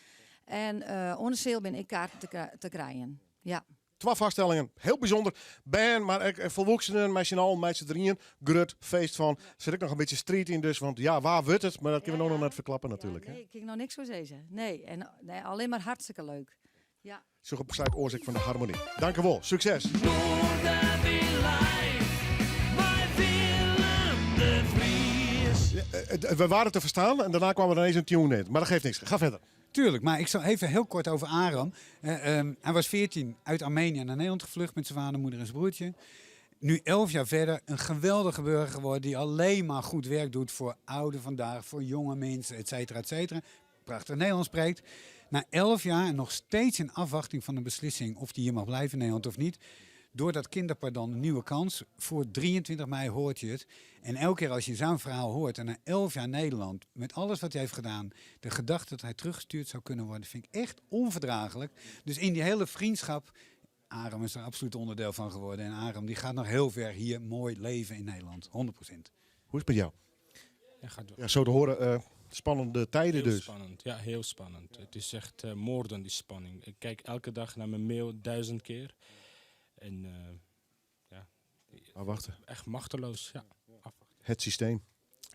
En uh, oan de seal binne ek kaarten te, te krijen. Ja. Twa foarstellingen, hiel bysûnder. Bern, mar ek folwoeksenen, mei syn allen meitsje der ien grut feest fan. Sit ek noch in bytsje striid yn dus, want ja, wa wurdt it? Mar dat kinne we no noch net ferklappe natuerlik. Ja, nee, ik kin noch niks oer sizze. Nee, en, nee, allinnich mar hartstikke leuk. Ja. Sjoch op de site oars ek fan de Harmonie. Dankjewol, sukses! We waren te verstaan en daarna kwam er ineens een tune in. Maar dat geeft niks. Ga verder. Tuurlijk, maar ik zal even heel kort over Aram. Uh, um, hij was 14 uit Armenië naar Nederland gevlucht met zijn vader, moeder en zijn broertje. Nu 11 jaar verder, een geweldige burger geworden die alleen maar goed werk doet voor ouderen vandaag, voor jonge mensen, et cetera, et cetera. Prachtig Nederlands spreekt. Na 11 jaar en nog steeds in afwachting van een beslissing of hij hier mag blijven in Nederland of niet. Door dat kinderpardon een nieuwe kans. Voor 23 mei hoort je het. En elke keer als je zo'n verhaal hoort en na 11 jaar Nederland, met alles wat hij heeft gedaan, de gedachte dat hij teruggestuurd zou kunnen worden, vind ik echt onverdraaglijk. Dus in die hele vriendschap, Aram is er absoluut onderdeel van geworden. En Aram die gaat nog heel ver hier mooi leven in Nederland, 100%. Hoe is het met jou? Ja, gaat ja, zo te horen, uh, spannende tijden heel dus. spannend, ja, heel spannend. Het is echt uh, moordend, die spanning. Ik kijk elke dag naar mijn mail 1000 keer. En uh, ja. Maar wachten. Echt machteloos, ja. Afwachten. Het systeem.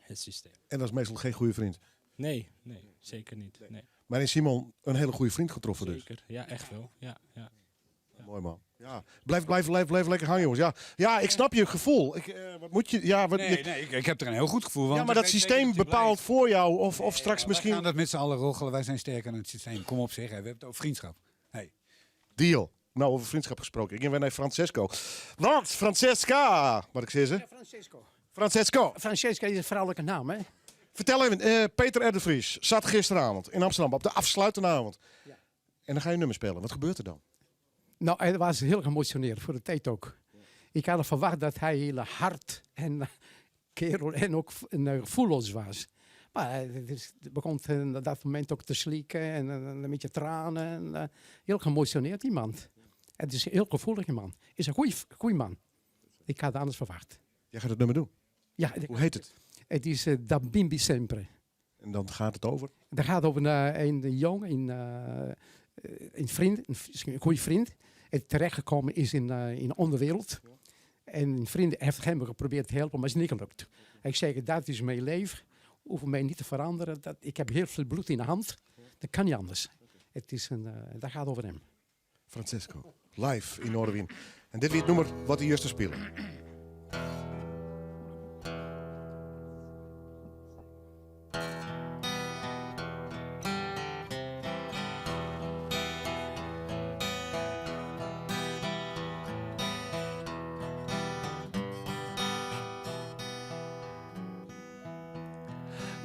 Het systeem. En dat is meestal geen goede vriend. Nee, nee, zeker niet. Nee. Maar in Simon een hele goede vriend getroffen zeker. dus. Ja, echt wel. Ja, ja. Ja. Mooi man. Ja, blijf, blijf, blijf, blijf lekker hangen, jongens. Ja, ja ik snap je gevoel. Ik, uh, wat moet je, ja, wat, nee, nee, ik, ik heb er een heel goed gevoel van. Ja, maar dat systeem dat bepaalt blijft. voor jou of, of straks nee, misschien... We gaan dat met z'n allen roggelen. Wij zijn sterker dan het systeem. Kom op zeg, hè. we hebben het over vriendschap. Hey. Deal. Nou, over vriendschap gesproken. Ik ging weer naar Francesco. Want Francesca, wat ik zeg ze? Ja, Francesco. Francesco. Francesca is een vrouwelijke naam, hè? Vertel even, uh, Peter R. de Vries zat gisteravond in Amsterdam op de afsluitende avond. Ja. En dan ga je een nummer spelen. Wat gebeurt er dan? Nou, hij was heel geëmotioneerd, voor de tijd ook. Ik had verwacht dat hij heel hard en kerel en ook en, gevoelloos was. Maar hij begon op dat moment ook te slikken en een beetje tranen. En, heel geëmotioneerd iemand. Het is een heel gevoelig iemand. Is een goeie man. Ik had anders verwacht. Jij gaat het nummer doen? Ja. Hoe heet het? Het is Da Bimbi Sempre. En dan gaat het over? Dat gaat over een jong, een vriend, een goede vriend. Het terechtgekomen is in de onderwereld. En een vriend heeft hem geprobeerd te helpen, maar is niet gelukt. Ik zeg, dat is mijn leven. Hoef mij niet te veranderen. Ik heb heel veel bloed in de hand. Dat kan niet anders. Dat gaat over hem. Francesco, live in Noardewyn. En dit is het nummer wat hij eerst te spelen.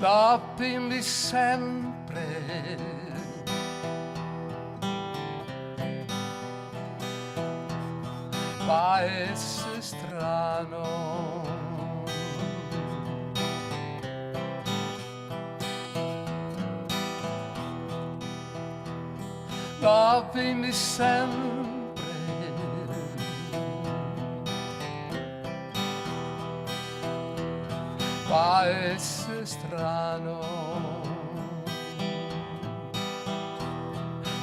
Da bimbi sempre Paese strano Da bimbi sempre Paese strano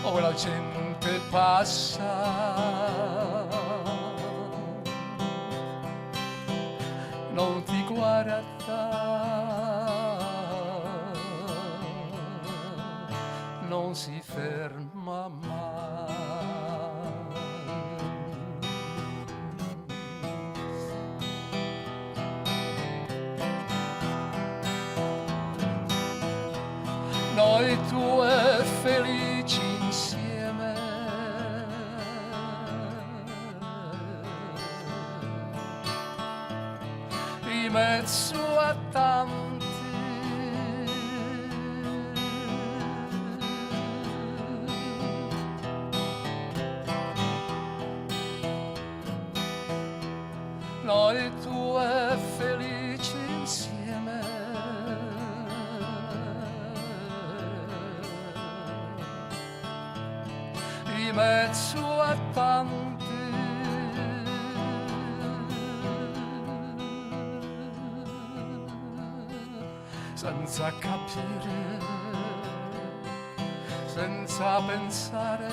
Oh, la gente passa Non ti guarda Non si ferma mai Noi due felici insieme In mezzo a tanti Noi due felici insieme In mezzo a tanti Senza capire, senza pensare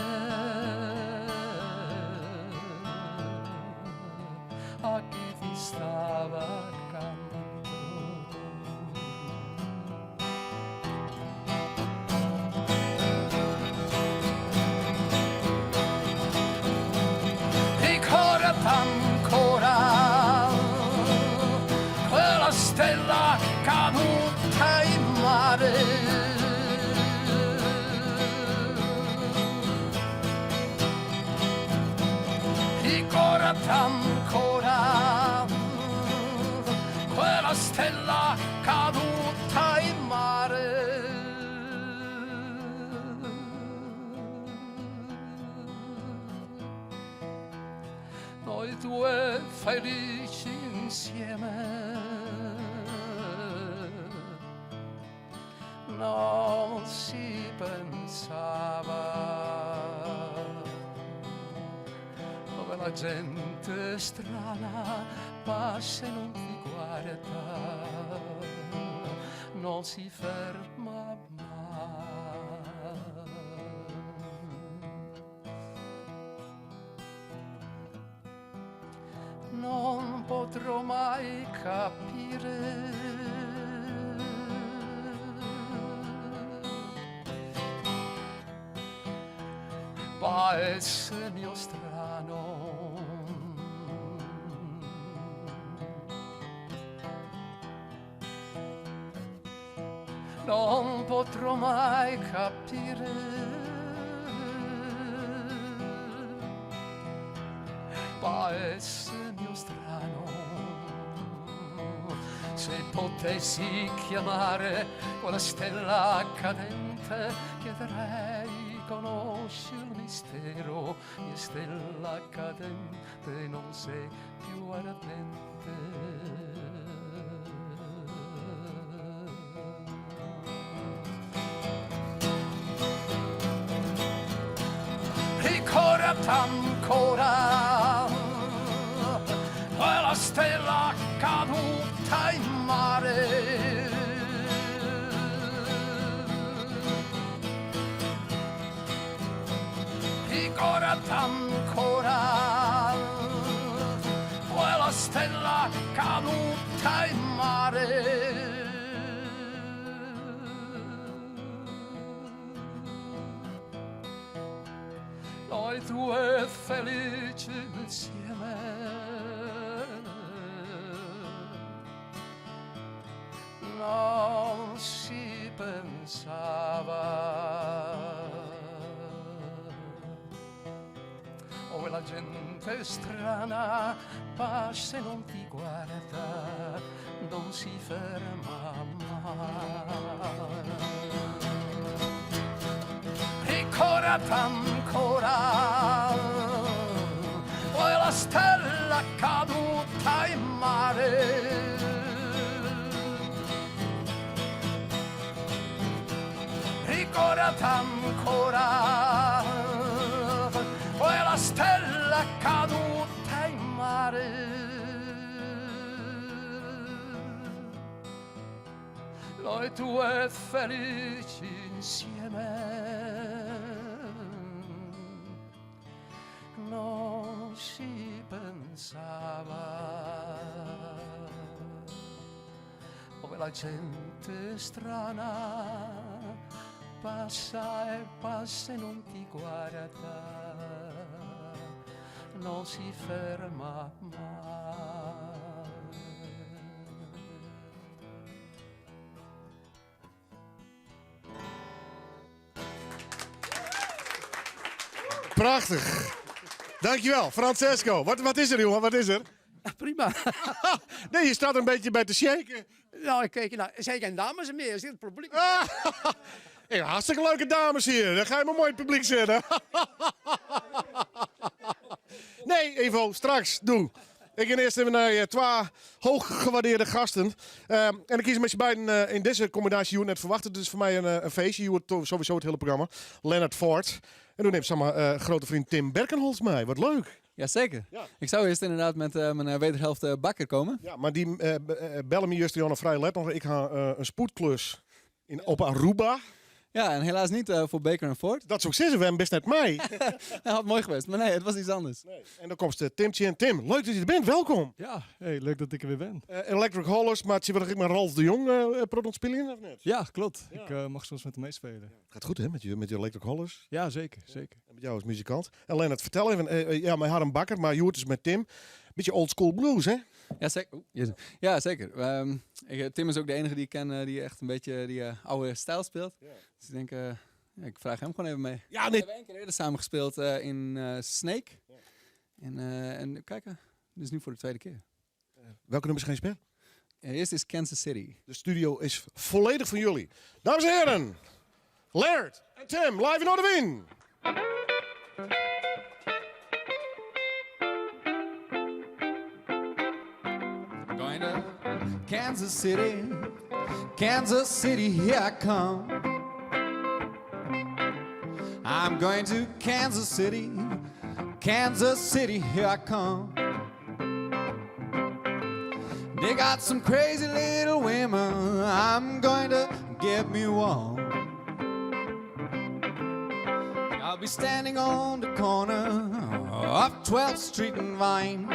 a chi ti stava accanto. Ricorda ancora quella stella caduta in mare. Ricorda ancora quella stella caduta in mare. Noi due felici insieme Non si pensava Dove la gente strana passa e non ti guarda Non si ferma mai. Non potrò mai capire Paese mio strano Non potrò mai capire Paese mio strano Se potessi chiamare quella stella cadente chiederei conosci il mistero, mia stella cadente non sei più ardente. Ricorda ancora quella stella caduta in mare. Ricorda ancora quella stella caduta in mare. Noi due felici insieme. Non si pensava. Oh, la gente strana passa e non ti guarda, non si ferma mai. Ricorda ancora quella stella caduta in mare. Ricorda ancora quella stella caduta in mare. Noi due felici insieme. Non si pensava. Come la gente strana passa e passa e non ti guarda, non si ferma mai. Prachtig. Dankjewel, Francesco. Wat, wat is er, jongen? Wat is er? Prima. nee, je staat er een beetje bij te shaken. Nou, ik kijk, nou, er zijn geen dames meer, is dit het publiek? Hey, hartstikke leuke dames hier. Dan ga je maar mooi in het publiek zitten. nee, Evo, straks. Doe. Ik ga eerst even naar twee hooggewaardeerde gasten. En ik kies met je beiden in deze combinatie hoe net verwacht. Het is voor mij een feestje. Je hoort sowieso het hele programma. Leonard Ford. En toen neemt samen grote vriend Tim Berkenholz mij. Wat leuk. Jazeker. Ja. Ik zou eerst inderdaad met mijn wederhelft Bakker komen. Ja, maar die bellen me juist nog vrij let nog. Ik ga een spoedklus op Aruba. Ja, en helaas niet voor Baker en Ford. Dat zou ik zeggen, we hebben best net mij. Dat had mooi geweest, maar nee, het was iets anders. Nee. En dan komt Timtje en Tim. Leuk dat je er bent, welkom. Ja, hey, leuk dat ik er weer ben. Electric Hollers, maar zie ik met Ralf de Jong product spelen of net? Ja, klopt. Ja. Ik mag soms met hem meespelen. Ja. Het gaat goed hè, met je Electric Hollers? Ja, zeker, zeker. En met jou als muzikant. En Lennart, vertel even, ja, met Harm Bakker, maar je hoort dus met Tim. Beetje old school blues, hè? Ja, zeker. Oeh, jezus. Ja, zeker. Tim is ook de enige die ik ken die echt een beetje die oude stijl speelt. Ja. Dus ik denk, ja, ik vraag hem gewoon even mee. Ja, nee. We hebben één keer eerder samen gespeeld in Snake. Ja. En kijk, dit is nu voor de tweede keer. Welke nummers ga je spelen? Eerst is Kansas City. De studio is volledig van jullie. Dames en heren, Leonard en Tim, live in Noardewyn. Going to Kansas City, Kansas City, here I come. I'm going to Kansas City, Kansas City, here I come. They got some crazy little women, I'm going to get me one. I'll be standing on the corner of 12th Street and Vine.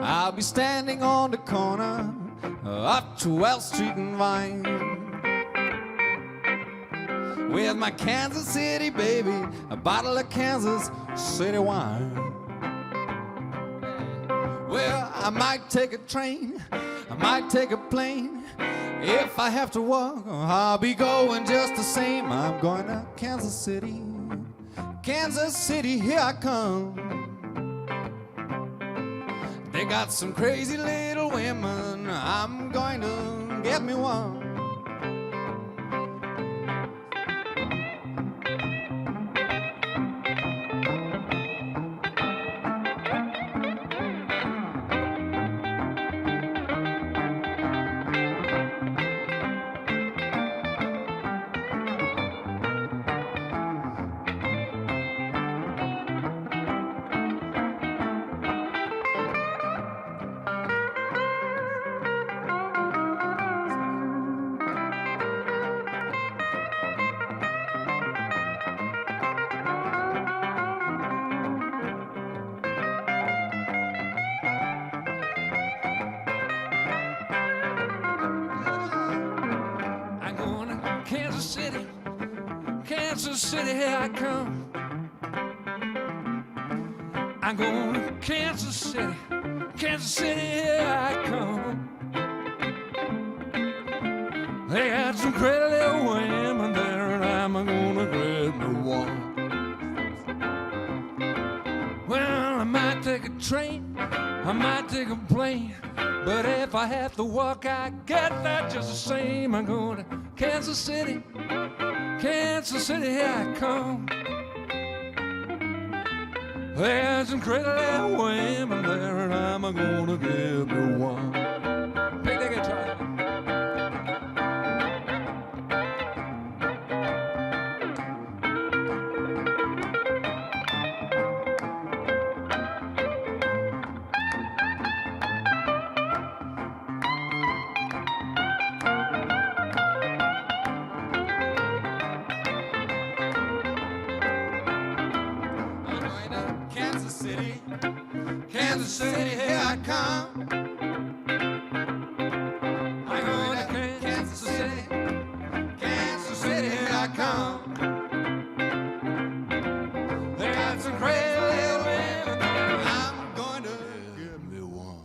I'll be standing on the corner of 12th Street and Vine with my Kansas City baby, a bottle of Kansas City wine. Well, I might take a train, I might take a plane. If I have to walk, I'll be going just the same. I'm going to Kansas City, Kansas City, here I come. They got some crazy little women, I'm going to get me one. Kansas City, Kansas City, here I come. I'm going to Kansas City, Kansas City, here I come. They got some crazy little women there, and I'm gonna grab me one. Well, I might take a train, I might take a plane, but if I have to walk, I get there just the same. I'm going to Kansas City, Kansas City, here I come. There's some crazy little women there, and I'm gonna give me one. Pick that guitar. I'm going to Kansas City, Kansas City, here I come. I'm going to Kansas City, Kansas City, here I come. They got some crazy little women there. I'm going to give me one.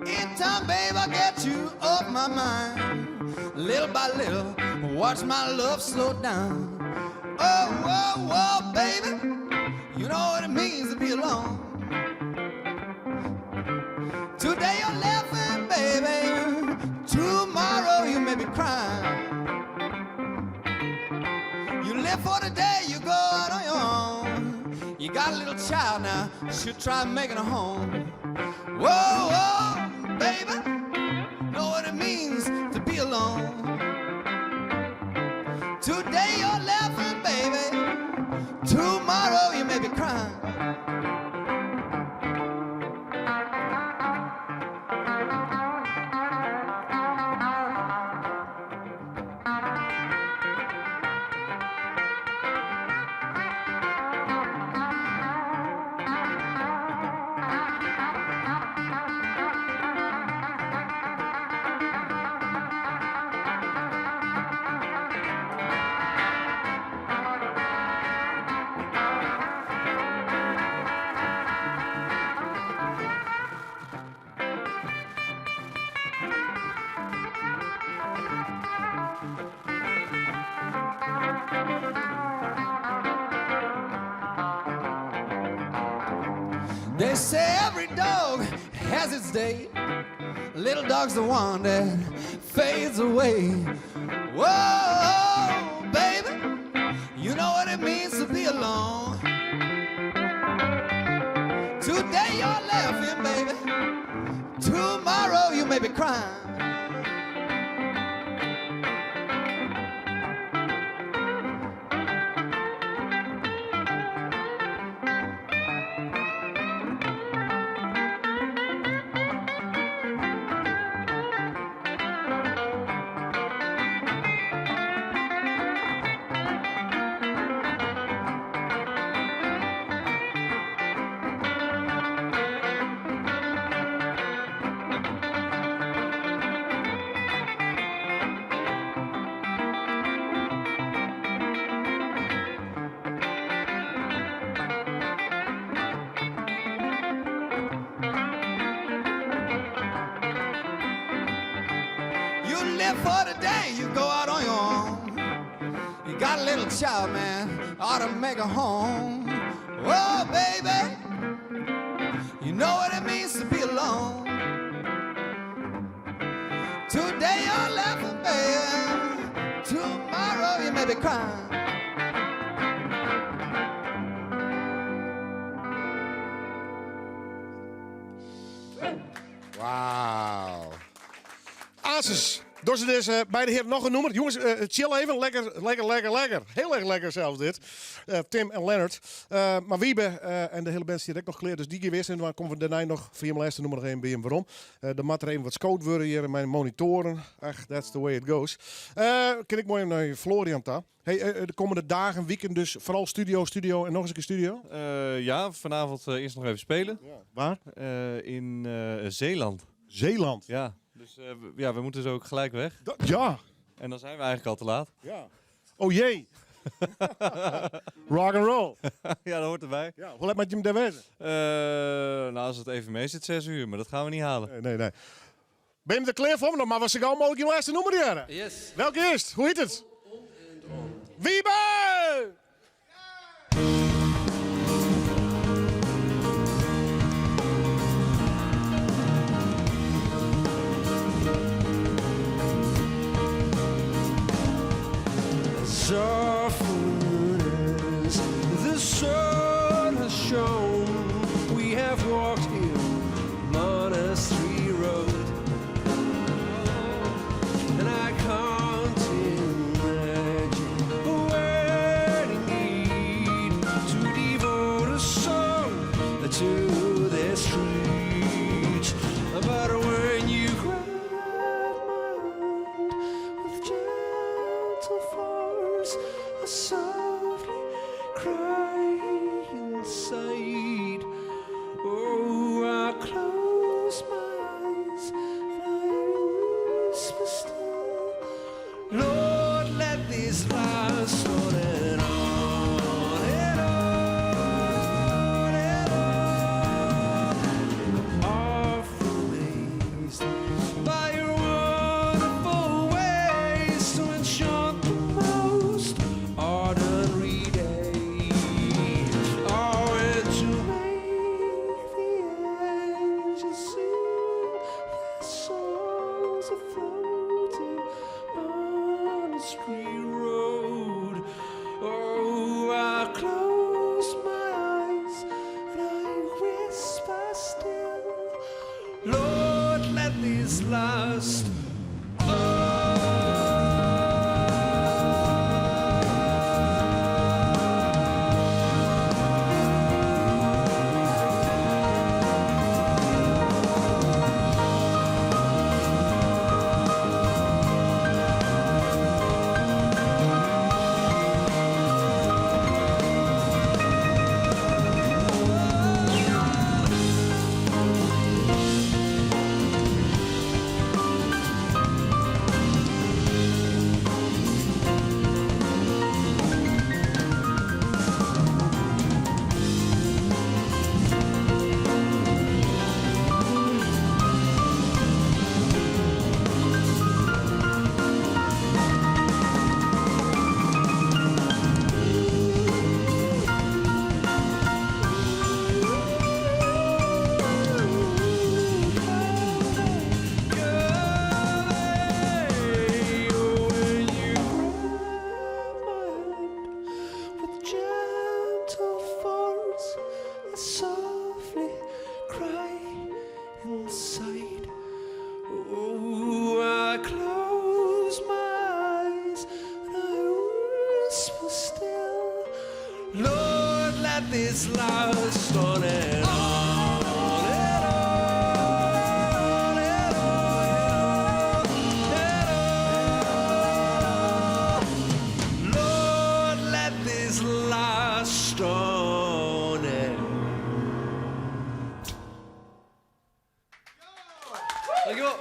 In time, babe, I get you off my mind. Little by little, watch my love slow down. Oh, oh, oh, baby, you know what it means to be alone. Today you're laughing, baby. Tomorrow you may be crying. You live for the day, you go out on your own. You got a little child now, should try making a home. Whoa, whoa, baby, know what it means to be alone. Today you're laughing, baby. Tomorrow you may be crying. They say every dog has its day. Little dog's the one that fades away. Whoa, baby, you know what it means to be alone. Today you're laughing, baby. Tomorrow you may be crying. You live for the day, you go out on your own. You got a little child, man, ought to make a home. Oh, baby, you know what it means to be alone. Today you're laughing, baby. Tomorrow you may be crying. Wauw. Asus, dus het is eh, bij de heer nog een noemer. Jongens, eh, chill even. Lekker, lekker, lekker, lekker. Heel erg lekker zelfs dit. Eh, Tim en Leonard. Eh, maar Wiebe eh, en de hele band zit ook nog klaar. Dus die geweest. En dan komen we daarna nog via mijn laatste nummer nog één bij hem. Waarom? Eh dan moet er even wat scoot worden hier in mijn monitoren. Ach, that's the way it goes. Eh kan ik mooi naar Florian ta. Hey, eh, de komende dagen, weekend dus vooral studio, studio en nog eens een keer studio. Eh, ja, vanavond eh, eerst nog even spelen. Waar? Eh, in eh, Zeeland. Zeeland? Ja. Dus eh, we- ja, we moeten zo ook gelijk weg. ja. En dan zijn we eigenlijk al te laat. Ja. Oh jee. Rock and roll. ja, dat hoort erbij. Ja, hoe laat moet je hem daar wezen? Eh, nou, als het even mee zit, 6 uur, maar dat gaan we niet halen. Nee, nee, nee. Ben je er klaar voor? Nog maar was ik al mogelijk je laatste nummer jaren. Yes. Welke is het? Hoe heet het? Wiebe! As often as the sun has shone, we have walked here Monastery Road. And I can't imagine where need to devote a song to the street. But when you grab my hand with gentle force, I softly cry inside. Oh, I close my eyes and I whisper still, Lord, let this last on and on and on and on. I'm awful amazed by your wonderful ways to enchant the most ordinary day. Oh, and to make the angels sing their songs of floating monastery road. Oh, I close my eyes and I whisper still, Lord, let this last. With gentle force, I softly cry inside. Oh, I close my eyes and I whisper still, Lord, let this last on and on and on and on and on. Lord, let this last on and Dankjewel.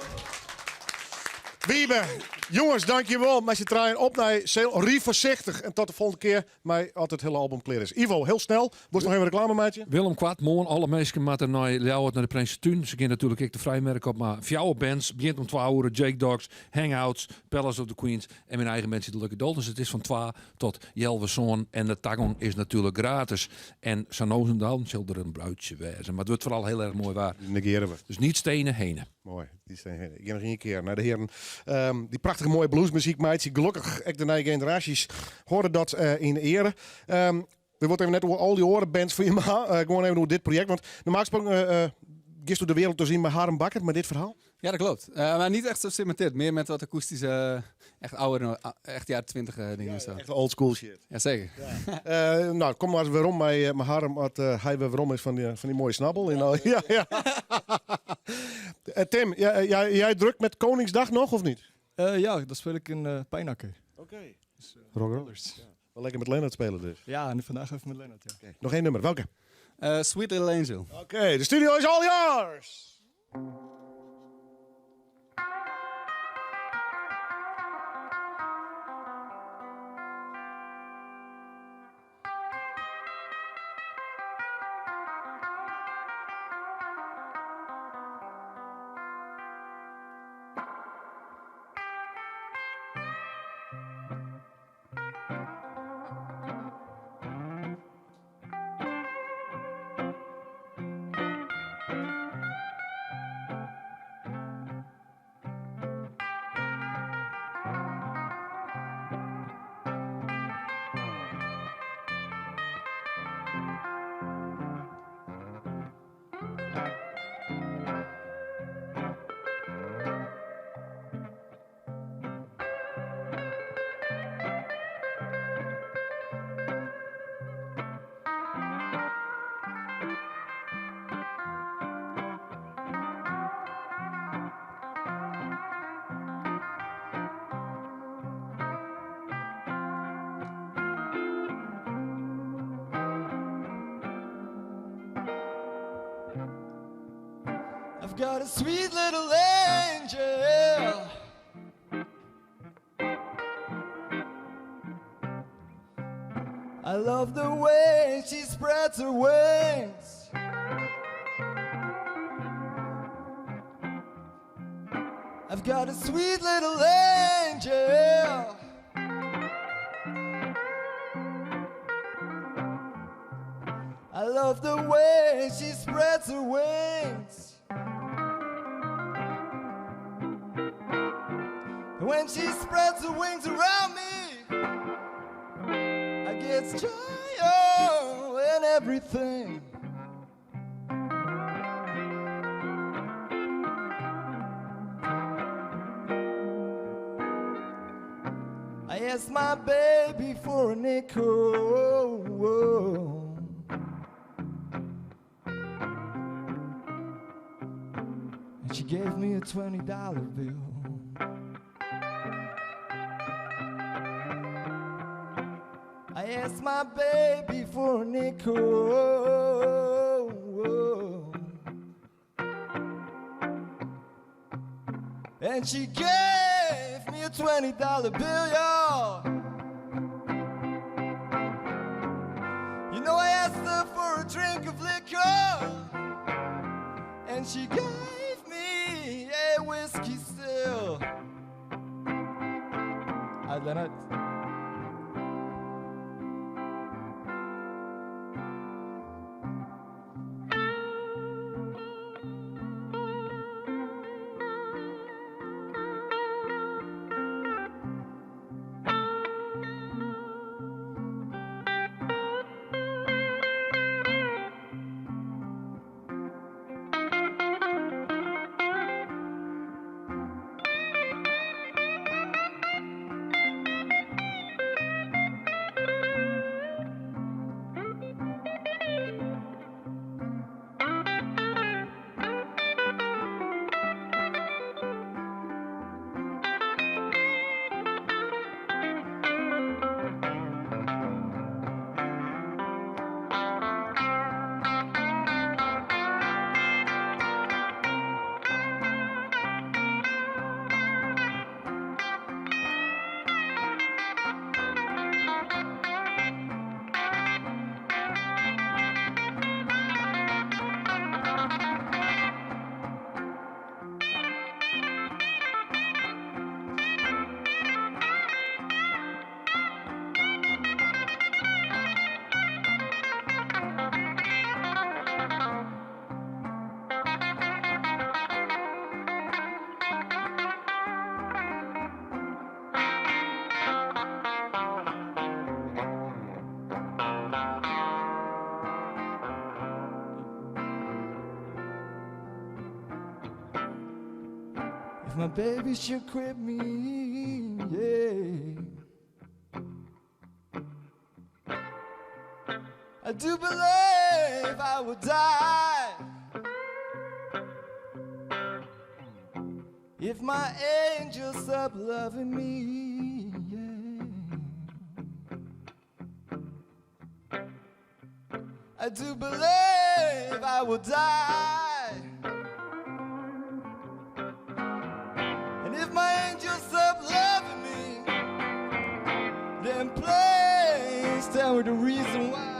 Wiebe, jongens, dankjewel. Met je trein op naar Zeel. Rie voorzichtig. En tot de volgende keer. Mij altijd het hele album klaar is. Ivo, heel snel. Wordt nog even reclame, maatje? Willem Kwart, morgen alle mensen moeten naar Ljouwert naar de Prinsentuin. Ze gaan natuurlijk ik de vrijmerk op, maar fjouwe bands begint om 12 uur. Jake Dogs, Hangouts, Palace of the Queens en mijn eigen mensen de Lucky Daltons. Het is van 12 tot Jelverzoon en de tagong is natuurlijk gratis. En Sanozendal zal er een bruidje wezen. Maar het wordt vooral heel erg mooi waar. Die negeren we. Dus niet stenen heen. Mooi, die stenen heen. Ik ga nog één keer naar de heren. Ehm, die prachtige mooie bluesmuziek, meidje. Gelukkig, ik de nieuwe generaties horen dat eh, in ere. Ehm we worden even net over al die oren bands voor je maar eh, gewoon even door dit project. Want normaal gesproken eh, eh, Giest de wereld dus yn mei Harm Bakker met dit verhaal? Ja, dat klopt. Maar niet echt zo met dit. Meer met wat akoestische, echt oude, echt jaren 20 dingen en zo. Echt old school shit. Jazeker. Ja. Nou, kom maar eens werom mei Harm, as hy wer werom is fan dy moaie snabbel. En, ja. Tim, jij druk met Koningsdag nog of niet? Ja, dat speel ik in Pijnacker. Oké. Dus, Rockrollers. Ja. Wel lekker met Lennart spelen dus. Ja, en vandaag even met Lennart. Ja. Okay. Nog één nummer, welke? Sweet Little Angel. Oké, de studio is all yours! I've got a sweet little angel. I love the way she spreads her wings. I've got a sweet little angel. I love the way she spreads her wings. And when she spreads her wings around me, I get joy in everything. I asked my baby for a nickel. And she gave me a $20 bill. I asked my baby for a nickel. And she gave me a $20 bill, y'all. You know, I asked her for a drink of liquor, and she gave me a whiskey still. Hi, Lennart. If my baby should quit me, yeah. I do believe I would die if my angel stopped loving me. Yeah. I do believe I will die. And if my angel stop loving me, then please tell me the reason why.